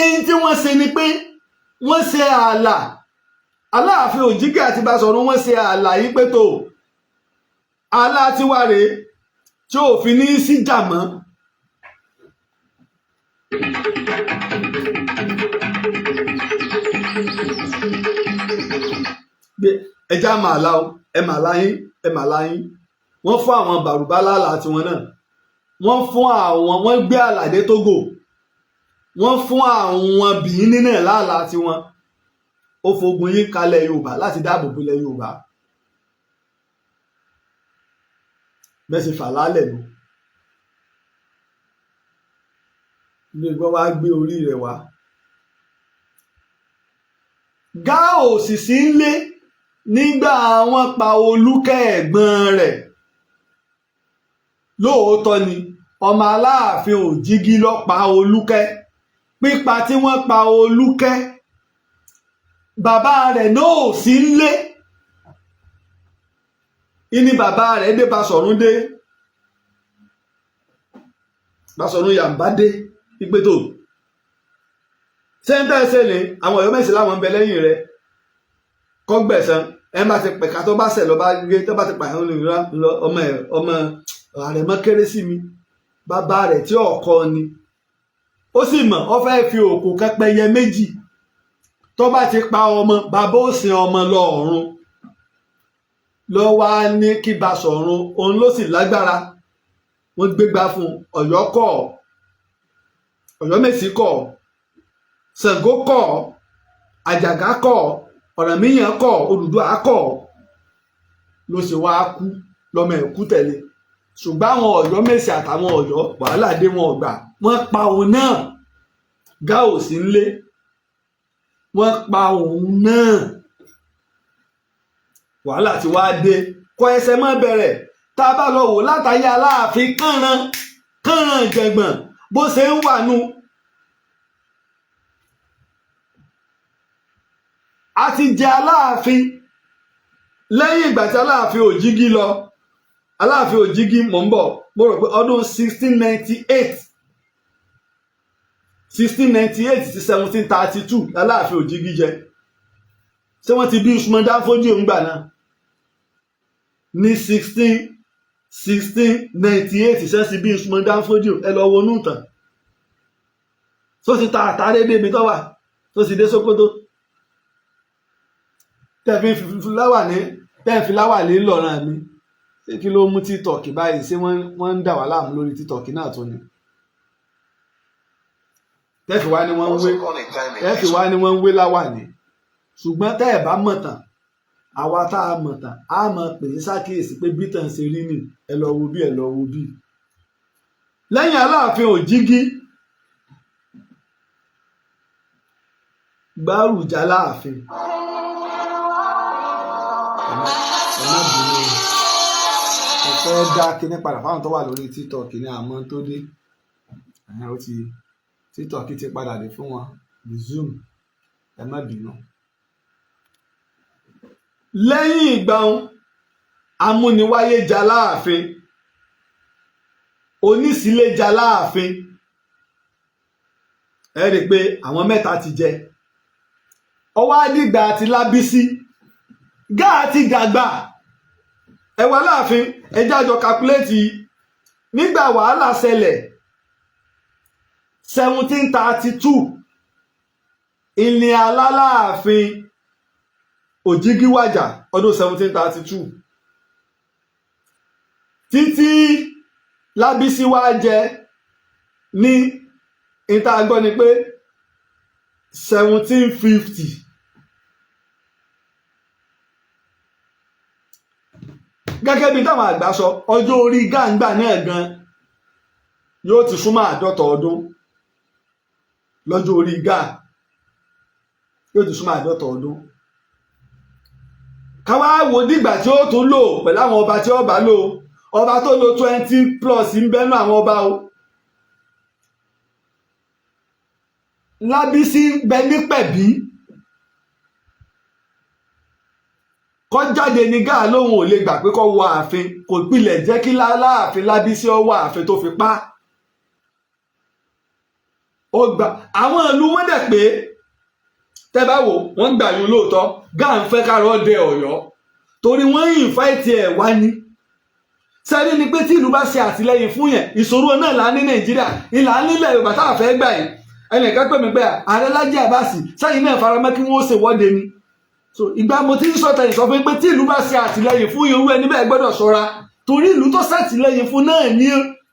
Èyí tí wọ́n ṣe ni pé wọ́n ṣe ààlà. Aláàfin Òjìgí àti Basọ̀run, wọ́n ṣe ààlà yìí pé tó ààlà tiwa rèé tí òfin ní síjà mọ́. Ẹja màlá o, ẹ màlá yín, ẹ màlá yín. Wọ́n fún àwọn Bàrùbá lálàá tiwọn náà, wọ́n fún àwọn, wọ́n gbé àlàdé Tógò, wọ́n fún àwọn Bìíní náà lálàá tiwọn. Ó fogun yín kalẹ̀ Yorùbá láti dáàbò bo ilẹ̀ Yorùbá. Bẹ́ẹ̀ sì fà lálẹ̀ lọ ilé ìgbọ́ wá gbé orí rẹ̀ wá. Gáà ò sì sí nlé nígbà wọ́n pa Olúkẹ́ ẹ̀gbọ́n rẹ̀. Lóòótọ́ ni ọmọ Aláàfin Òjìgí ló pa Olúkẹ́. Pípa tí wọ́n pa Olúkẹ́, bàbá rẹ̀ náà ò sí nlé. Ìní bàbá rẹ̀ dé, Basọ̀run dé, Basọ̀run yàmbá dé ìpè tó sẹ́ńtà ẹsẹ̀ lè àwọn Ọ̀yọ́mèsì láwọn ń bẹ lẹ́yìn rẹ̀ kọ́gbẹ̀sán. Ẹ bá ti pẹ̀ka tó bá sẹ̀ lọ bá gé, tó bá ti pààyàn ní lọ ọmọ ẹ̀, ọmọ àrẹ̀mọ kéré sí mi, bàbá rẹ̀ tí ọkọ ni ó sì mọ̀, ó fẹ́ fi òkú kẹ́pẹ́yẹ méjì. Tó bá ti pa ọmọ, bàbá ó sin ọmọ lọ ọ̀run. Lọ wá ní kí Basọ̀run, òun ló sì lágbára. Wọ́n gbégbá fún Ọ̀yọ́ kọ̀, Ọ̀yọ́mèsì kọ̀, Ṣàngó kọ̀, Àjàgà kọ̀, Ọ̀rànmíyàn kọ̀, Odùduwà kọ̀, ló sì wá kú lọ́mọ ẹ̀ kú tẹ̀lé. Ṣùgbọ́n àwọn Ọ̀yọ́mèsì àtàwọn Ọ̀yọ́ wàhálà dé, wọn ọ̀gbà, wọ́n pa òun náà. Gáà ò sí nlé, wọ́n pa òun náà. Wàhálà tí wàá dé, kọ ẹsẹ̀ mọ́ bẹ̀rẹ̀. Tá a bá lọ wò látàyè Aláàfin kànràn Kànràn jẹ̀gbọ̀n bó ṣe ń wà nù. A ti jẹ Aláàfin lẹ́yìn ìgbà tí Aláàfin Òjìgí lọ. Aláàfin Òjìgí, mò ń bọ̀. Mo rò pé ọdún 1698, 1698 sí 1732 Aláàfin Òjìgí jẹ. Ṣé wọ́n ti bí Usman Danfodio ńgbà náà ní 1698? Ṣe ti bí Usman Danfodio? Ẹ lọ wọnú ìtàn. Tó ti ta àtàrẹ débi tó wà, tó ti dé Sókótó, tẹ́ẹ̀fín láwà ní, tẹ́ẹ̀fín láwà ní lọ́ràn mi. Ṣé kí ló mú TikTok báyìí? Ṣé wọ́n ń dà wá láàmú lórí TikTok náà tó ni? Tẹ́ẹ̀fì wá ní wọ́n ń wé, tẹ́ẹ̀fì wá ní wọ́n ń wé láwà ní. Ṣùgbọ́n tẹ́ ẹ̀ bá mọ̀ tán, àwa tá a mọ̀ tán, á mọ̀ pè é ṣàkíyèsí pé bí tàn ṣe rí nì. Ẹ lọ wo bí, ẹ lọ wo bí. Lẹ́yìn Aláàfin Òjìgí, Gbárùjà láàfin. Ẹ má bínú, mo fẹ́ dá kinní padà fáwọn tó wà lórí TikTok ní àmọ́ tó dé. Ó ti TikTok ti padà dé fún wọn, resume. Ẹ má bínú. Lẹ́yìn ìgbà wọn, amúniwáyé ja láàfin, onísìlé ja láàfin. Ẹ rí i pé àwọn mẹ́ta ti jẹ. Ọwọ́ àdìgbà àti Lábísí. Gáà ti dàgbà ẹwà láàfin. Ẹjẹ́ àjọ calculate nígbà wàhálà ṣẹlẹ̀, 1732 ìní Aláàfin Òjìgí wàjà, ọdún 1732 títí Lábísí wá jẹ ní ìta gbọ́ ni pé 1750. Gẹ́gẹ́ bí táwọn àgbà sọ, ọjọ́ orí gàǹgbà náà gan yóò ti súnmọ́ 50 ọdún. Lọ́jọ́ orí gáà yóò ti súnmọ́ 50 ọdún. Káwá wo dìgbà tí ó tún lò pẹ̀lú àwọn ọba tí ó bá lò. Ọba tó lò 20 plus ń bẹ́nu àwọn ọba o. Lábísí bẹ ní pẹ̀bí kọ́ jáde ní gáà lóhun ò lè gbà pé kó wọ ààfin. Kò pilẹ̀ jẹ́ kí láàfin Lábísí ó wọ ààfin tó fi pa ó gbà. Àwọn ìlú wọn dẹ̀ pé tẹ́ bá wò wọ́n gbà yún lóòótọ́. Gáà ń fẹ́ kárọ̀ dé Ọ̀yọ́ torí wọ́n ń ìfáìtì ẹ̀ wá ní sẹ́ni ni pé tí ìlú bá ṣe àtìlẹ́yìn fún yẹn, ìṣòro náà là ní Nàìjíríà, ìlà nílẹ̀ Yorùbá tá a fẹ́ gbà yìí. Ẹnìkan pè mí pé ààrẹ Lájí Àbáàsì sẹ́yìn náà faramọ́ kí wọ́n ṣèwọ́de ni. So ìgbà mo ti ń sọ tẹ̀yìn sọ fún pé tí ìlú bá ṣe àtìlẹ́yìn fún irú ẹni bẹ́ẹ̀ gbọ́dọ̀ ṣọ́ra, torí ìlú tó ṣàtìlẹ́yìn fún náà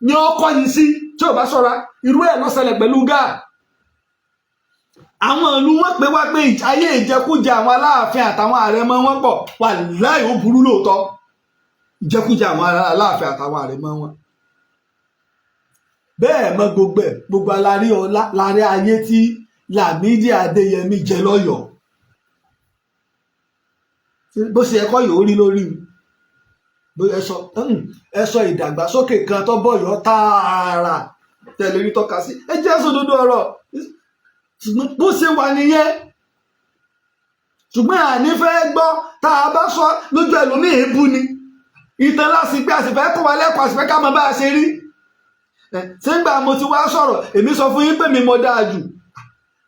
ni ó kọ́yìn sí tí ò bá ṣọ́ra. Irú ẹ̀ ló ṣẹlẹ̀ pẹ̀lú gáà. Àwọn ìlú wọn pé wá pé ayé ìjẹkújẹ àwọn Aláàfin àtàwọn àrẹ̀mọ wọn pọ̀. Wà láì ó burú lóòótọ́, ìjẹkújẹ àwọn Aláàfin àtàwọn àrẹ̀mọ wọn. Bẹ́ẹ̀ mọ gbogbo ẹ̀, gbogbo alárí ọlá lárí ayé tí Lámídì Adéyẹmí jẹ lọ́yọ̀ọ́, bó ṣe ẹ̀kọ́ yóò rí lórí ẹ sọ ìdàgbàsókè kan tó bọ̀yọ̀ tààrà tẹ̀lé rí tọ́ka sí. Ẹ jẹ́ sódodo ọ̀rọ̀, ṣùgbọ́n bó ṣe wà nìyẹn. Ṣùgbọ́n àní fẹ́ gbọ́ tá a bá sọ lójú ẹlòmíì èébú ni. Ìtàn láti pé a sì fẹ́ kọ́ wa lẹ́kọ̀ọ́, a sì fẹ́ ká mọ bá a ṣe rí. Ṣé ń gbà mo ti wá sọ̀rọ̀, èmi sọ fún yín pé mi mo dáa jù.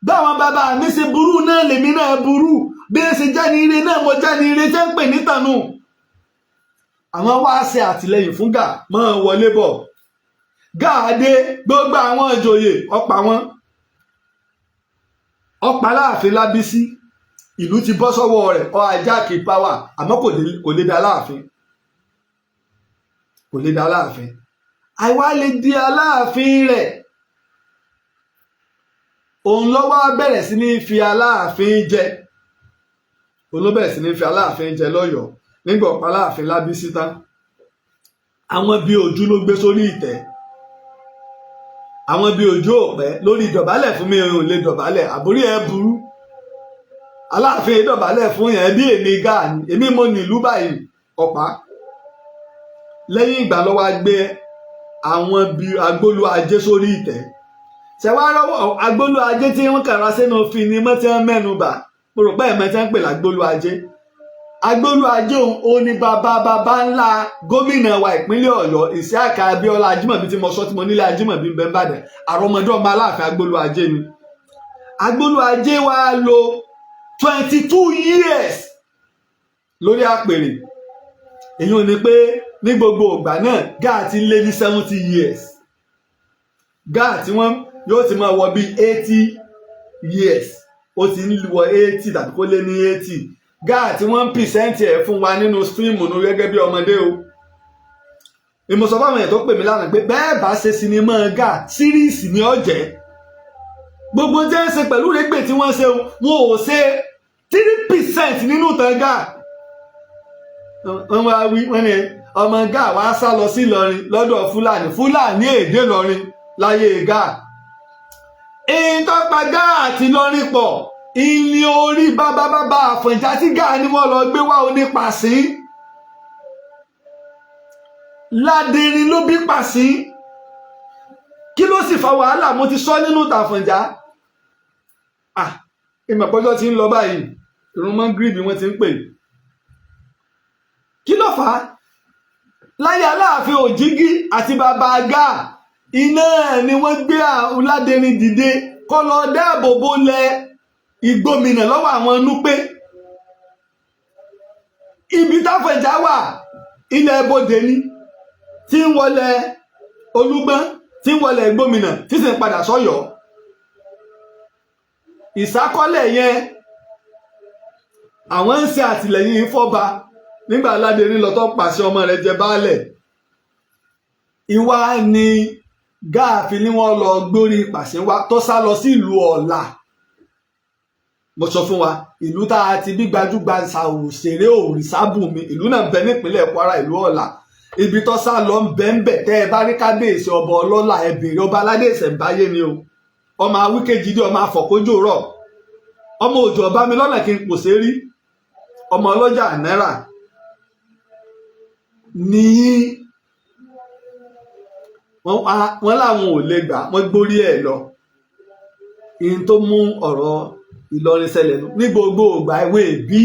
Báwọn bàbá mi ṣe burú náà lèmi náà burú, bí ẹ ṣe jẹ́ ní ire náà mo jẹ́ ní ire tẹ́ ń pè nítànù. Àwọn wá ṣe àtìlẹ́yìn fún gà máa wọlé bọ̀. Gáàdé gbogbo àwọn ìjòyè ọ̀pá wọn, ọ̀pá láàfin Lábísí. Ìlú ti bọ́ sọ́wọ́ rẹ̀, ọ ajáàkì pàwà, àmọ́ kò lè dá láàfin, kò lè dá láàfin. Àìwá lè di aláàfin rẹ̀, òun ló wá bẹ̀rẹ̀ sí ní fi aláàfin jẹ. Òun ló bẹ̀rẹ̀ sí ní fi aláàfin jẹ lọ́yọ̀ọ́ nígbà ọ̀pá aláàfin Lábísí tán. Àwọn bíi ojú ló gbé sórí ìtẹ́, àwọn bíi ojú òpẹ́ lórí ìdọ̀bálẹ̀ fún mi ò lè dọ̀bálẹ̀, àbórí ẹ burú. Aláàfin dọ̀bálẹ̀ fún yẹn bí èmi gáà ni, èmi mo nílùú báyìí ọ̀pá. Lẹ́yìn ìgbà ló wá gbé Àwọn bíi Agbólú Ajé sórí ìtẹ́ ṣẹ̀wá Agbólú Ajé tí wọ́n kàrà sínú finimọ́ tí wọ́n mẹ́nu bà. Mo rò pé ẹ̀mẹ́ tí wọ́n ń pè lágbólú Ajé. Agbólú Ajé òun ó ní bàbá bàbá ńlá gómìnà wa ìpínlẹ̀ Ọ̀yọ́, Ìsíákà Abíọ́lá Ajímọ̀bí, tí mo sọ tí mo nílé Ajímọ̀bí ń bẹ n'Ìbàdàn. Àrọmọdé ọmọ Aláàfin Agbólú Ajé ni. Agbólú Ajé wa lò 22 years lórí àpèrè. Èyí ò ní pé ní gbogbo ìgbà náà, Gáà ti lé ní 70 years. Gáà tí wọ́n yóò ti máa wọ bíi 80 years, ó ti ń wọ 80 tàbí kó lé ní 80. Gáà tí wọ́n ń present ẹ̀ fún wa nínú fíìmù nu gẹ́gẹ́ bí ọmọdé o. Ìmọ̀sọ̀ fáwọn èèyàn tó pè mí lánàá pé bẹ́ẹ̀ bá ṣe sinimá Gáà, series ni ó jẹ́. Gbogbo jẹ́ ń ṣe pẹ̀lú rẹ́gbẹ̀ tí wọ́n ṣe, wọn ò ṣe 3% nínú ìtàn Gáà. Wọ́n wá wí, wọ́n ní ọmọ Gáà wá sá lọ sí Ìlọrin lọ́dọ̀ Fúlàní. Fúlàní èdè Ìlọrin láyé Gáà. Ìtọ́pa Gáà àti Ìlọrin pọ̀ ìní orí bàbá bàbá Àfọ̀njá tí Gáà ni wọ́n lọ gbé wá onípàṣín. Ládẹrin ló bí Pàṣín. Kí ló sì fa wàhálà? Mo ti sọ nínú tàfọ̀njá. Ah, ìmọ̀pọ́jọ́ ti ń lọ báyìí, ìrun mọ́ gíríbì wọ́n ti ń pè. Kí ló fà á? Láyé Aláàfin Òjìgí àti bàbá Gáà iná ni wọ́n gbé Ládẹrin dìde kó lọ dáàbò bo lẹ Ìgbómìnà lọ́wọ́ àwọn Núpé. Ibi táfọ̀njá wà, ilẹ̀ ibodè ni, tí ń wọlé Olúgbọ́n, tí ń wọlé Ìgbómìnà, tí sì ń padà sọ́yọ́. Ìsákọ́lẹ̀ yẹn, àwọn ń ṣe àtìlẹ́yìn fọ́ba nígbà Aládérín lọ tó pàṣẹ ọmọ rẹ̀ jẹ baálẹ̀. Ìwà ni Gáàfin ni wọ́n lọ gbórí pàṣẹ wa tó sá lọ sí ìlú Ọ̀la. Mo sọ fún wa, ìlú tá a ti bí gbajúgbajà òṣèré Òrìṣàbùnmi, ìlú náà bẹ nípínlẹ̀ Kwara, ìlú Ọ̀la. Ibi tó sá lọ ń bẹ ń bẹ. Tẹ́ ẹ bá rí kábíyèsí ọba ọlọ́lá, ẹ bèrè ọba aládé ìṣẹ̀ǹbáyé ni o. Ọmọ awíkejì dé, ọmọ afọ̀kójò rọ̀, ọmọ òjò ọba mi lọ́nà kí n pòṣé rí, ọmọ ọlọ́jà náírà ní. Wọ́n láwọn ò lè gbà, wọ́n gbórí ẹ̀ lọ. Ihun tó mú ọ̀rọ̀ Ìlọrin ṣẹlẹ̀ nù ní gbogbo ìgbà ìwé bí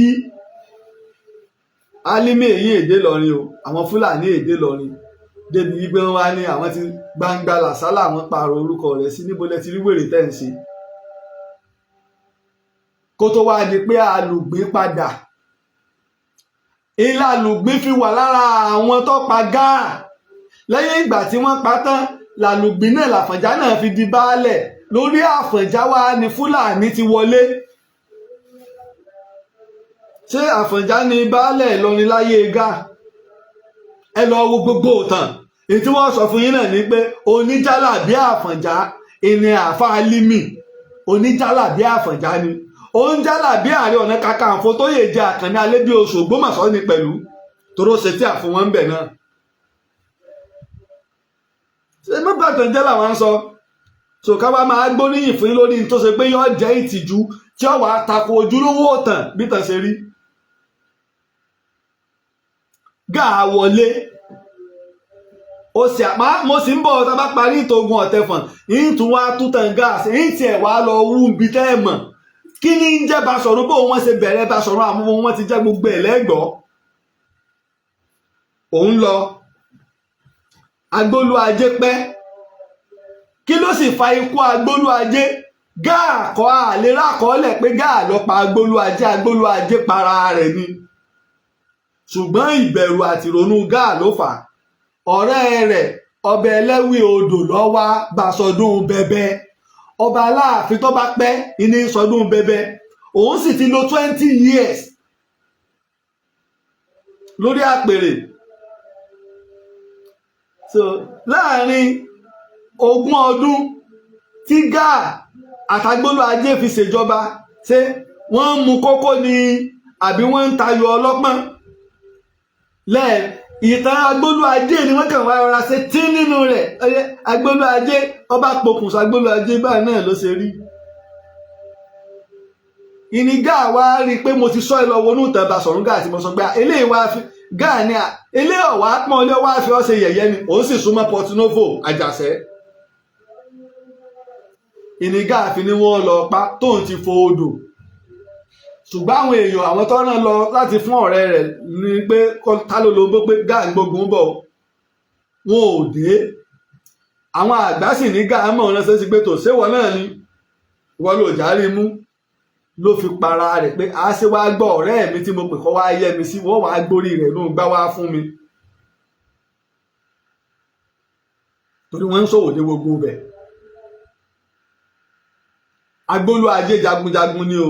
Álímì èyí èdè lọrin o, àwọn Fúlàní èdè lọrin débi wípé wọ́n wá ní àwọn ti gbangba làṣálà, àwọn pààrọ̀ orúkọ rẹ̀ sí. Níbo lẹ ti rí wèrè tẹ́ ń ṣe? Kó tó wá di pé alùgbé padà, ilé alùgbé fi wà lára àwọn tó pa Gáà. Lẹ́yìn ìgbà tí wọ́n pa tán, làlùgbé náà làfọ̀njá náà fi di baálẹ̀. Lórí Àfọ̀njá wa ni Fúlàní ti wọlé. Ṣé Àfọ̀njá ni baálẹ̀ Ìlọrin láyé Gáà? Ẹ lọ wo gbogbo ìtàn. Èyí tí wọ́n sọ fún yín náà ni pé oníjàlábí Àfọ̀njá ìní àfa Álímì. Oníjàlábí Àfọ̀njá ni oúnjàlábí Ààrẹ Ọ̀nà Kakanfò tó yè jẹ́ Àkànní Alébíoṣù Ògbómọ̀ṣọ́ ni pẹ̀lú toró ṣe tí àfún wọn ń bẹ̀ náà. Ṣé mọ́bàtàn jẹ́ làwọn ń sọ so ká wá máa gbóríyìn fún yín lórí tó ṣe pé yóò jẹ́ ìtìjú tí ó wàá tako ojúlówó ọ̀tàn bí tàn ṣe rí. Gáà wọlé, ó sì àpá. Mo sì ń bọ̀. Tá a bá parí ìtògùn ọ̀tẹ̀fọ̀n yín, tún wá tútàn gáàsì yín tiẹ̀ wá lọ wú ibi tẹ́ ẹ̀ mọ̀ kí ni ń jẹ́ Basọ̀run, bó wọ́n ṣe bẹ̀rẹ̀ Basọ̀run, àwọn ohun wọn ti jẹ́ gbogbo ẹ̀ lẹ́gbọ̀ọ́. Òun lọ Agbólú Ajé pẹ́. Kí ló sì fa ikú Agbólú Ajé? Gáà kọ́ àlera àkọọ́lẹ̀ pé Gáà lọ pa Agbólú Ajé. Agbólú Ajé para rẹ̀ ni, ṣùgbọ́n ìbẹ̀rù àti ìrònú Gáà ló fà á. Ọ̀rẹ́ rẹ̀, ọbẹ̀ ẹlẹ́wì odò lọ́wọ́ bá sọdún bẹbẹ. Ọba Aláàfin tó bá pẹ́ ní sọdún bẹbẹ, òun sì ti lò 20 years lórí àpèrè. So láàrin 20 ọdún tí Gáà àtàgbólú Ajé fi ṣèjọba, ṣé wọ́n ń mu kókó ni àbí wọ́n ń tayọ ọlọ́pọ́n lẹ́ẹ̀? Ìtàn Agbólú Ajé ni wọ́n kàn wá rọra ṣe tí nínú rẹ̀. Agbólú Ajé ọba pokùnso. Agbólú Ajé báyìí náà ló ṣe rí. Ìní Gáà wá rí i pé mo ti sọ ẹ lọ wọnú ìtàn Basọ̀rún Gáà tí mo sọ pé eléyìí wá fi Gáà ní à ilé ọ̀wá pọ́n ilé wá fi ọ́ ṣe yẹ̀yẹ́ ni. Òun sì súnmọ́ Porto Novo Àjàṣẹ́. Ìní Gáà fi ni wọ́n lọ pa tóun ti fo odò. Ṣùgbọ́n àwọn èèyàn, àwọn tó rán lọ láti fún ọ̀rẹ́ rẹ̀ ní pé ta ló lóńgbó pé Gáà ń gbógun bọ̀, wọn ò dé. Àwọn àgbà sì ní Gáà mọ̀ ránṣẹ́ sí pé tò séwọ náà ni wọ́n lò járí mú ló fi para rẹ̀ pé a ṣe wá gbọ́ ọ̀rẹ́ mi tí mo pè kọ́ wá yẹ mi sí, wọ́n wàá gbórí rẹ̀ ló ń gbá wá fún mi, torí wọ́n ń ṣòwò dé gbogbo bẹ̀. Agbólú Ajé jagunjagun ni o.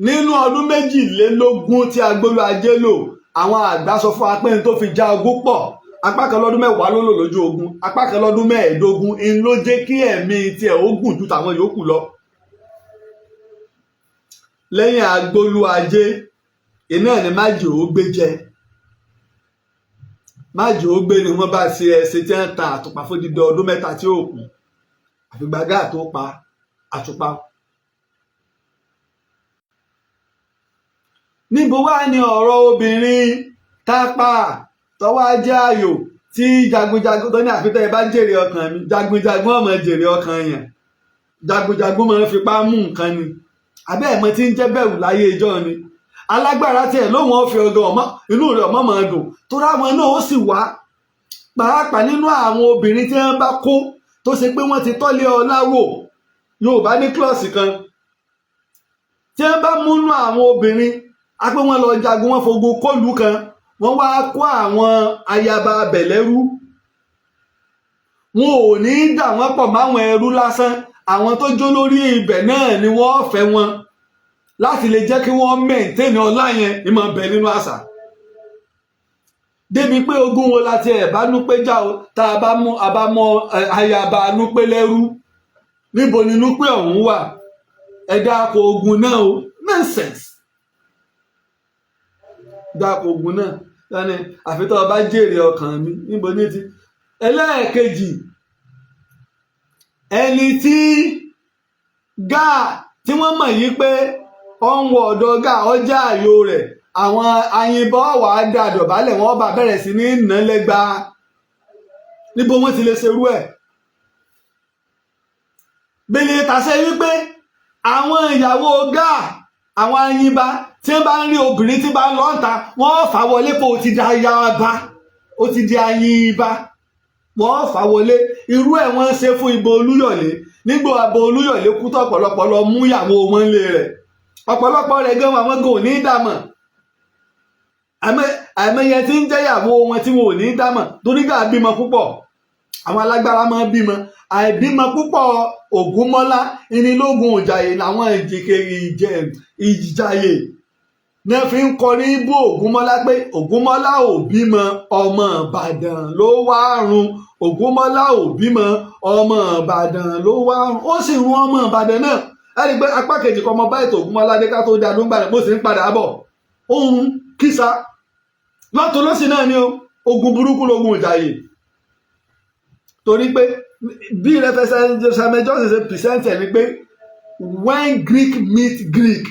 Nínú ọdún 22 tí Agbólú Ajé lò, àwọn àgbà sọ fún wa pé n tó fi já ogún pọ̀, apá kan lọ́dún 10 ló lò lójú ogun, apá kan lọ́dún 15, ń ló jẹ́ kí ẹ̀mí tiẹ̀ ó gùn ju tàwọn yòókù lọ. Lẹ́yìn Agbólú Ajé iná ni májì ó gbé jẹ. Májì ó gbé ni wọ́n bá ṣe ẹsẹ̀ tí wọ́n tan àtùpà fún dídọ ọdún 3 tí ó kù, àfìgbà Gáà tó pa àtùpà. Níbo wá ni ọ̀rọ̀ obìnrin tápà tọ́wọ́ ajé ayò tí jagunjagun tó ní àfitẹ́ ẹ bá jèrè ọkàn mi? Jagunjagun ọmọ jèrè ọkàn yẹn, jagunjagun máa ń fipá mú nǹkan ni. Abẹ́ ẹ̀mọ́ tí ń jẹ́ bẹ̀rù láyé ìjọ ni alágbára tiẹ̀ lóun ó fi ọgàn ọmọ inú rẹ̀ ọmọ máa dùn tó ráwọn náà ó sì wá, pàápàá nínú àwọn obìnrin tí wọ́n bá kó tó ṣe pé wọ́n ti tọ́lé ọlá wò. Yorùbá ní klọ́ọ̀sì kan tí wọ́n bá múnú àwọn obìnrin a pé wọ́n lọ jagun, wọ́n fogun kólu kan, wọ́n wá kó àwọn ayaba abẹ̀lẹ́rú, wọn ò ní í dà wọ́n pọ̀ máwọn ẹrú lásán. Àwọn tó jó lórí ibẹ̀ náà ni wọ́n fẹ́ wọn láti lè jẹ́ kí wọ́n mẹ̀ǹtẹ́nì ọlá yẹn ní máa bẹ nínú àṣà. Débi pé ogun wo la tiẹ̀ bá Núpé já o, tá a bá mú a bá mọ ayaba Núpé lẹ́rú, níbo ni Núpé ọ̀hún wà? Ẹ dáko ogun náà o. Nonsense. Dáko ogun náà lẹ́ni àfi tó o bá jèrè ọkàn mi, níbo ní ti. Ẹlẹ́ẹ̀kejì, ẹni tí Gáà tí wọ́n mọ̀ yí pé ó ń wọ ọ̀dọ̀ Gáà, ọjà àyò rẹ̀, àwọn ayinbọn wà á dá dọ̀bálẹ̀, wọ́n bá bẹ̀rẹ̀ sí ní nà lẹ́gba. Níbo wọ́n ti lè ṣerú ẹ̀? Bèlè tàṣẹ wípé àwọn ìyàwó Gáà, àwọn ayinba tí wọ́n bá ń rí obìnrin tí bá ń lọ ń ta, wọ́n fà wọlé pé ó ti di ayaba, ó ti di ayinba, wọ́n fà wọlé. Irú ẹ̀ wọ́n ṣe fún Ìbò Olúyọ̀lé nígbà Ìbò Olúyọ̀lé kú tó ọ̀pọ̀lọpọ̀ lọ mú ìyàwó wọn lé rẹ̀, ọ̀pọ̀lọpọ̀ rẹ̀ gan àwọn gan ò ní dàmọ̀. Àìmọye tí ń jẹ́yàwó wọn tí wọn ò ní dàmọ̀, torí Gáà bímọ púpọ̀. Àwọn alágbára máa ń bímọ. Àìbímọ púpọ̀ Ògúnmọ́lá ìnílógún Ìjàyè làwọn Ìjàyè ní fi ń kọrin bú Ògúnmọ́lá pé Ògúnmọ́lá ò bímọ, ọmọ Ìbàdàn ló wá run. Ògúnmọ́lá ò bímọ, ọmọ Ìbàdàn ló wá run. Ó sì run ọmọ Ìbàdàn náà. Ẹ rí i pé apá kejì kan ọmọ báyìí tó Ògúnmọ́lá dé ká tó dá ló ń gbàdàn, mo sì ń padà bọ̀. Ó ń kísa lọ́tún lọ́sìn náà ni ogun burúkú lógun Ìjàyè, torí pé bí Reverend Samuel Johnson ṣe present ẹ̀ ni pé when Greek meet Greek,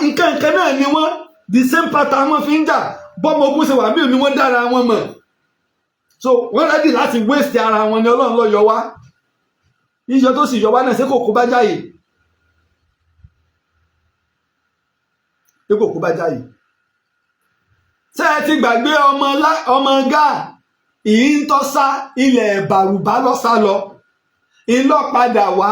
nǹkan nǹkan náà ni wọ́n, the same pattern wọ́n fi ń jà. Bọ́mọ ogun ṣe wà bí ni wọ́n dára wọn mọ̀, so wọ́n ready láti waste ara wọn ni. Ọlọ́run ló yọ wá. Yíyọ tó sì yọ wá náà, ṣé kò kó bá jáyè? Ṣé kò kó bá jáyè? Ṣé ẹ ti gbàgbé ọmọ Gáà ìyí ń tọ́ sá ilẹ̀ Bàrùbá lọ́sà lọ, ìlọ́padà wá,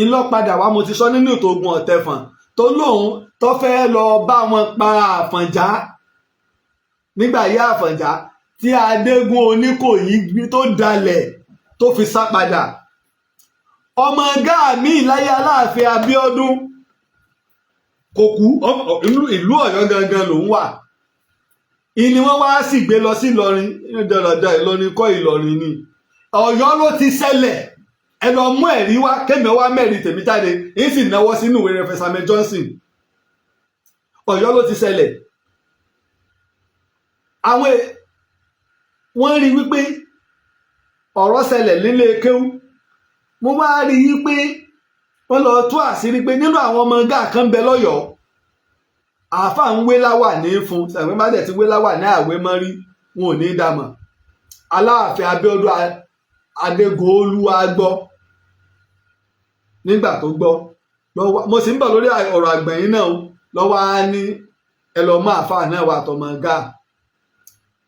ìlọ́padà wá. Mo ti sọ nínú ètò ogun Ọ̀tẹ̀fọ̀n tó lóun tó fẹ́ lọ bá wọn pa Àfọ̀njá nígbà yí Àfọ̀njá tí Adégún Oníkòyí tó dalẹ̀ tó fi sá padà. Ọmọ Gáà míì láyé Aláàfin Abíọ́dún kò kú, ìlú Ọ̀yọ́ gangan lòún wà, ìní wọn wá sì gbé lọ sí Ìlọrin. Dandan Ìlọrin kọ́, Ìlọrin ni, Ọ̀yọ́ ló ti ṣẹlẹ̀. Ẹ lọ mú ẹ̀rí wá, kémi wá mẹ́rin tèmi jáde, ń sì náwó sínú ìwé Reverend Samuel Johnson. Ọ̀yọ́ ló ti ṣẹlẹ̀. Àwọn wọ́n rí wípé ọ̀rọ̀ ṣẹlẹ̀ nílé kéwú. Mo wá rí wípé wọ́n lọ tú àṣírí pé nínú àwọn ọmọ Gáà kan bẹ lọ́yọ̀ọ́. Àáfàá ń wé láwà ní fún sàgbẹ́ má dẹ̀ ti wé láwà ní àwé mọ́rí, wọn ò ní í dàmọ̀. Aláàfin Abíọ́dún Adégòólú wa gbọ́. Nígbà tó gbọ́, mo sì ń bọ̀ lórí ọ̀rọ̀ àgbẹ̀yìn náà o, lọ́wọ́ á ní ẹ lọ mọ àáfàá náà wà tọmọ gáà.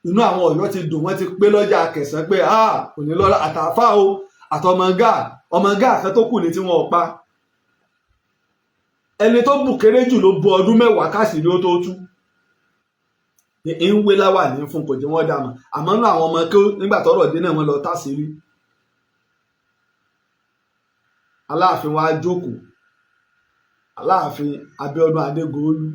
Inú àwọn Ọ̀yọ́ ti dùn, wọ́n ti pé lọ́jà Kẹsàn pé a kò ní lọ́la àtàfà o àtọmọ gáà. Ọmọ gáà kan tó kù ní tí wọn ò pa. Ẹni tó bù kéré jù ló bu ọdún 10 káṣírí ó tó tú. Ní ń wé láwà ní fún, kò jẹ́ wọ́n dà mọ̀. Àmọ́ nínú àwọn ọmọ kí nígbà tọ́rọ̀ dé náà, wọ́n lọ táṣìírí. Aláàfin wa jókòó, Aláàfin Abíọ́dún Adégòólú,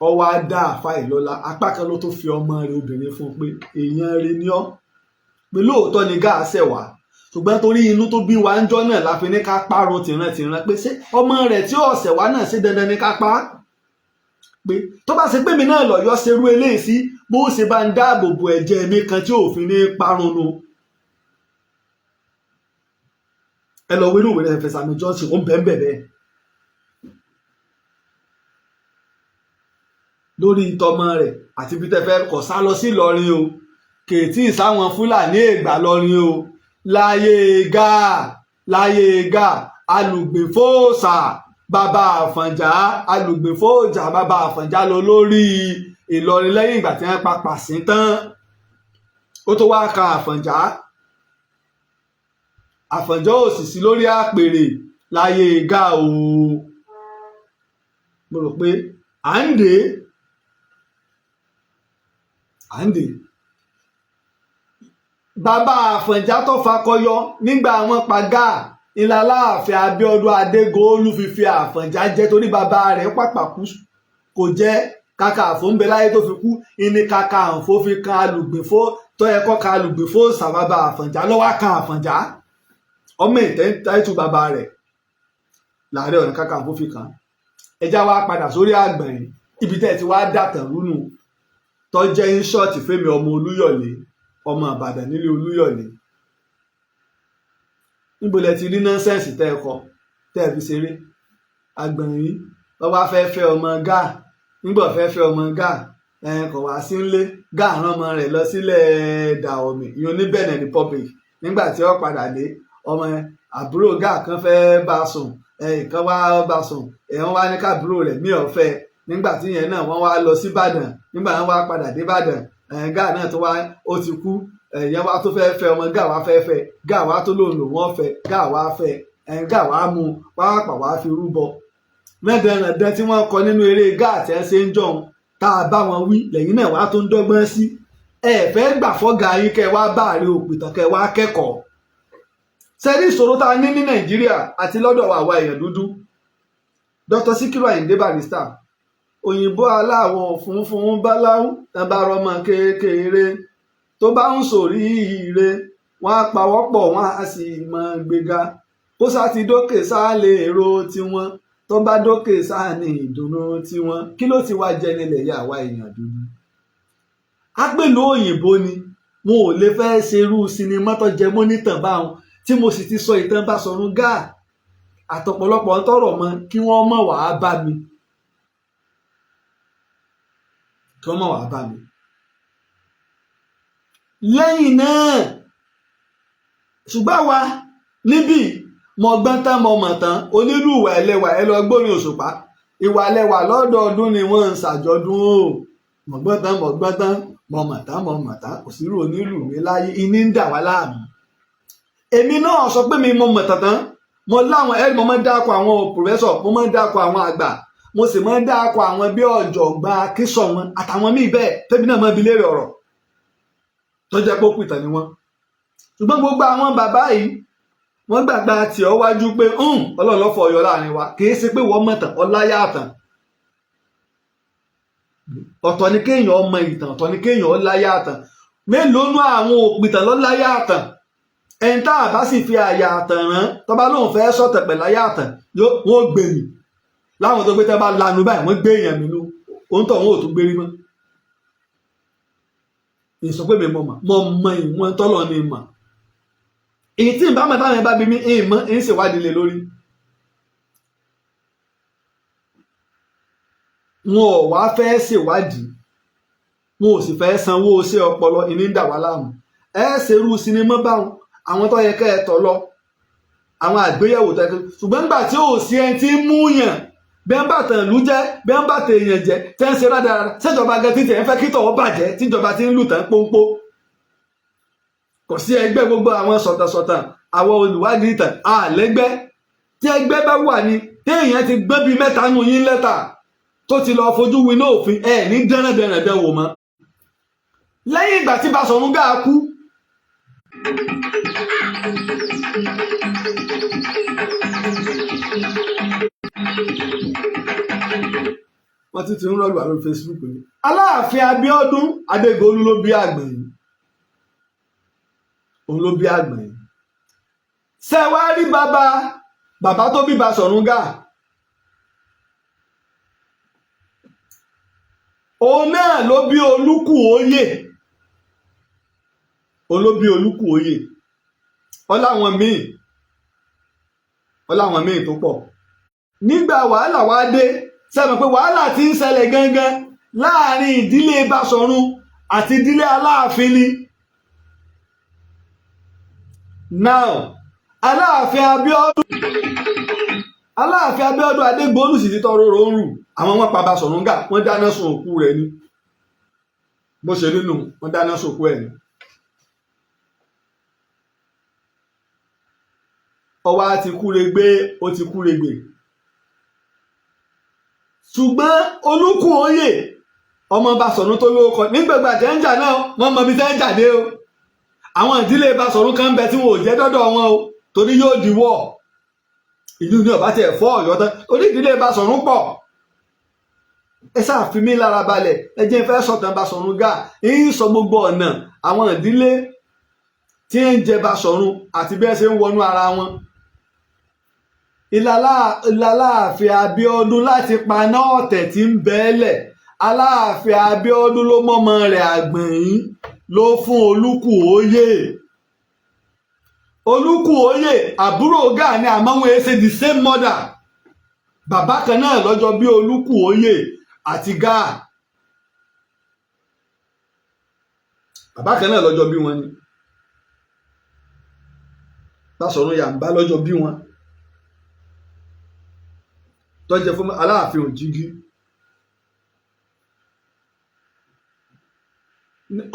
ó wá dá àfa ìlọlá. Apá kan ló tó fi ọmọ rẹ̀ obìnrin fún un pé èèyàn rẹ̀ ni ọ́, pé lóòótọ́ ni gáà ṣẹ̀ wá, ṣùgbọ́n torí inú tó bí wa ń jọ́ náà la fi ní ká parun tìrantìran, pé ṣé ọmọ rẹ̀ tí ọ̀sẹ̀ wá náà ṣe dandan ni ká pa á? Pé tó bá ṣe pé mi náà lọ́yọ́ ṣerú eléyìí sí, bó ṣe bá ń dáàbò bo ẹ̀jẹ̀ mi kan tí òfin ní parun nu. Ẹ lọ wínú ìwé rẹ̀ Fẹsàmì Johnson, ó ń bẹ́ẹ̀ bẹ́ẹ̀ lórí ìtọ́mọ rẹ̀ àti bí tẹ́fẹ́ kọ̀ sá lọ sí Ìlọrin o, kèétí sáwọn Fúlàní ègbà lọrin o. Láyé gáà, láyé gáà, alùgbèfóòsà bàbá Àfọ̀njá, alùgbèfóòjà bàbá Àfọ̀njá lọ lórí Ìlọrin lẹ́yìn ìgbà tí wọ́n pa Pàṣín tán. Ó tó wáá ka Àfọ̀njá. Àfọ̀njá ò sì sí lórí àpèrè láyé gáà o. Mo rò pé à ń dè à ń dè. Bàbá Àfọ̀njá tó fakọyọ nígbà wọn pa gáà ìlà Aláàfin Abíọ́dún Adégòólú fi Àfọ̀njá jẹ, torí bàbá rẹ̀ pàpà kú, kò jẹ́ Kàkàǹfò ń bẹ láyé tó fi kú. Ìní Kàkàǹfò fi kan alùgbèfó tó yẹ kó kan alùgbèfó sàbàbà Àfọ̀njá lọ́wọ́ kan Àfọ̀njá ọmọ ìtẹ́ táìtù bàbá rẹ̀ láàrẹ Ọ̀nà Kàkàǹfò fi kàn. Ẹjá wa padà sórí àgbọ̀nrín ibi tẹ́ ẹ ti wá dàtàn rúnú tó jẹ́ ń ṣọ́ọ̀tì fẹ́mi ọmọ Olúyọ̀lé, ọmọ Ìbàdàn nílé Olúyọ̀lé. Níbo lẹ ti rí nọ́ńsẹ̀nsì tẹ́ ẹ kọ tẹ́ ẹ fi ṣeré? Àgbọ̀nrín wọ́n wá fẹ́ fẹ́ ọmọ gáà. Nígbà fẹ́ fẹ́ ọmọ gáà, kò wá sí ńlé. Gáà rán ọmọ rẹ̀ lọ sílẹ̀ Dahomey, ìyẹn ní Benin Republic. Nígbà tí ó padà dé, ọmọ àbúrò gáà kan fẹ́ bá sùn, ìkan wá bá sùn, wọ́n wá ní káàbúrò rẹ̀ mí ò fẹ́. Nígbà tí yẹn náà wọ́n wá lọ sí Ìbàdàn. Nígbà wọn wá padà dé Ìbàdàn, gáà náà tó wá ó ti kú. Ẹ̀yẹn wá tó fẹ́ fẹ́ ọmọ gáà, wá fẹ́ fẹ́ gáà, wá tó lòun lòun ọ̀fẹ́ gáà, wá fẹ́ gáà, wá mú pápá wá fi rúbọ mẹ́dẹ̀ẹ̀dẹ̀ tí wọ́n kọ nínú eré gáà tí ẹ ṣe ń jọun tá a bá wọn wí lẹ́yìn náà wá tó ń dọ́gbọ́n sí. Ẹ fẹ́ gbà fọ́gà yín kẹ́ wá bá àárẹ̀ òpìtàn kẹ́ wá kẹ́kọ̀ọ́. Sẹ́rí ìṣòro tá a ní ní Nàìjíríà àti lọ́dọ̀ àwa èèyàn dúdú? Dr. Sikiru Ayinde Barrister, òyìnbó aláwọ̀ funfun báláú, tán bá rọmọ kékeré tó bá ń sòrí ire, wọ́n á pawọ́pọ̀, wọ́n á sì mọ gbéga. Kó sá ti dókè sá lè ro tiwọn, tó bá dókè sáà ní ìdùnnú tiwọn. Kí ló ti wá jẹ nílẹ̀ yà wá èèyàn dúdú? Ápèlú òyìnbó ni wọn ò lè fẹ́ ṣerú sinimá tó jẹ mọ́ nítàn báwọn tí mo sì ti sọ ìtàn Báṣọ̀run Gáà àtọ̀pọ̀lọpọ̀ ń tọrọ mọ́, kí wọ́n mọ̀ wàá bá mi, kí wọ́n mọ̀ wàá bá mi. Lẹ́yìn náà, ṣùgbọ́n wa níbí mo gbọ́n tán, mo mọ̀ tán, onílù ìwà ẹlẹ́wà, ẹ lọ gbórin Òṣùpá, ìwà ẹlẹ́wà lọ́dọọdún ni wọ́n ń ṣàjọdún o. Mo gbọ́n tán, mo gbọ́n tán, mo mọ̀ tán, mo mọ̀ tán, kò sí irú onílù mi láyé. Iní ń dà wá láàmú. Èmi náà sọ pé mi mo mọ̀ tán tán, mo láwọn ẹ, mo máa ń dákọ àwọn pòfẹ́sọ̀, mo máa ń dákọ àwọn àgbà, mo sì máa ń dákọ àwọn bí ọ̀jọ̀gbọ́n akínsọ̀ wọn àtàwọn míì bẹ́ẹ̀ tẹ́bi náà máa bi léèrè ọ̀rọ̀ tó jẹ́ pé ó pìtàn ni wọ́n. Ṣùgbọ́n gbogbo àwọn bàbá yìí, wọ́n gbàgbà tí ọ wájú pé Ọlọ́run ló fọ ọyọ láàrin wa. Kì í ṣe pé wọ́n mọ̀tàn ọláyà àtàn. Ọ̀tọ̀ ni kéèyàn ọmọ ìtàn, ọ̀tọ̀ ni kéèyàn ọláyà àtàn. Mélòó nú àwọn òpìtàn lọ́láyà àtàn? Ẹni tá a bá sì fi àyà àtàn rán, tó bá lóun fẹ́ sọ̀tẹ̀ pẹ̀lú àyà àtàn, wọ́n gbé mi láwọn tó gbé tẹ́ bá lanu báyìí, wọ́n gbé èèyàn mi nú òun tó wọn ò tún gbérí mọ́. Ìsọ pé mi mọ̀ mọ̀ mọ̀ ìwọ̀n tọ́lọ̀ ni mọ̀. Èyí tí ìbámu táwọn ẹ̀ bá bí mi ìmọ̀ ń ṣèwádìí lé lórí. Wọn ò wá fẹ́ ṣèwádìí, wọn ò sì fẹ́ sanwó sí ọpọlọ ìní ń dà wá láàmú. Ẹ ṣerú sinimá báwọn, àwọn tó yẹ kẹ́ ẹ tọ̀ lọ, àwọn àgbéyẹ̀wò tó yẹ kẹ́. Ṣùgbọ́n nígbà tí ò sí ẹni tí ń mú yàn, bí wọ́n bá tàn lú jẹ́, bí wọ́n bá tàn èèyàn jẹ́, tẹ́ ń ṣe rádaràda, ṣèjọba gan títẹ̀ ń fẹ́ kí tọ̀wọ́ bàjẹ́, tíjọba ti ń lù tán pónpó. Kò sí ẹgbẹ́. Gbogbo àwọn sọ̀tànsọ̀tàn, àwọn olùwádìí ìtàn, àlẹ́gbẹ́. Tí ẹgbẹ́ bá wà ní, téèyàn ti gbé bíi mẹ́ta nù yín lẹ́tà tó ti lọ fojú winá òfin, ẹ̀ ní dẹ́rẹ́dẹ́rẹ́dẹ́ wò mọ́. Lẹ́yìn ìgbà tí Basọ̀run Gáà kú, wọ́n ti ń rọ́ọ̀lù àlọ́ Facebook ni. Aláàfin Abíọ́dún Adégolú ló bí Àgbọ̀nyìn, òun ló bí Àgbọ̀nyìn. Ṣé wàá rí bàbá bàbá tó bí Basọ̀run Gáà, òun náà ló bí Olúkúoyè, òun ló bí Olúkúoyè. Ọláwọn míì, ọláwọn míì tó pọ̀. Nígbà wàhálà wá dé, sẹ́mi pé wàhálà ti ń ṣẹlẹ̀ gangan láàrin ìdílé Basọ̀run àti ìdílé Aláàfin ni. Now, Aláàfin Abíọ́dún, Aláàfin Abíọ́dún Adégbòlù sì ti tọrọ rọrùn. Àwọn wọn pa Basọ̀run Gáà, wọ́n dáná sun òkú rẹ̀ ni. Bó ṣe nínú wọ́n dáná sun òkú ẹ̀ ni. Ọwọ́ á ti kúregbé, ó ti kúregbè. Ṣùgbọ́n Olúkúoyè ọmọ Basọ̀run tó lóko nígbàgbà tẹ́ ń jà náà, wọ́n mọ ibi tẹ́ ń jà dé o. Àwọn ìdílé Basọ̀run kan ń bẹ tí wọn ò jẹ́ dọ́dọ̀ wọn o, torí yóò diwọ́ ìlú ní ọ̀bá tiẹ̀ fọ́ Ọ̀yọ́ tán, torí ìdílé Basọ̀run pọ̀. Ẹ sáà fi mí lára balẹ̀, ẹ jẹ́ n fẹ́ sọ̀tàn Basọ̀run Gáà, ń sọ gbogbo ọ̀nà àwọn ìdílé tí ń jẹ Basọ̀run àti bí ẹ ṣe ń wọnú ara wọn. Ìlàláàfin Abíọ́dún láti paná ọ̀tẹ̀ tí ń bẹ́ẹ̀lẹ̀, Aláàfin Abíọ́dún ló mọ́mọ́ rẹ̀ Àgbọ̀nyìn ló fún Olúkúoyè. Olúkúoyè àbúrò Gáà ni, àmọ́ wọn ṣe the same mother, bàbá kan náà lọ́jọ́ bí Olúkúoyè àti Gáà, bàbá kan náà lọ́jọ́ bí wọn ni. Basọ̀run Yàmbá lọ́jọ́ bí wọn tọ́jẹ́ fún Aláàfin Òjìgí.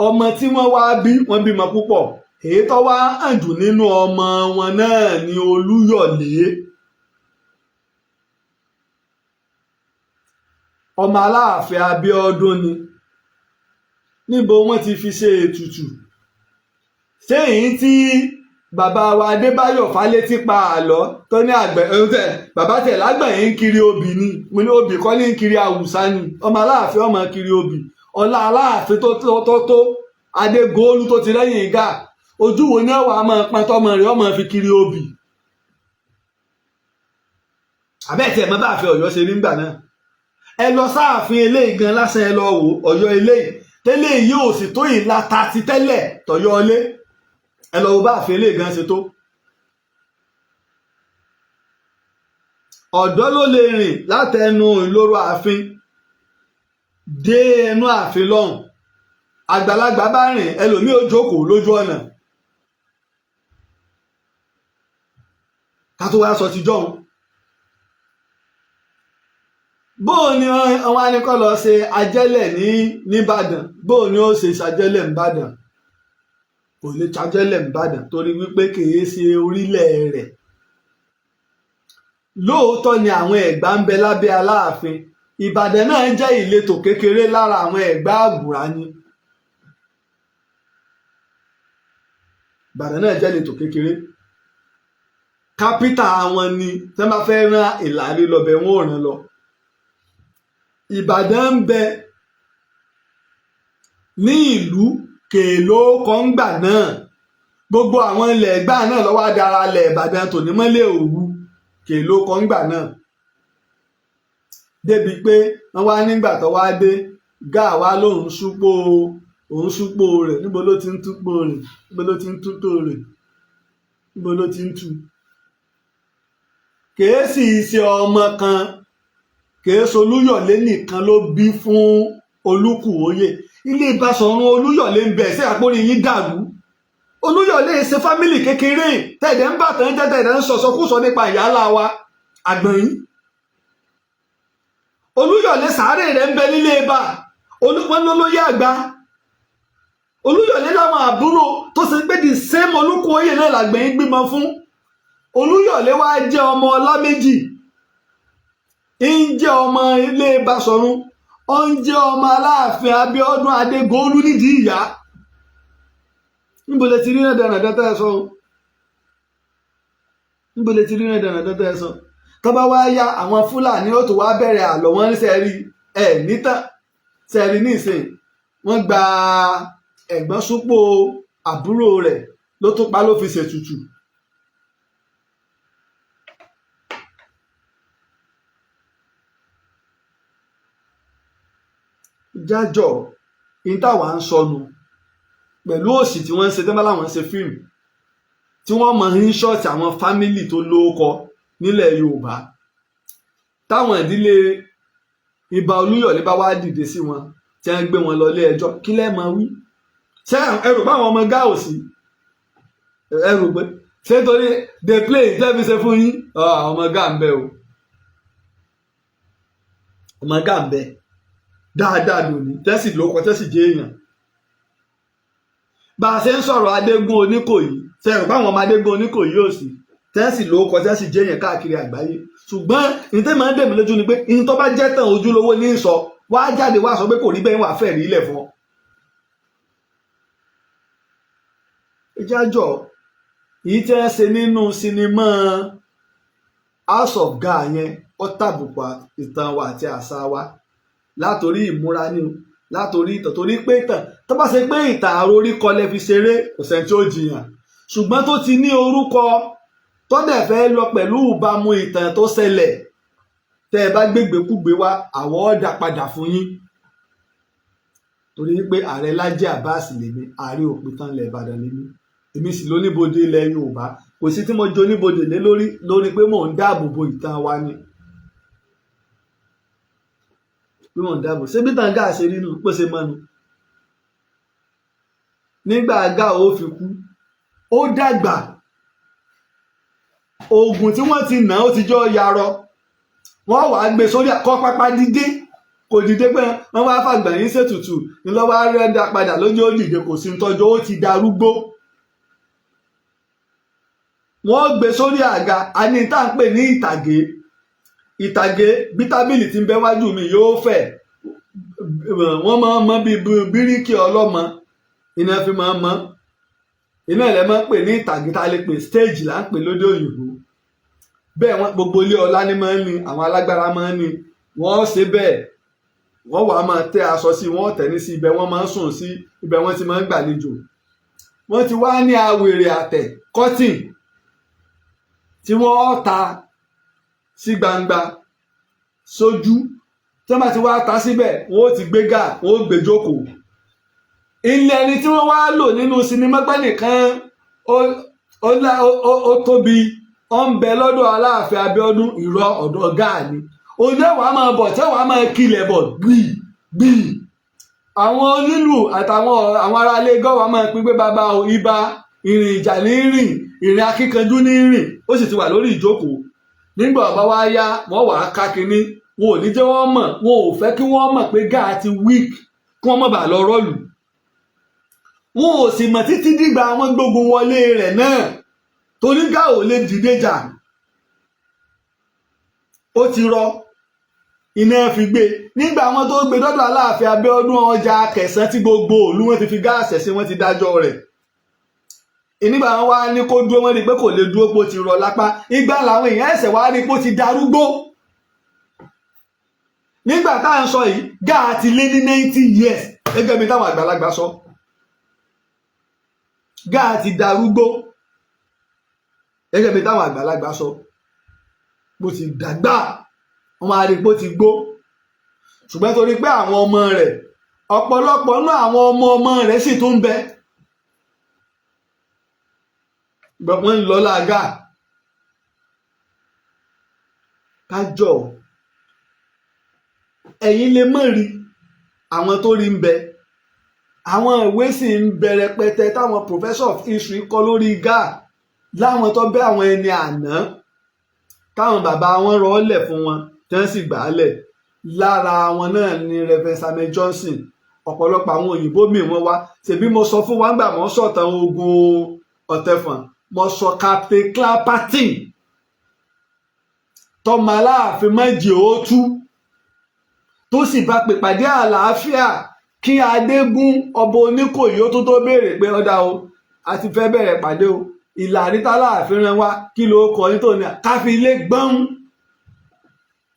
Ọmọ tí wọ́n wá bí, wọ́n bímọ púpọ̀, èyí tó wá hàn jù nínú ọmọ wọn náà ni Olúyọ̀lé, ọmọ Aláàfin Abíọ́dún ni. Níbo wọ́n ti fi ṣe ètùtù? Ṣé èyí tí bàbá wa Adébáyọ̀ Fálétí pa àlọ́ tó ní àgbẹ̀ ẹ̀ bàbá tẹ̀ lágbẹ̀yìn ń kiri obì ni? Mo ní obì kọ́ ní ń kiri, àwùsá ni. Ọmọ Aláàfin ọmọ kiri obì, ọlá Aláàfin tó tó tó tó Adégòólú tó ti lẹ́yìn Gáà, ojú wo ni ọwọ́ àmọ́ pọn tọmọ rẹ̀ ọmọ fi kiri obì? Àbẹ́ẹ̀tì ẹ̀ mọ́ bá àfẹ́ Ọ̀yọ́ ṣe rí ńgbà náà. Ẹ lọ sáàfin eléyìí gan lásán, ẹ lọ wò Ọ̀yọ́ eléyìí tẹ́lẹ̀ yìí ò sì tó ìlàta ti tẹ́lẹ̀ tọ̀yọ́ ọlé. Ẹ lọ wo bá àfin eléyìí gan ṣe tó. Ọ̀dọ́ ló lè rìn látẹnu ìloro ààfin dé ẹnu ààfin lọ́hùn. Àgbàlagbà bá rìn, ẹlòmíì ó jókòó lójú ọ̀nà. Ká tó wá sọ ti jọ́hun. Bóò ni àwọn anìkọ́ lọ ṣe ajẹ́lẹ̀ ní nìbàdàn? Bóò ni ó ṣe ṣàjẹ́lẹ̀ nìbàdàn? Kò lè ṣàjẹ́lẹ̀ nìbàdàn torí wípé kìí ṣe orílẹ̀ rẹ̀. Lóòótọ́ ni àwọn Ẹ̀gbá ń bẹ lábẹ́ Aláàfin. Ìbàdàn náà jẹ́ ìletò kékeré lára àwọn Ẹ̀gbá àgùrá ni. Ìbàdàn náà jẹ́ ìletò kékeré. Kápítà wọn ni tí wọ́n bá fẹ́ rán ìlàrí lọ́bẹ̀, wọn ò rán lọ. Ìbàdàn ń bẹ ní ìlú kèèló kọ́ngbà náà. Gbogbo àwọn ilẹ̀ Ẹ̀gbá náà lọ́wọ́ adara ilẹ̀ Ìbàdàn tòní mọ́lẹ̀ Òwu kèèló kọ́ngbà náà. Débi pé wọ́n wá nígbà tó wá dé, Gáà wá lóun súpò, òun súpò rẹ̀. Níbo ló ti ń túpò rẹ̀? Níbo ló ti ń tútò rẹ̀? Níbo ló ti ń tú? Kèé sì ṣe ọmọ kan, Kìí ṣe Olúyọ̀lé nìkan ló bí fún Olúkúwòye. Ilé Basọ̀run Olúyọ̀lé ń bẹ. Sí àpórí yín dàrú? Olúyọ̀lé ṣe family kékeré tẹ̀dẹ̀ ń bàtàn jẹ́, tẹ̀dẹ̀ ń sọ̀sọ́kúsọ nípa ìyáálá wa àgbọ̀nyín. Olúyọ̀lé, sàárè rẹ̀ ń bẹ nílé ibà wọn lólóyè àgbà. Olúyọ̀lé láwọn àbúrò tó ṣe pé the same Olúkúwòye náà làgbẹ̀yìn gbímọ fún. Olúyọ̀lé wá jẹ́ ọmọ ọlá méjì, ń jẹ́ ọmọ ilé Basọ̀run, ó ń jẹ́ ọmọ Aláàfin Abíọ́dún Adégòólú nídìí ìyá. Níbo lẹ ti rí náà dáradára tẹ́ ẹ sọ o? Níbo lẹ ti rí náà dáradára tẹ́ ẹ sọ? Tó bá wá yá, àwọn Fúlàní ó tó wá bẹ̀rẹ̀ àlọ́ wọn ń sẹ́rí ẹ̀ nítàn sẹ́rí nísìn. Wọ́n gba ẹ̀gbọ́n súpò àbúrò rẹ̀ ló tún pa, ló fi ṣètùtù. Jájọ ní táwa ń sọnù pẹ̀lú òsì tí wọ́n ń ṣe tẹ́lẹ̀, láwọn ń ṣe fíìmù tí wọ́n mọ̀ ń ṣọ́ọ̀tì àwọn family tó lóókọ nílẹ̀ Yorùbá. Táwọn ìdílé Ibà Olúyọ̀lé bá wá dìde sí wọn, tí wọ́n gbé wọn lọ ilé ẹjọ́, kí lẹ́ máa wí? Ṣé ẹ rò pé àwọn ọmọ gáà ò sí? Ẹ rò pé ṣé torí dey play tẹ́ fi ṣe fún yín? Àwọn ọmọ gáà ń bẹ o, ọmọ gáà ń bẹ dáadáa lónìí, tẹ́sí lóko, tẹ́sí jẹ́ èèyàn. Bá a ṣe ń sọ̀rọ̀ Adégún Oníkòyí, ṣe rò pé àwọn ọmọ Adégún Oníkòyí ò sí, tẹ́sí lóko, tẹ́sí jẹ́ èèyàn káàkiri àgbáyé? Ṣùgbọ́n ní tẹ́ máa ń dèmí lójú ni pé ní tó bá jẹ́ tán, ojúlówó ní sọ, wá jáde wá sọ pé kò rí bẹ́ẹ̀, wà fẹ́ rí ilẹ̀ fún ọ. Ìjájọ́ èyí tí wọ́n ṣe nínú sinimá House of Ga'a yẹn, ó tàbùkù ìtàn wa àti àṣà wa, látòrí ìmúra ni o, látòrí ìtàn, torí pé ìtàn tó bá ṣe pé ìtàn àròrí kọ́ lẹ fi ṣeré, kò sẹ́ni tí ó jiyàn. Ṣùgbọ́n tó ti ní orúkọ tó dẹ̀ fẹ́ lọ pẹ̀lú ìbámu ìtàn tó ṣẹlẹ̀, tẹ́ ẹ bá gbégbékúgbé wá, àwọn ọ̀dà padà fún yín, torí pé ààrẹ Lájí Abbas lèmi, ààrẹ òpìtàn ilẹ̀ Ìbàdàn lèmi, èmi sì lóníbodè ilẹ̀ Yorùbá. Kò sí tí mo jẹ oníbodè lé lórí lórí pé mò ń dáàbò bo ìtàn wa ni, pé mò ń dáàbò ṣé bí tàn gáà ṣe rí nù pé ṣe mọ́nu. Nígbà gáà ó fi kú, ó dàgbà, oògùn tí wọ́n ti nà ó ti jọ yarọ. Wọ́n wàá gbé sórí àkọ́ pápá dídé, kò dìde, pé wọ́n wá fàgbà yín ṣètùtù ńlọ́wọ́ rẹ́dà padà lójú ó dìde, kò sí tọ́jú, ó ti darúgbó. Wọ́n gbé sórí àga, a ní tá à ń pè ní ìtàgé. Ìtàgé bí tábìlì tí ń bẹ wájú mi yóò fẹ̀. Wọ́n máa ń mọ bí bíríkì ọlọ́mọ iná fi máa ń mọ iná ilẹ̀, máa ń pè ní ìtàgé, tá a lè pè stage là ń pè lóde òyìnbó bẹ́ẹ̀. Wọ́n gbogbo ilé ọlá ní máa ń ní, àwọn alágbára máa ń ní. Wọ́n ṣe bẹ́ẹ̀, wọ́n wàá máa tẹ́ aṣọ sí, wọ́n tẹ̀ ní sí ibẹ̀, wọ́n máa ń sùn sí ibẹ̀, wọ́n ti máa ń gbàlejò. Wọ́n ti wá ní awèrè àtẹ̀ cotton tí wọ́n ta sí gbangba sójú. Tí wọ́n bá ti wá ta síbẹ̀, wọ́n ó ti gbé gà, wọ́n ó gbé jókòó. Ilé ẹni tí wọ́n wá lò nínú sinimá pẹ́ nìkan ó tóbi, ó ń bẹ lọ́dọ̀ Aláàfin Abíọ́dún. Ìrọ̀ ọ̀dọ̀ gáà ni oníwàá máa bọ̀, tí wàá máa kilẹ̀ bọ̀ gbìí gbìí. Àwọn onílù àtàwọn àwọn aráalé gọ́wà máa pín pé bàbá o, ibà ìrìn ìjà ní rìn, ìrìn akíkanjú ní rìn. Ó sì ti wà lórí ìjókòó. Nígbà ọba wá yá, wọ́n wàá ká kínní, wọn ò ní jẹ́ wọ́n mọ̀, wọn ò fẹ́ kí wọ́n mọ̀ pé gáà ti weak, kí wọ́n má bàa lọ rọ́ọ̀lù. Wọn ò sì mọ̀ títí dìgbà wọn gbógun wọlé rẹ̀ náà, torí gáà ò lè dìde jà, ó ti rọ iná fi gbé. Nígbà wọn tó gbé dọ́dọ̀ Aláàfin Abíọ́dún, ọjà Kẹsàn tí gbogbo òlu wọn ti fi gáàsì sí, wọn ti dájọ́ rẹ̀. Nígbà wọn wá ní kó dúró, wọn rí i pé kò lè dúró, pé ó ti rọ lápá. Ìgbà làwọn èèyàn ẹsẹ̀ wá rí i pé ó ti darúgbó. Nígbà tá à ń sọ yìí, gáà ti lé ní 90 years, gẹ́gẹ́ bí táwọn àgbàlagbà sọ. Gáà ti darúgbó, gẹ́gẹ́ bí táwọn àgbàlagbà sọ, bó ti dàgbà, wọ́n máa rí i pé ó ti gbó. Ṣùgbọ́n torí pé àwọn ọmọ rẹ̀, ọ̀pọ̀lọpọ̀ náà, àwọn ọmọ ọmọ rẹ̀ sì tún ń bẹ, wọ́n ń lọ lága. Kájọ Ẹ̀yin lè mọ̀ rí, àwọn tó rí ń bẹ. Àwọn ìwé sì ń bẹ rẹpẹtẹ táwọn professor of history kọ lórí Gáà, láwọn tó bẹ àwọn ẹni àná táwọn bàbá wọn rọọ́lẹ̀ fún wọn, tí wọ́n sì gbà á lẹ̀. Lára wọn náà ni Reverend Samuel Johnson. Ọ̀pọ̀lọpọ̀ àwọn òyìnbó míì wọ́n wá. Ṣèbí mo sọ fún wa ńgbà mo sọ̀tàn ogun Ọ̀tẹ̀fọ̀n, mo sọ Captain Clapperton, tọmọ Aláàfin méjì ó tú, tó sì bá pèpàdé àlàáfíà kí Adégún ọba Oníkòyí ó tó tó béèrè pé, "Ọ̀dà o, a ti fẹ́ bẹ̀rẹ̀ pàdé o, ìlàrí tálàáfin rán wá, kí ló kọ yín?" Tó ní káfí ilé gbọ́n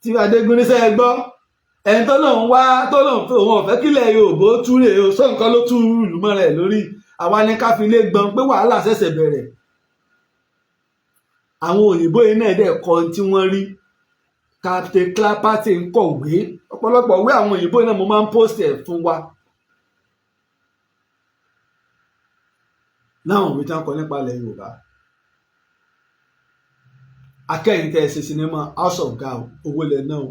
tí Adégún níṣẹ́ gbọ́, ẹni tó lòun wá, tó lòun tó òun ọ̀fẹ́ kílẹ̀ Yorùbá ó tú rèé o, sọ nǹkan ló tú ìlú mọ́ rẹ̀ lórí. Àwa ní káfí ilé gbọ́n pé wàhálà ṣẹ̀ṣẹ̀ bẹ̀rẹ̀. Àwọn òyìnbó yìí náà dẹ̀ kọ tí wọ́n rí. Captain Clapperton ń kọ̀wé, ọ̀pọ̀lọpọ̀ ìwé àwọn òyìnbó náà mo máa ń post ẹ̀ fún wa láwọn òwe tí wọ́n kọ nípa ilẹ̀ Yorùbá. Akẹ́yìn tẹ́ ẹ ṣe sinimá House of Ga'a, owó lẹ̀ náà o.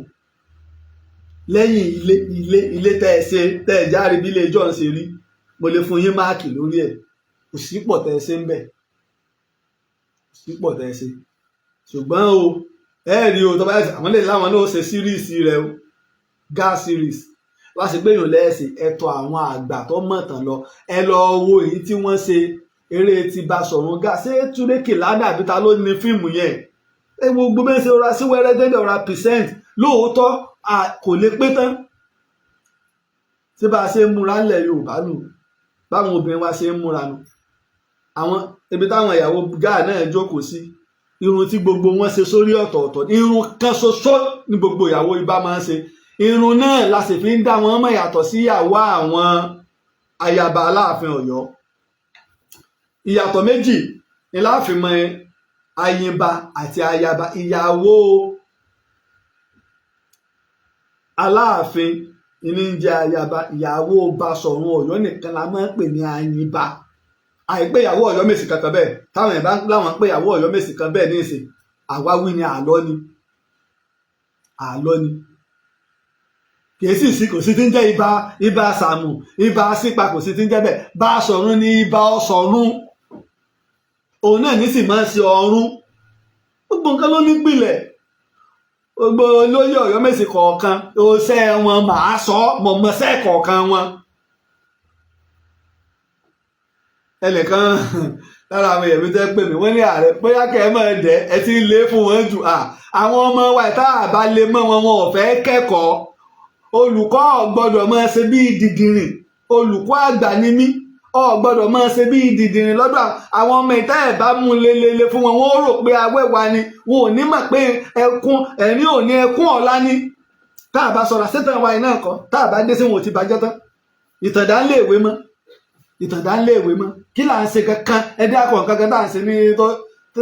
Lẹ́yìn ilé ilé ilé tẹ́ ẹ ṣe, tẹ́ ẹ járe bí ilé ìjọ ń ṣe rí, mo lè fún yín máàkì lórí ẹ̀. Kò sí pọ̀ tẹ́ ẹ ṣe ń bẹ̀, kò sí pọ̀ tẹ́ ẹ ṣe. Ṣùgbọ́n o, ẹ rí o, tó bá yẹ àwọn lè láwọn náà ó ṣe series rẹ o, Gáà series wá sí pé èèyàn lẹ́ẹ̀sìn ẹ̀tọ́ àwọn àgbà tó mọ̀ tán lọ. Ẹ lọ wo èyí tí wọ́n ṣe, eré ti Basọ̀run Gáà. Ṣé Túndé Kèlání àbí ta ló ní fíìmù yẹn? Ẹ wo gbogbo bẹ́ẹ̀ ṣe rọra sí wẹ́rẹ́ dẹ́dẹ̀ ọ̀ra percent. Lóòótọ́ kò lè pé tán. Tí bá a ṣe ń múra ńlẹ̀ Yorùbá nù, báwọn obìnrin wa ṣe ń múra nù, àwọn ibi táwọn ìyàwó Gáà náà jókòó sí, irun tí gbogbo wọn ṣe sórí ọ̀tọ̀ọ̀tọ̀. Irun kan ṣoṣo ní gbogbo ìyàwó ibà máa ń ṣe. Irun náà la sì fi ń dá wọn mọ̀ yàtọ̀ sí ìyàwó àwọn ayaba Aláàfin Ọ̀yọ́. Ìyàtọ̀ méjì ni láàfin mọ ayinba àti ayaba. Ìyàwó Aláàfin ní ń jẹ́ ayaba, ìyàwó Basọ̀run Ọ̀yọ́ nìkan la máa ń pè ní ayinba. Àìpé ìyàwó Ọ̀yọ́ Mèsì kankan bẹ́ẹ̀. Táwọn ẹ̀ bá láwọn ń pè ìyàwó Ọ̀yọ́ Mèsì kan bẹ́ẹ̀ ní ìsìn, àwáwí ni, àlọ́ ni, àlọ́ ni. Kìí sì sí, kò sí tí ń jẹ́ ibà, ibà Sàmù, ibà sípa, kò sí tí ń jẹ́ bẹ́ẹ̀. Basọ̀run ní ibà Ọ̀sọ̀run, òun náà ní sì máa ń ṣe ọ̀run. Gbogbo nǹkan ló nípìlẹ̀. Gbogbo olóyè Ọ̀yọ́ Mèsì kọ̀ọ̀kan, oṣẹ́ wọn màá sọ mọ̀mọ́sẹ́ kọ̀ọ̀kan wọn. Ẹnìkan lára àwọn èèyàn mi tẹ́ pè mí, wọ́n ní ààrẹ bóyá kẹ́ ẹ máa dẹ́ ẹ ti ń lé fún wọn jù. Àwọn ọmọ wa tá a bá lè mọ́ wọn, wọn ò fẹ́ kẹ́kọ̀ọ́. Olùkọ́ ò gbọ́dọ̀ máa ṣe bí dìdìrìn. Olùkọ́ àgbà ni mí, ò gbọ́dọ̀ máa ṣe bí dìdìrìn lọ́dọ̀ àwọn ọmọ. Ìta ẹ̀ bá mú lelele fún wọn, wọn ó rò pé awẹ́wà ni. Wọn ò ní mọ̀ pé ẹkún ẹ̀rín ò ní ẹkún ọ̀la ni. Tá a bá sọ̀rọ̀ sétan wa iná kan, tá a bá dé sí wọn ò ti bàjẹ́ tán. Ìtàndá ń lé ìwé mọ́, ìtàndá ń lé ìwé mọ́. Kí là ń ṣe kankan? Ẹ dákọ̀ kankan tá à ń ṣe ní tó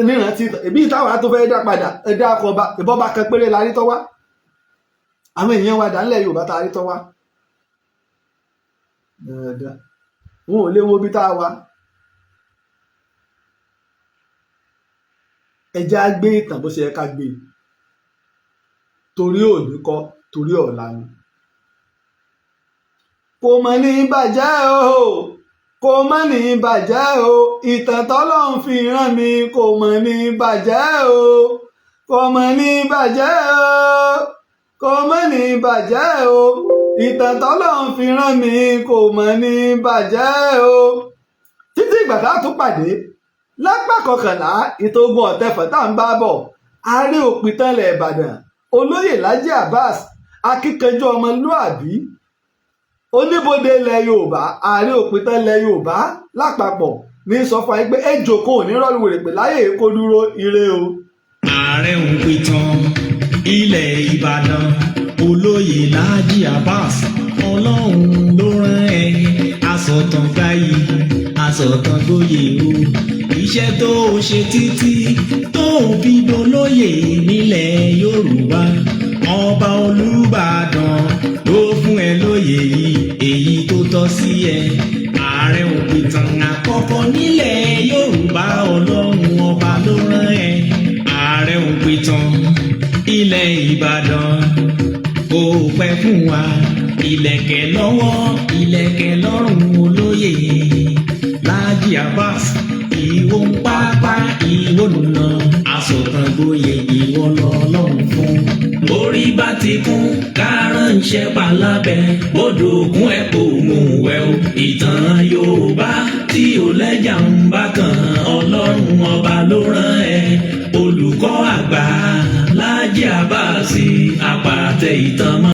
nírántí ìbí táwa tó fẹ́ dá padà. Ẹ dákọ̀ ọba, ìbọn bá kan péré la rí tọ́ wá. Àwọn èèyàn wa dà ńlẹ̀ Yorùbá tá a rí tọ́ wá dáadáa, wọn ò lè wo bí tá a wà. Ẹ jẹ́ á gbé ìtàn bó ṣe yẹ ká gbé e, torí òní kọ́, torí ọ̀la ni. Kò mọ̀ ní bàjẹ́ o, kò mọ̀ ní bàjẹ́ o, ìtàn tọ́lọ́run fi rán mi, kò mọ̀ ní bàjẹ́ o, kò mọ̀ ní bàjẹ́ o, kò mọ̀ ní bàjẹ́ o, ìtàn tọ́lọ́run fi rán mi, kò mọ̀ ní bàjẹ́ o. Títí ìgbà tá a tún pàdé lápá kọkànlá ìtàn ogun Ọ̀tẹ̀fọ̀n tá à ń bá bọ̀, ààrẹ òpìtàn ilẹ̀ Ìbàdàn, olóyè Lájí Abbas, akíkanjú ọmọlúàbí, oníbodè ilẹ̀ Yorùbá, ààrẹ òpìtàn ilẹ̀ Yorùbá lápapọ̀ ní sọ fún wa pé ejò kan ò ní rọ́ọ̀lù wèrè pé láyè kó dúró. Ire o. Ààrẹ òpìtàn ilẹ̀ Ìbàdàn, olóyè Lájí Abbas, Ọlọ́run ló rán ẹ. Asọ̀tàn gbayì, asọ̀tàn gboyè o. Iṣẹ́ tó o ṣe títí tó o fi dolóyè nílẹ̀ Yorùbá, ọba Olúbàdàn ló fún ẹ lóyè yìí, èyí tó tọ́ sí ẹ. Ààrẹ òpìtàn àkọ́kọ́ nílẹ̀ Yorùbá, Ọlọ́run ọba ló rán ẹ. Ààrẹ òpìtàn ilẹ̀ Ìbàdàn kò pẹ́ fún wa. Ìlẹ̀kẹ̀ lọ́wọ́, ìlẹ̀kẹ̀ lọ́rùn, olóyè Láàjì Abbas, ìwọ ń pápá, ìwọ nùnà asọ̀tàn gboyè, ìwọ lọ́lọ́run fún. Orí bá ti kún kárànṣẹ́ palábẹ́ odò òkun ẹ̀ kò mú wẹ̀ o. Ìtàn Yorùbá tí ò lẹ́jà ń bá kan, Ọlọ́run Ọba ló rán ẹ, olùkọ́ àgbà Láàjì Abbas, àpàtẹ ìtàn mọ́.